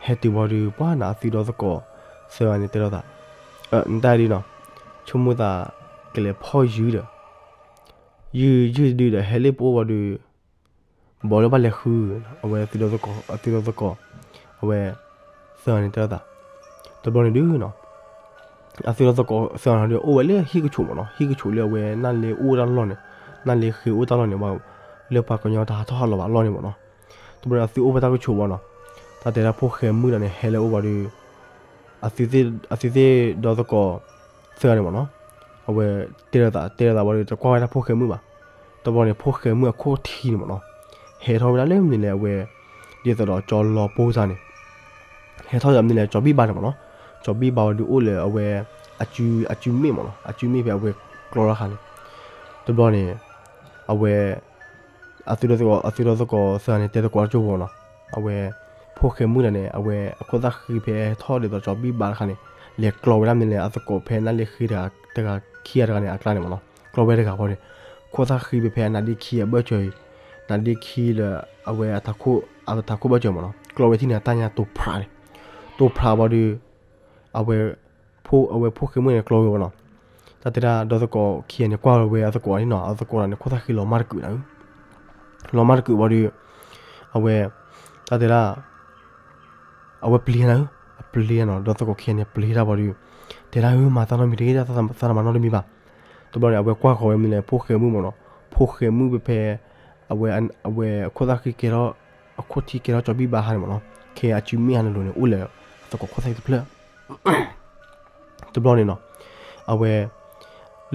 ဟဲတုၤဝံၤဒီး ပှၢ်နၤအသုဒီသကိး သၢဂၤန့ၣ်တဲလိာ်သး, နတၢ်ဒ်နီၤ, ဆိကမိၣ်သး ကလဲၤဖီၣ်ယုၢ်ဒီး, ယုၢ် ယုၢ်တဒုဒီး ဟဲလၢပအိၣ်ဝံၤဒီး ဘၣ်လၢဘၣ်လဲၤဃု, အဝဲအသုဒီသကိး, အဝဲ သၢဂၤန့ၣ်တဲလိာ်သး, တဘျီန့ၣ်ဒုးနီၤ, အသုဒီသကိးသၢဂၤန့ၣ်ဒီး အိၣ်ဝဲလၢဟံၣ်ကဆူးမ့ၢ်နီၤ, ဟံၣ်ကဆူးလၢအဝဲနၢ်လ့အိၣ်တၢ်လီၢ်န့ၣ်, နၢ်လ့ဃ့အိၣ်တၢ်လီၢ်န့ၣ် လၢပှၤကညီတဟးထီၣ်ဟးလီၤဘၣ်အလီၢ်န့ၣ်မ့ၢ်နီၤ, တဘျီန့ၣ် အသုအိၣ်ဖဲတၢ်ကဆူးဘၣ်နီၤ, တၢ်တဲဒၣ်ဖိၣ်ဃဲမုၣ်တဂၤန့ၣ် ဟဲလၢအအိၣ်ဝံၤဒီး အသုသ့ၣ်ဒီသကိး သၢဂၤန့ၣ်မ့ၢ်နီၤ, အဝဲတဲလိာ်သး တဲလိာ်သးဝံၤဒီး တကွၢ်ဝဲဒၣ်ဖိၣ်ဃဲမုၣ်ဘၣ်, တဘျီန့ၣ် ဖိၣ်ဃဲမုၣ်အခိၣ်ထံးန့ၣ်မ့ၢ်နီၤ, ဟဲထီၣ်ဝဲဒၣ်လၢမနုၤလဲၣ် အဝဲ ဒ်သိးဒီးကၠီလီၤပူၤစ့ၢ်န့ၣ်, ဟဲထီၣ်ဝဲဒၣ်မနုၤလဲၣ် ကၠီဘံၣ်ဘါန့ၣ်မ့ၢ်နီၤ, ကၠီဘံၣ်ဘါဝံၤဒီးအိၣ်လၢအဝဲ အစု အစုမ့ၣ်မ့ၢ်နီၤ, အစုမ့ၣ်ဖဲအဝဲကျီတၢ်ခါန့ၣ်, တဘျီန့ၣ် အဝဲ အသုဒီသကိး အသုဒီသကိးသၢဂၤန့ၣ် တဲသကိးတၢ်ကၠိဖိမ့ၢ်နီၤ, အဝဲ ဖိၣ်ဃဲမုၣ်တဂၤန့ၣ် အဝဲအခိၣ်သၣ်ဃံဖဲဟဲထီၣ်ဒ်သိးကၠီဘံၣ်ဘါတခါန့ၣ်, လဲၤကျီဝဲဒၣ်မနုၤလဲၣ် အသကိးဖဲနၢ်လ့ဃ့တဂၤ တဂၤခံဂၤတဂၤန့ၣ် အကျါန့ၣ်မ့ၢ်နီၤ, ကျီဝဲတဂၤဃီန့ၣ်, ခိၣ်သၣ်ဃံဖဲဖဲအနါဒ့ခံအဘၢၣ်စၢၤအံၤ, နါဒ့ခံလၢ အဝဲအထးခိၣ် အထးခိၣ်ဘၢၣ်စၢၤမ့ၢ်နီၤ, ကျီဝဲထံၣ်န့ၣ် အတၢ်ညါတိၤဖျးန့ၣ်, တိၤဖျးဝံၤဒီး အဝဲ ဖိ အဝဲဖိၣ်ဃဲမုၣ်န့ၣ် ကျီဝဲဝဲနီၤ, တၢ်တဲဒၣ်ဒီသကိးခံဂၤန့ၣ် ကွၢ်ဝဲအသကိးန့ၣ်နီၤ, အသကိးတဂၤန့ၣ် ခိၣ်သၣ်ဃံလီၤမၢ်တကုာ်နၤဧၢ, လီၤမၢ်တကုာ်ဝံၤဒီး အဝဲ တၢ်တဲဒၣ် အဝဲပျံၤနၤဧၢ, အပျံၤနီၤ, ဒီသကိးခံဂၤန့ၣ် ပျံၤတၢ်ဝံၤဒီး တဲဒၣ်ဧၢ မၤသးနီတမံၤတဂ့ၤ, သးတမၤနီတမံၤဘၣ်, တဘျီန့ၣ် အဝဲကွၢ်ဃီၤဝဲမနုၤလဲၣ် ဖိၣ်ဃဲမုၣ်မ့ၢ်နီၤ, ဖိၣ်ဃဲမုၣ်ဖဲဖဲ အဝဲ အဝဲအခိၣ်သၣ်ဃံကဲထီၣ် အခိၣ်ထံကဲထီၣ်ကၠီဘံၣ်ဘါဟါန့ၣ်မ့ၢ်နီၤ, ခဲအစုမ့ၣ်ဟါန့ၣ်လိၤန့ၣ် အိၣ်လၢ အသကိးခိၣ်သၣ်ဃံတဖျၢၣ် တဘျီန့ၣ်နီၤ, အဝဲ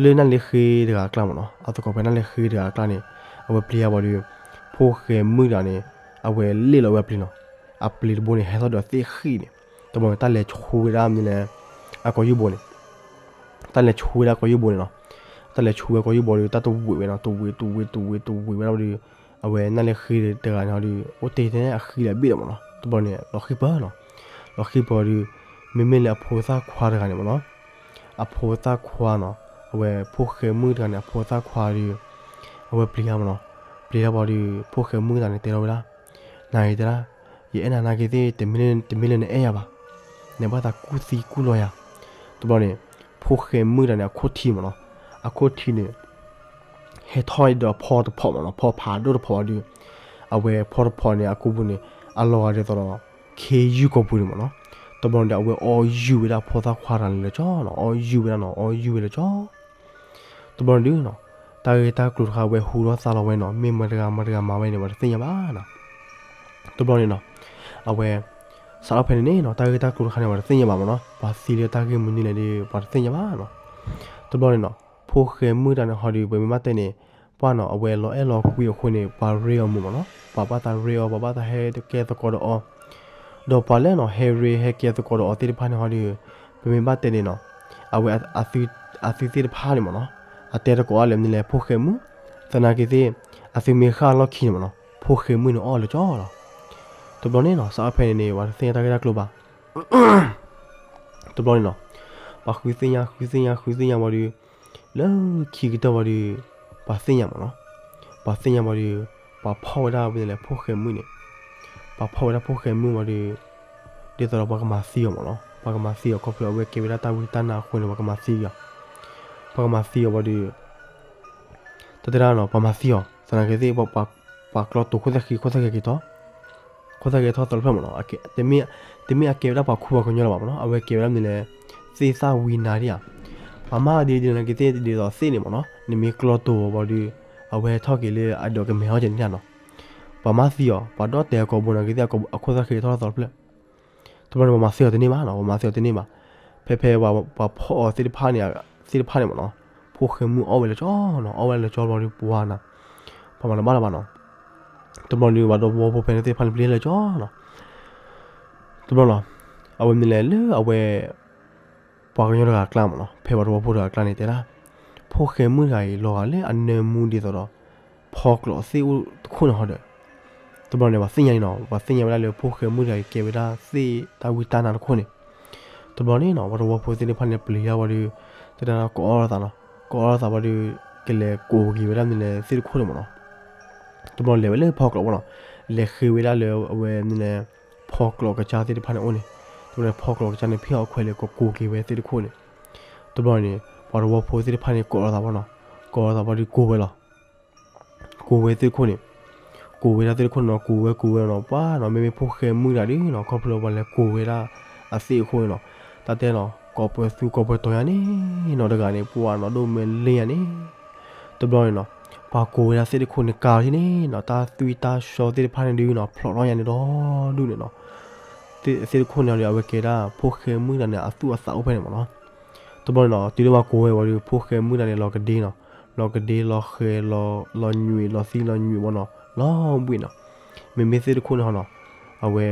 လၢနၢ်လ့ဃ့တဂၤအကျါမ့ၢ်နီၤ, အသကိးဖဲနၢ်လ့ဃ့တဂၤအကျါန့ၣ် အဝဲပျံၤတၢ်ဝံၤဒီး ဖိၣ်ဃဲမုၣ်တဂၤန့ၣ် အဝဲလ့ၣ်လီၤဝဲအပျ့ၤနီၤ, အပျ့ၤတဘိန့ၣ် ဟဲထီၣ်ဒီးသ့ၣ်ဃံၣ်န့ၣ်, တဘျီန့ၣ် တၢ်လဲၤဆူဝဲဒၣ်မနုၤလဲၣ် အကီၢ်ယူၢ်ဘိန့ၣ်, တၢ်လဲၤဆူဝဲဒၣ်ကီၢ်ယူၢ်ဘိန့ၣ်နီၤ, တၢ်လဲၤဆူဝဲကီၢ်ယူၢ်ဘိဒီး တၢ်တဝံၤဝဲနီၤ, တဝံၤ တဝံၤ တဝံၤ တဝံၤဝဲဒၣ်ဒီး အဝဲနၢ်လ့ဃ့တဂၤန့ၣ်ဒီး အိၣ်တ့ၢ်ထဲအဃံလၢအဘ့ၣ်ဒီးမ့ၢ်နီၤ, တဘျီန့ၣ် လီၤဃံပၢၤနီၤ, လီၤဃံပၢၤဒီး မ့မ့ၢ်လၢအဖိသၣ်ခွါတဂၤန့ၣ်မ့ၢ်နီၤ, အဖိသၣ်ခွါနီၤ, အဝဲဖိၣ်ဃဲမုၣ်တဂၤန့ၣ် အဖိသၣ်ခွါဒီး အဝဲပျံၤတၢ်မ့ၢ်နီၤ, ပျံၤတၢ်ဝံၤဒီး ဖိၣ်ဃဲမုၣ်တဂၤန့ၣ် တဲထီၣ်ဝဲဒၣ်, နၤအံၤတဲဒၣ်, ယအဲၣ်နၤနာ်က့သ့ၣ် တမ့ၢ်လၢနအဲၣ်ယၤဘၣ်, နဘၣ်သးကူၣ်သံကူၣ်လီၤယၤ, တဘျီန့ၣ် ဖိၣ်ဃဲမုၣ်တဂၤန့ၣ် အခိၣ်ထံမ့ၢ်နီၤ, အခိၣ်ထံန့ၣ် ဟဲထီၣ်ဒီးဖီတဖီမ့ၢ်နီၤ, ဖီဖးဒိၣ်တဖီဒီး အဝဲဖီတဖီန့ၣ် အကူပူၤန့ၣ် အလီၤဂာ်ဒ်သိးဒီး ခ့ယုၢ်ကီၢ်ပူၤန့ၣ်မ့ၢ်နီၤ, တဘျီန့ၣ်ဒီး အဝဲအီၣ်ယုၢ်ဝဲဒၣ်ဖိသၣ်ခွါတဂၤန့ၣ်လၢကၠီနီၤ, အီၣ်ယုၢ်ဝဲဒၣ်နီၤ, အီၣ်ယုၢ်ဝဲလၢကၠီ, တဘျီန့ၣ်ဒုးနီၤ, တၢ်ဂ့ၢ်တၢ်ကျိၤတခါဝဲဟူထီၣ်သါလီၤဝဲနီၤ, မ့ၢ်မတၤတဂၤမတၤတဂၤမၤဝဲန့ၣ် ပှၤတသ့ၣ်ညါဘၣ်နီၤ, တဘျီန့ၣ်နီၤ, အဝဲ စးထီၣ်ဖဲန့ၣ်န့ၣ်နီၤ, တၢ်ဂ့ၢ်တၢ်ကျိၤတခါန့ၣ် ပှၤတသ့ၣ်ညါဘၣ်မ့ၢ်နီၤ, ပှၤသံလၢတၢ်ဂ့ၢ်မနုၤလဲၣ်ဒီး ပှၤတသ့ၣ်ညါဘၣ်နီၤ, တဘျီန့ၣ်နီၤ, ဖိၣ်ဃဲမုၣ်တဂၤန့ၣ်ဟီဒီး ပမ့ၢ်ဘၣ်တဲန့ၣ် ပှၢ်နီၤ အဝဲလီၤအဲၣ်လီၤကွံအဃိန့ၣ် ပှၤရ့အီၤမုာ်မ့ၢ်နီၤ, ပှၤဘၣ်သးရ့အီၤ ပှၤဘၣ်သးဟဲကဲသကိးဒီးအီၤ, ဒီးပှၤလၢနီၤ ဟဲရ့ဟဲကဲသကိးဒီးအီၤသ့ၣ်တဖၣ်န့ၣ်ဟီဒီး ပမ့ၢ်ဘၣ်တဲန့ၣ်နီၤ, အဝဲ အသုသ့ၣ်တဖၣ်န့ၣ်မ့ၢ်နီၤ, အတဲသကိးအါလဲၣ်မနုၤလဲၣ် ဖိၣ်ဃဲမုၣ်, သနာ်က့သ့ၣ် အသုမ့ၢ်ဃၣ်လီၢ်ခံန့ၣ်မ့ၢ်နီၤ ဖိၣ်ဃဲမုၣ်န့ၣ်အီၣ်လၢကၠီလီၤ, တဘျီန့ၣ်နီၤ စးထီၣ်ဖဲန့ၣ်န့ၣ် ပှၤတသ့ၣ်ညါတၢ်ဂ့ၢ်တၢ်ကျိၤဘၣ် တဘျီန့ၣ်နီၤ, ပှၤဃုသ့ၣ်ညါ ဃုသ့ၣ်ညါ ဃုသ့ၣ်ညါဝံၤဒီး လၢခံကတၢၢ်ဝံၤဒီး ပှၤသ့ၣ်ညါမ့ၢ်နီၤ, ပှၤသ့ၣ်ညါဝံၤဒီး ပှၤဖီၣ်ဝဲဒၣ်မနုၤလဲၣ် ဖိၣ်ဃဲမုၣ်န့ၣ်, ပှၤဖီၣ်ဝဲဒၣ်ဖိၣ်ဃဲမုၣ်ဝံၤဒီး ဒ်သိးဒီးပှၤကမၤသံအီၤမ့ၢ်နီၤ, ပှၤကမၤသံအီၤခီဖျိ အဝဲကဲဝဲဒၣ်တၢ်ဝံတၢ်နါအဃိန့ၣ် ပှၤကမၤသံအီၤ, ပှၤကမၤသံအီၤဝံၤဒီး တၢ်တဲဒၣ်နီၤ ပှၤမၤသံအီၤ သနာ်က့သ့ၣ် ပှၤကျီတိၤခိၣ်သၣ်ဃံ ခိၣ်သၣ်ဃံက့ၤထီၣ် ခိၣ်သၣ်ဃံထီၣ်သီတဖျၢၣ်မ့ၢ်နီၤ, တမ့ၢ်အကဲဝဲဒၣ်ပှၤခူပှၤကညီလၢၤဘၣ်မ့ၢ်နီၤ, အဝဲကဲဝဲဒၣ်မနုၤလဲၣ် သ့ၣ်သၣ်ဝံနါဒံဧါ, ပှၤမၤဒ်ဒ်သနာ်က့သ့ၣ်ဒ်သိးသ့ၣ်န့ၣ်မ့ၢ်နီၤ, နမ့ၢ်ကျီတိၤဝံၤဒီး အဝဲထီၣ်က့ၤလၢအဒိးကမဲာ်ထီၣ်ကဲန့ၣ်နီၤ, ပှၤမၤသံအီၤ ပှၤဒီးတဲအကိာ်ဘိနာ်က့သ့ၣ်အခိၣ်သၣ်ဃံထီၣ်သီတဖျၢၣ် တဘျီန့ၣ် ပှၤမၤသံအီၤတန့ၢ်ဘၣ်နီၤ, ပှၤမၤသံအီၤတန့ၢ်ဘၣ်, ဖဲဖဲပှၤဖီၣ်အီၤသ့ၣ်တဖၣ်န့ၣ်, သ့ၣ်တဖၣ်န့ၣ်မ့ၢ်နီၤ, ဖိၣ်ဃဲမုၣ်အီၣ်ဝဲလၢကၠီနီၤ, အီၣ်ဝဲလၢကၠီဘျီဒီးပှၤနၤ, ပှၤမၤတဘၣ်လၢၤဘၣ်နီၤ, တဘျီန့ၣ် ပှၤဒီဖိဖဲန့ၣ်သ့ၣ်တဖၣ်န့ၣ်ပျံၤလၢကၠီနီၤ, တဘျီနီၤ, အဝဲမနုၤလဲၣ်လၢအဝဲ ပှၤကညီတဂၤအကျါမ့ၢ်နီၤ, ဖဲပှၤသဝီဖိတဂၤအကျါန့ၣ်တဲဒၣ်, ဖိၣ်ဃဲမုၣ်တဂၤအံၤ လီၤဂာ်လၢအနၢမူဒ်သိးဒီး ဖီကျိးသ့ၣ်အိၣ်တခိၣ်န့ၣ်ဟီဒီး, တဘျီန့ၣ် ပှၤသ့ၣ်ညါန့ၣ်နီၤ, ပှၤသ့ၣ်ညါဝဲဒၣ်လၢဖိၣ်ဃဲမုၣ်တဂၤအံၤ ကဲဝဲဒၣ်သ့ၣ်တၢ်ဝံတၢ်နါတခိၣ်န့ၣ်, တဘျီန့ၣ်နီၤ ပှၤသဝီဖိသ့ၣ်တဖၣ်န့ၣ် ပျံၤတၢ်ဝံၤဒီး တဲဒၣ်ကိးအီၣ်လိာ်သးနီၤ, ကိးအီၣ်လိာ်သးဝံၤဒီး ကလဲၤကိးက့ၤဝဲဒၣ်မနုၤလဲၣ်သ့ၣ်တခိၣ်န့ၣ်မ့ၢ်နီၤ. တဘျီလဲၤဝဲလၢဖီကျိးဝဲနီၤ, လဲၤဃ့ဝဲဒၣ်လၢအဝဲမနုၤလဲၣ် ဖီကျိးကစၢ်သ့ၣ်တဖၣ်န့ၣ်အိၣ်န့ၣ်, တဘျီန့ၣ် ဖီကျိးကစၢ်န့ၣ် ဖံးအီၣ်ခွဲးလၢကကိးက့ၤဝဲသ့ၣ်တခိၣ်န့ၣ်, တဘျီန့ၣ် ပှၤသဝီဖိသ့ၣ်တဖၣ်န့ၣ် ကိးအီၣ်လိာ်သးဝဲနီၤ, ကိးအီၣ်လိာ်သးဝံၤဒီးကိးဝဲလီၤ. ကိးဝဲသ့ၣ်တခိၣ်န့ၣ်, ကိးဝဲဒၣ်သ့ၣ်တခိၣ်န့ၣ်နီၤ, ကိးဝဲကိးဝဲနီၤ, ပှၤနီၤ မ့မ့ၢ်ဖိၣ်ဃဲမုၣ်တဂၤဒီးနီၤ ခီဖျိလၢပှၤလဲၤကိးဝဲဒၣ်အသ့ၣ်အဃိန့ၣ်နီၤ, တၢ်တဲနီၤ ကိးပသူကိးပှၤတီၤညါန့ၣ်နီၤ, တဂၤန့ၣ် ပှၤနီၤဒိၣ်မ့ၢ်လ့ၣ်ညါန့ၣ်, တဘျီန့ၣ်နီၤ ပှၤကိးဝဲဒၣ်သ့ၣ်တခိၣ်န့ၣ် ကါထီၣ်န့ၣ်နီၤ, တၢ်သွံၣ်တၢ်ဆှီသ့ၣ်တဖၣ်န့ၣ်ဒုးနီၤ ဖျိးထီၣ်ညါန့ၣ်ဒီဒူၣ်န့ၣ်နီၤ, သ့ၣ်တခိၣ်န့ၣ်ဒီး အဝဲကဲဒၣ်ဖိၣ်ဃဲမုၣ်တဂၤန့ၣ် အသူၣ်အသးအိၣ်ဖဲန့ၣ်မ့ၢ်နီၤ. တဘျီန့ၣ်နီၤ တုၤလၢပှၤကိးဝဲဝံၤဒီး ဖိၣ်ဃဲမုၣ်တဂၤန့ၣ် လီၤကဒ့နီၤ, လီၤကဒ့လီၤဃဲၤ လီၤညွံး လီၤသံလီၤညွံးဝဲနီၤ လီၤဘှံးနီၤ, မ့မ့ၢ်သ့ၣ်တခိၣ်န့ၣ်ဟီနီၤ အဝဲ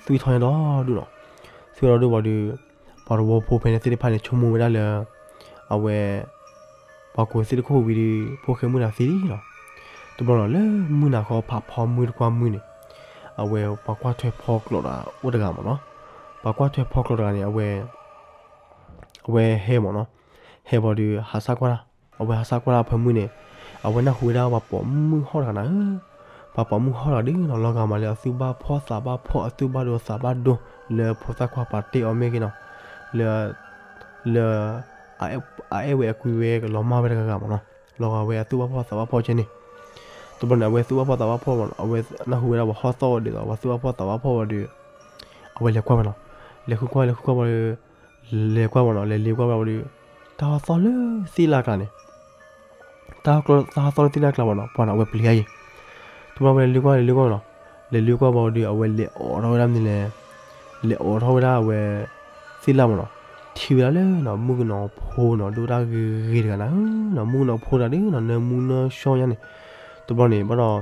သွံၣ်ထီၣ်ညါဒီဒူၣ်နီၤ, သွံၣ်ထီၣ်ဒီဒူၣ်ဝံၤဒီး ပှၤသဝီဖိဖဲန့ၣ်သ့ၣ်တဖၣ်န့ၣ် ဆိကမိၣ်ဝဲဒၣ်လၢ အဝဲ ပှၤကိးသ့ၣ်တခိၣ်ဝံၤဒီး ဖိၣ်ဃဲမုၣ်တဂၤသံလံနီၤ. တဘျီနီၤ လၢမုၢ်နၤဃီဖးဖီမုၢ်တကွၢ်မုၢ်န့ၣ် အဝဲပှၤကွၢ်ထွဲဖီကျိးတဂၤအိၣ်တဂၤမ့ၢ်နီၤ, ပှၤကွၢ်ထွဲဖီကျိးတဂၤန့ၣ် အဝဲ အဝဲဟဲမ့ၢ်နီၤ, ဟဲဘၣ်ဒီး ဟးဆၣ်ကွၢ်တၢ်, အဝဲဟးဆၣ်ကွၢ်တၢ်အဖၢမုၢ်န့ၣ် အဝဲနၢ်ဟူဝဲဒၣ်ပှၤပိာ်မုၣ်ဟီၣ်တဂၤနၤဧၢ, ပှၤပိာ်မုၣ်ဟီၣ်တဂၤဒုးနီၤ လီၤဂာ်မးလၢအသူၣ်ဘၣ်ဖှီၣ်သးဘၣ်ဖှီၣ် အသူၣ်ဘၣ်ဒိသးဘၣ်ဒိ လၢဖိသၣ်ခွါပာ်တ့ၢ်အီၤမ့ၢ်ဂ့ၤနီၤ, လၢ လၢ အအဲၣ်ဝဲအကွံဝဲကလီၤမၢ်ဝဲတဂၤဂၤမ့ၢ်နီၤ, လီၤဂာ်ဝဲအသူၣ်ဘၣ်ဖှီၣ်သးဘၣ်ဖှီၣ်ကဲန့ၣ်, တဘျီန့ၣ် အဝဲသူၣ်ဘၣ်ဖှီၣ်သးဘၣ်ဖှီၣ်မ့ၢ်နီၤ, အဝဲနၢ်ဟူဝဲဒၣ်ပှၤဟီၣ်သီၣ်ဝဲဒ်သိးပှၤသူၣ်ဘၣ်ဖှီၣ်သးဘၣ်ဖှီၣ်ဝံၤဒီး အဝဲလဲၤကွၢ်ဝဲနီၤ, လဲၤဃုကွၢ် လဲၤဃုကွၢ်ဝံၤဒီး လဲၤကွၢ်ဝဲနီၤ, လဲၤလ့ကွၢ်ဝဲဝံၤဒီး တၢ်ဟီၣ်သီၣ်လၢသ့ၣ်လၢ်ကျါန့ၣ် တၢ်ဟီၣ်သီၣ်လၢသ့ၣ်လၢ်ကျါမ့ၢ်နီၤ, ပှၤနီၤ အဝဲပျံၤယါအံၤ, တဘျီဝဲလဲၤလ့ကွၢ် လဲၤလ့ကွၢ်မ့ၢ်နီၤ, လဲၤလ့ကွၢ်ဝံၤဒီး အဝဲလဲၤအိးထီၣ်ဝဲဒၣ်မနုၤလဲၣ်, လဲၤအိးထီၣ်ဝဲဒၣ်အဝဲ သ့ၣ်လၢ်မ့ၢ်နီၤ, ထံၣ်ဝဲဒၣ်လၢနီၤ မုၣ်ကနီၤဖိနီၤ ဒိၣ်တၢ်ဂ့ၤဂ့ၤတဂၤနၤဧၢနီၤ, မုၣ်ကနီၤဖိတဂၤဒုးနီၤ နၢမူနၢဆှီညါန့ၣ်, တဘျီန့ၣ် ဘၣ်ဒီး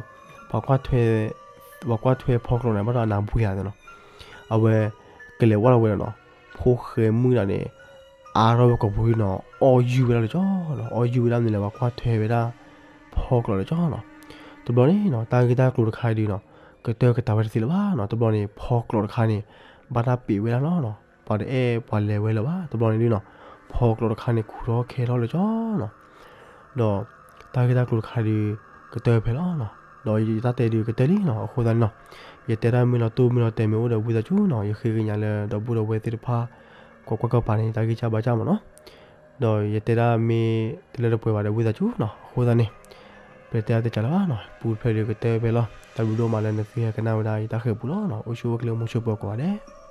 ပှၤကွၢ်ထွဲ ပှၤကွၢ်ထွဲဖီကျိးန့ၣ် ဘၣ်ဒီးအနၢ်ဘှံးယါသ့နီၤ, အဝဲ ကလဲၤဝဲလီၤဝဲဒီးနီၤ, ဖိၣ်ဃဲမုၣ်တဂၤန့ၣ် အါထီၣ်ဝဲကိာ်ပူၤနီၤ အီၣ်ယုၢ်ဝဲဒၣ်လၢကၠီနီၤ, အီၣ်ယုၢ်ဝဲဒၣ်မနုၤလဲၣ် ပှၤကွၢ်ထွဲဝဲဒၣ် ဖီကျိးလၢကၠီနီၤ, တဘျီန့ၣ်နီၤ တၢ်ဂ့ၢ်တၢ်ကျိၤတခါအံၤဒုးနီၤ ကတၢၢ်ကတၢၢ်ဝဲတသ့လၢၤဘၣ်နီၤ, တဘျီန့ၣ် ဖီကျိးတခါန့ၣ် ဘၣ်တၢ်ပံးဝဲဒၣ်လီၤနီၤ, ပှၤတအဲၣ်ပှၤလဲၤဝဲလၢၤဘၣ်, တဘျီန့ၣ်ဒုးနီၤ ဖီကျိးတခါန့ၣ် ခူၣ်ထီၣ်ခဲထီၣ်လၢကၠီနီၤ ဒီးတၢ်ဂ့ၢ်တၢ်ကျိၤတခါဒုး ကတၢၢ်ဖဲလီၤနီၤ, ဒီးယတၢ်တဲဒုးကတၢၢ်လံနီၤ, အဃိသတးန့ၣ်နီၤ, ယတဲတၢ်မ့ၢ်လီၤတိၢ်မ့ၢ်လီၤတဲာ်မ့ၢ်အိၣ်ဒီးဝံသးစူၤနီၤ, ယဃ့ကညးလၢဒီပုၢ်ဒီဝဲၢ်သ့ၣ်တဖၣ် ကွၢ်ကွၢ်ကပၤန့ၣ် တၢ်ဂံၢ်စၢ်ဘါစၢ်မ့ၢ်နီၤ, ဒီးယတဲဒၣ်မ့ၢ်တလၢတပှဲၤဘၣ်ဒီးဝံသးစူၤနီၤ, အဃိသတးန့ၣ် ပတဲတၢ်တဲကၢ်လၢၤဘၣ်နီၤ, ပူတဖျၢၣ်ဒုးကတၢၢ်ဖဲလီၤ, တၢ်ဘျုးဒိၣ်မးလၢနသုဟဲကနၣ်ဝဲဒၣ်ယတၢ်ဃဲၤပူလီၤနီၤ, အိၣ်ဆူၣ်အိၣ်ချ့မူဆိၣ်ပၢၤကိးဂၤဒဲး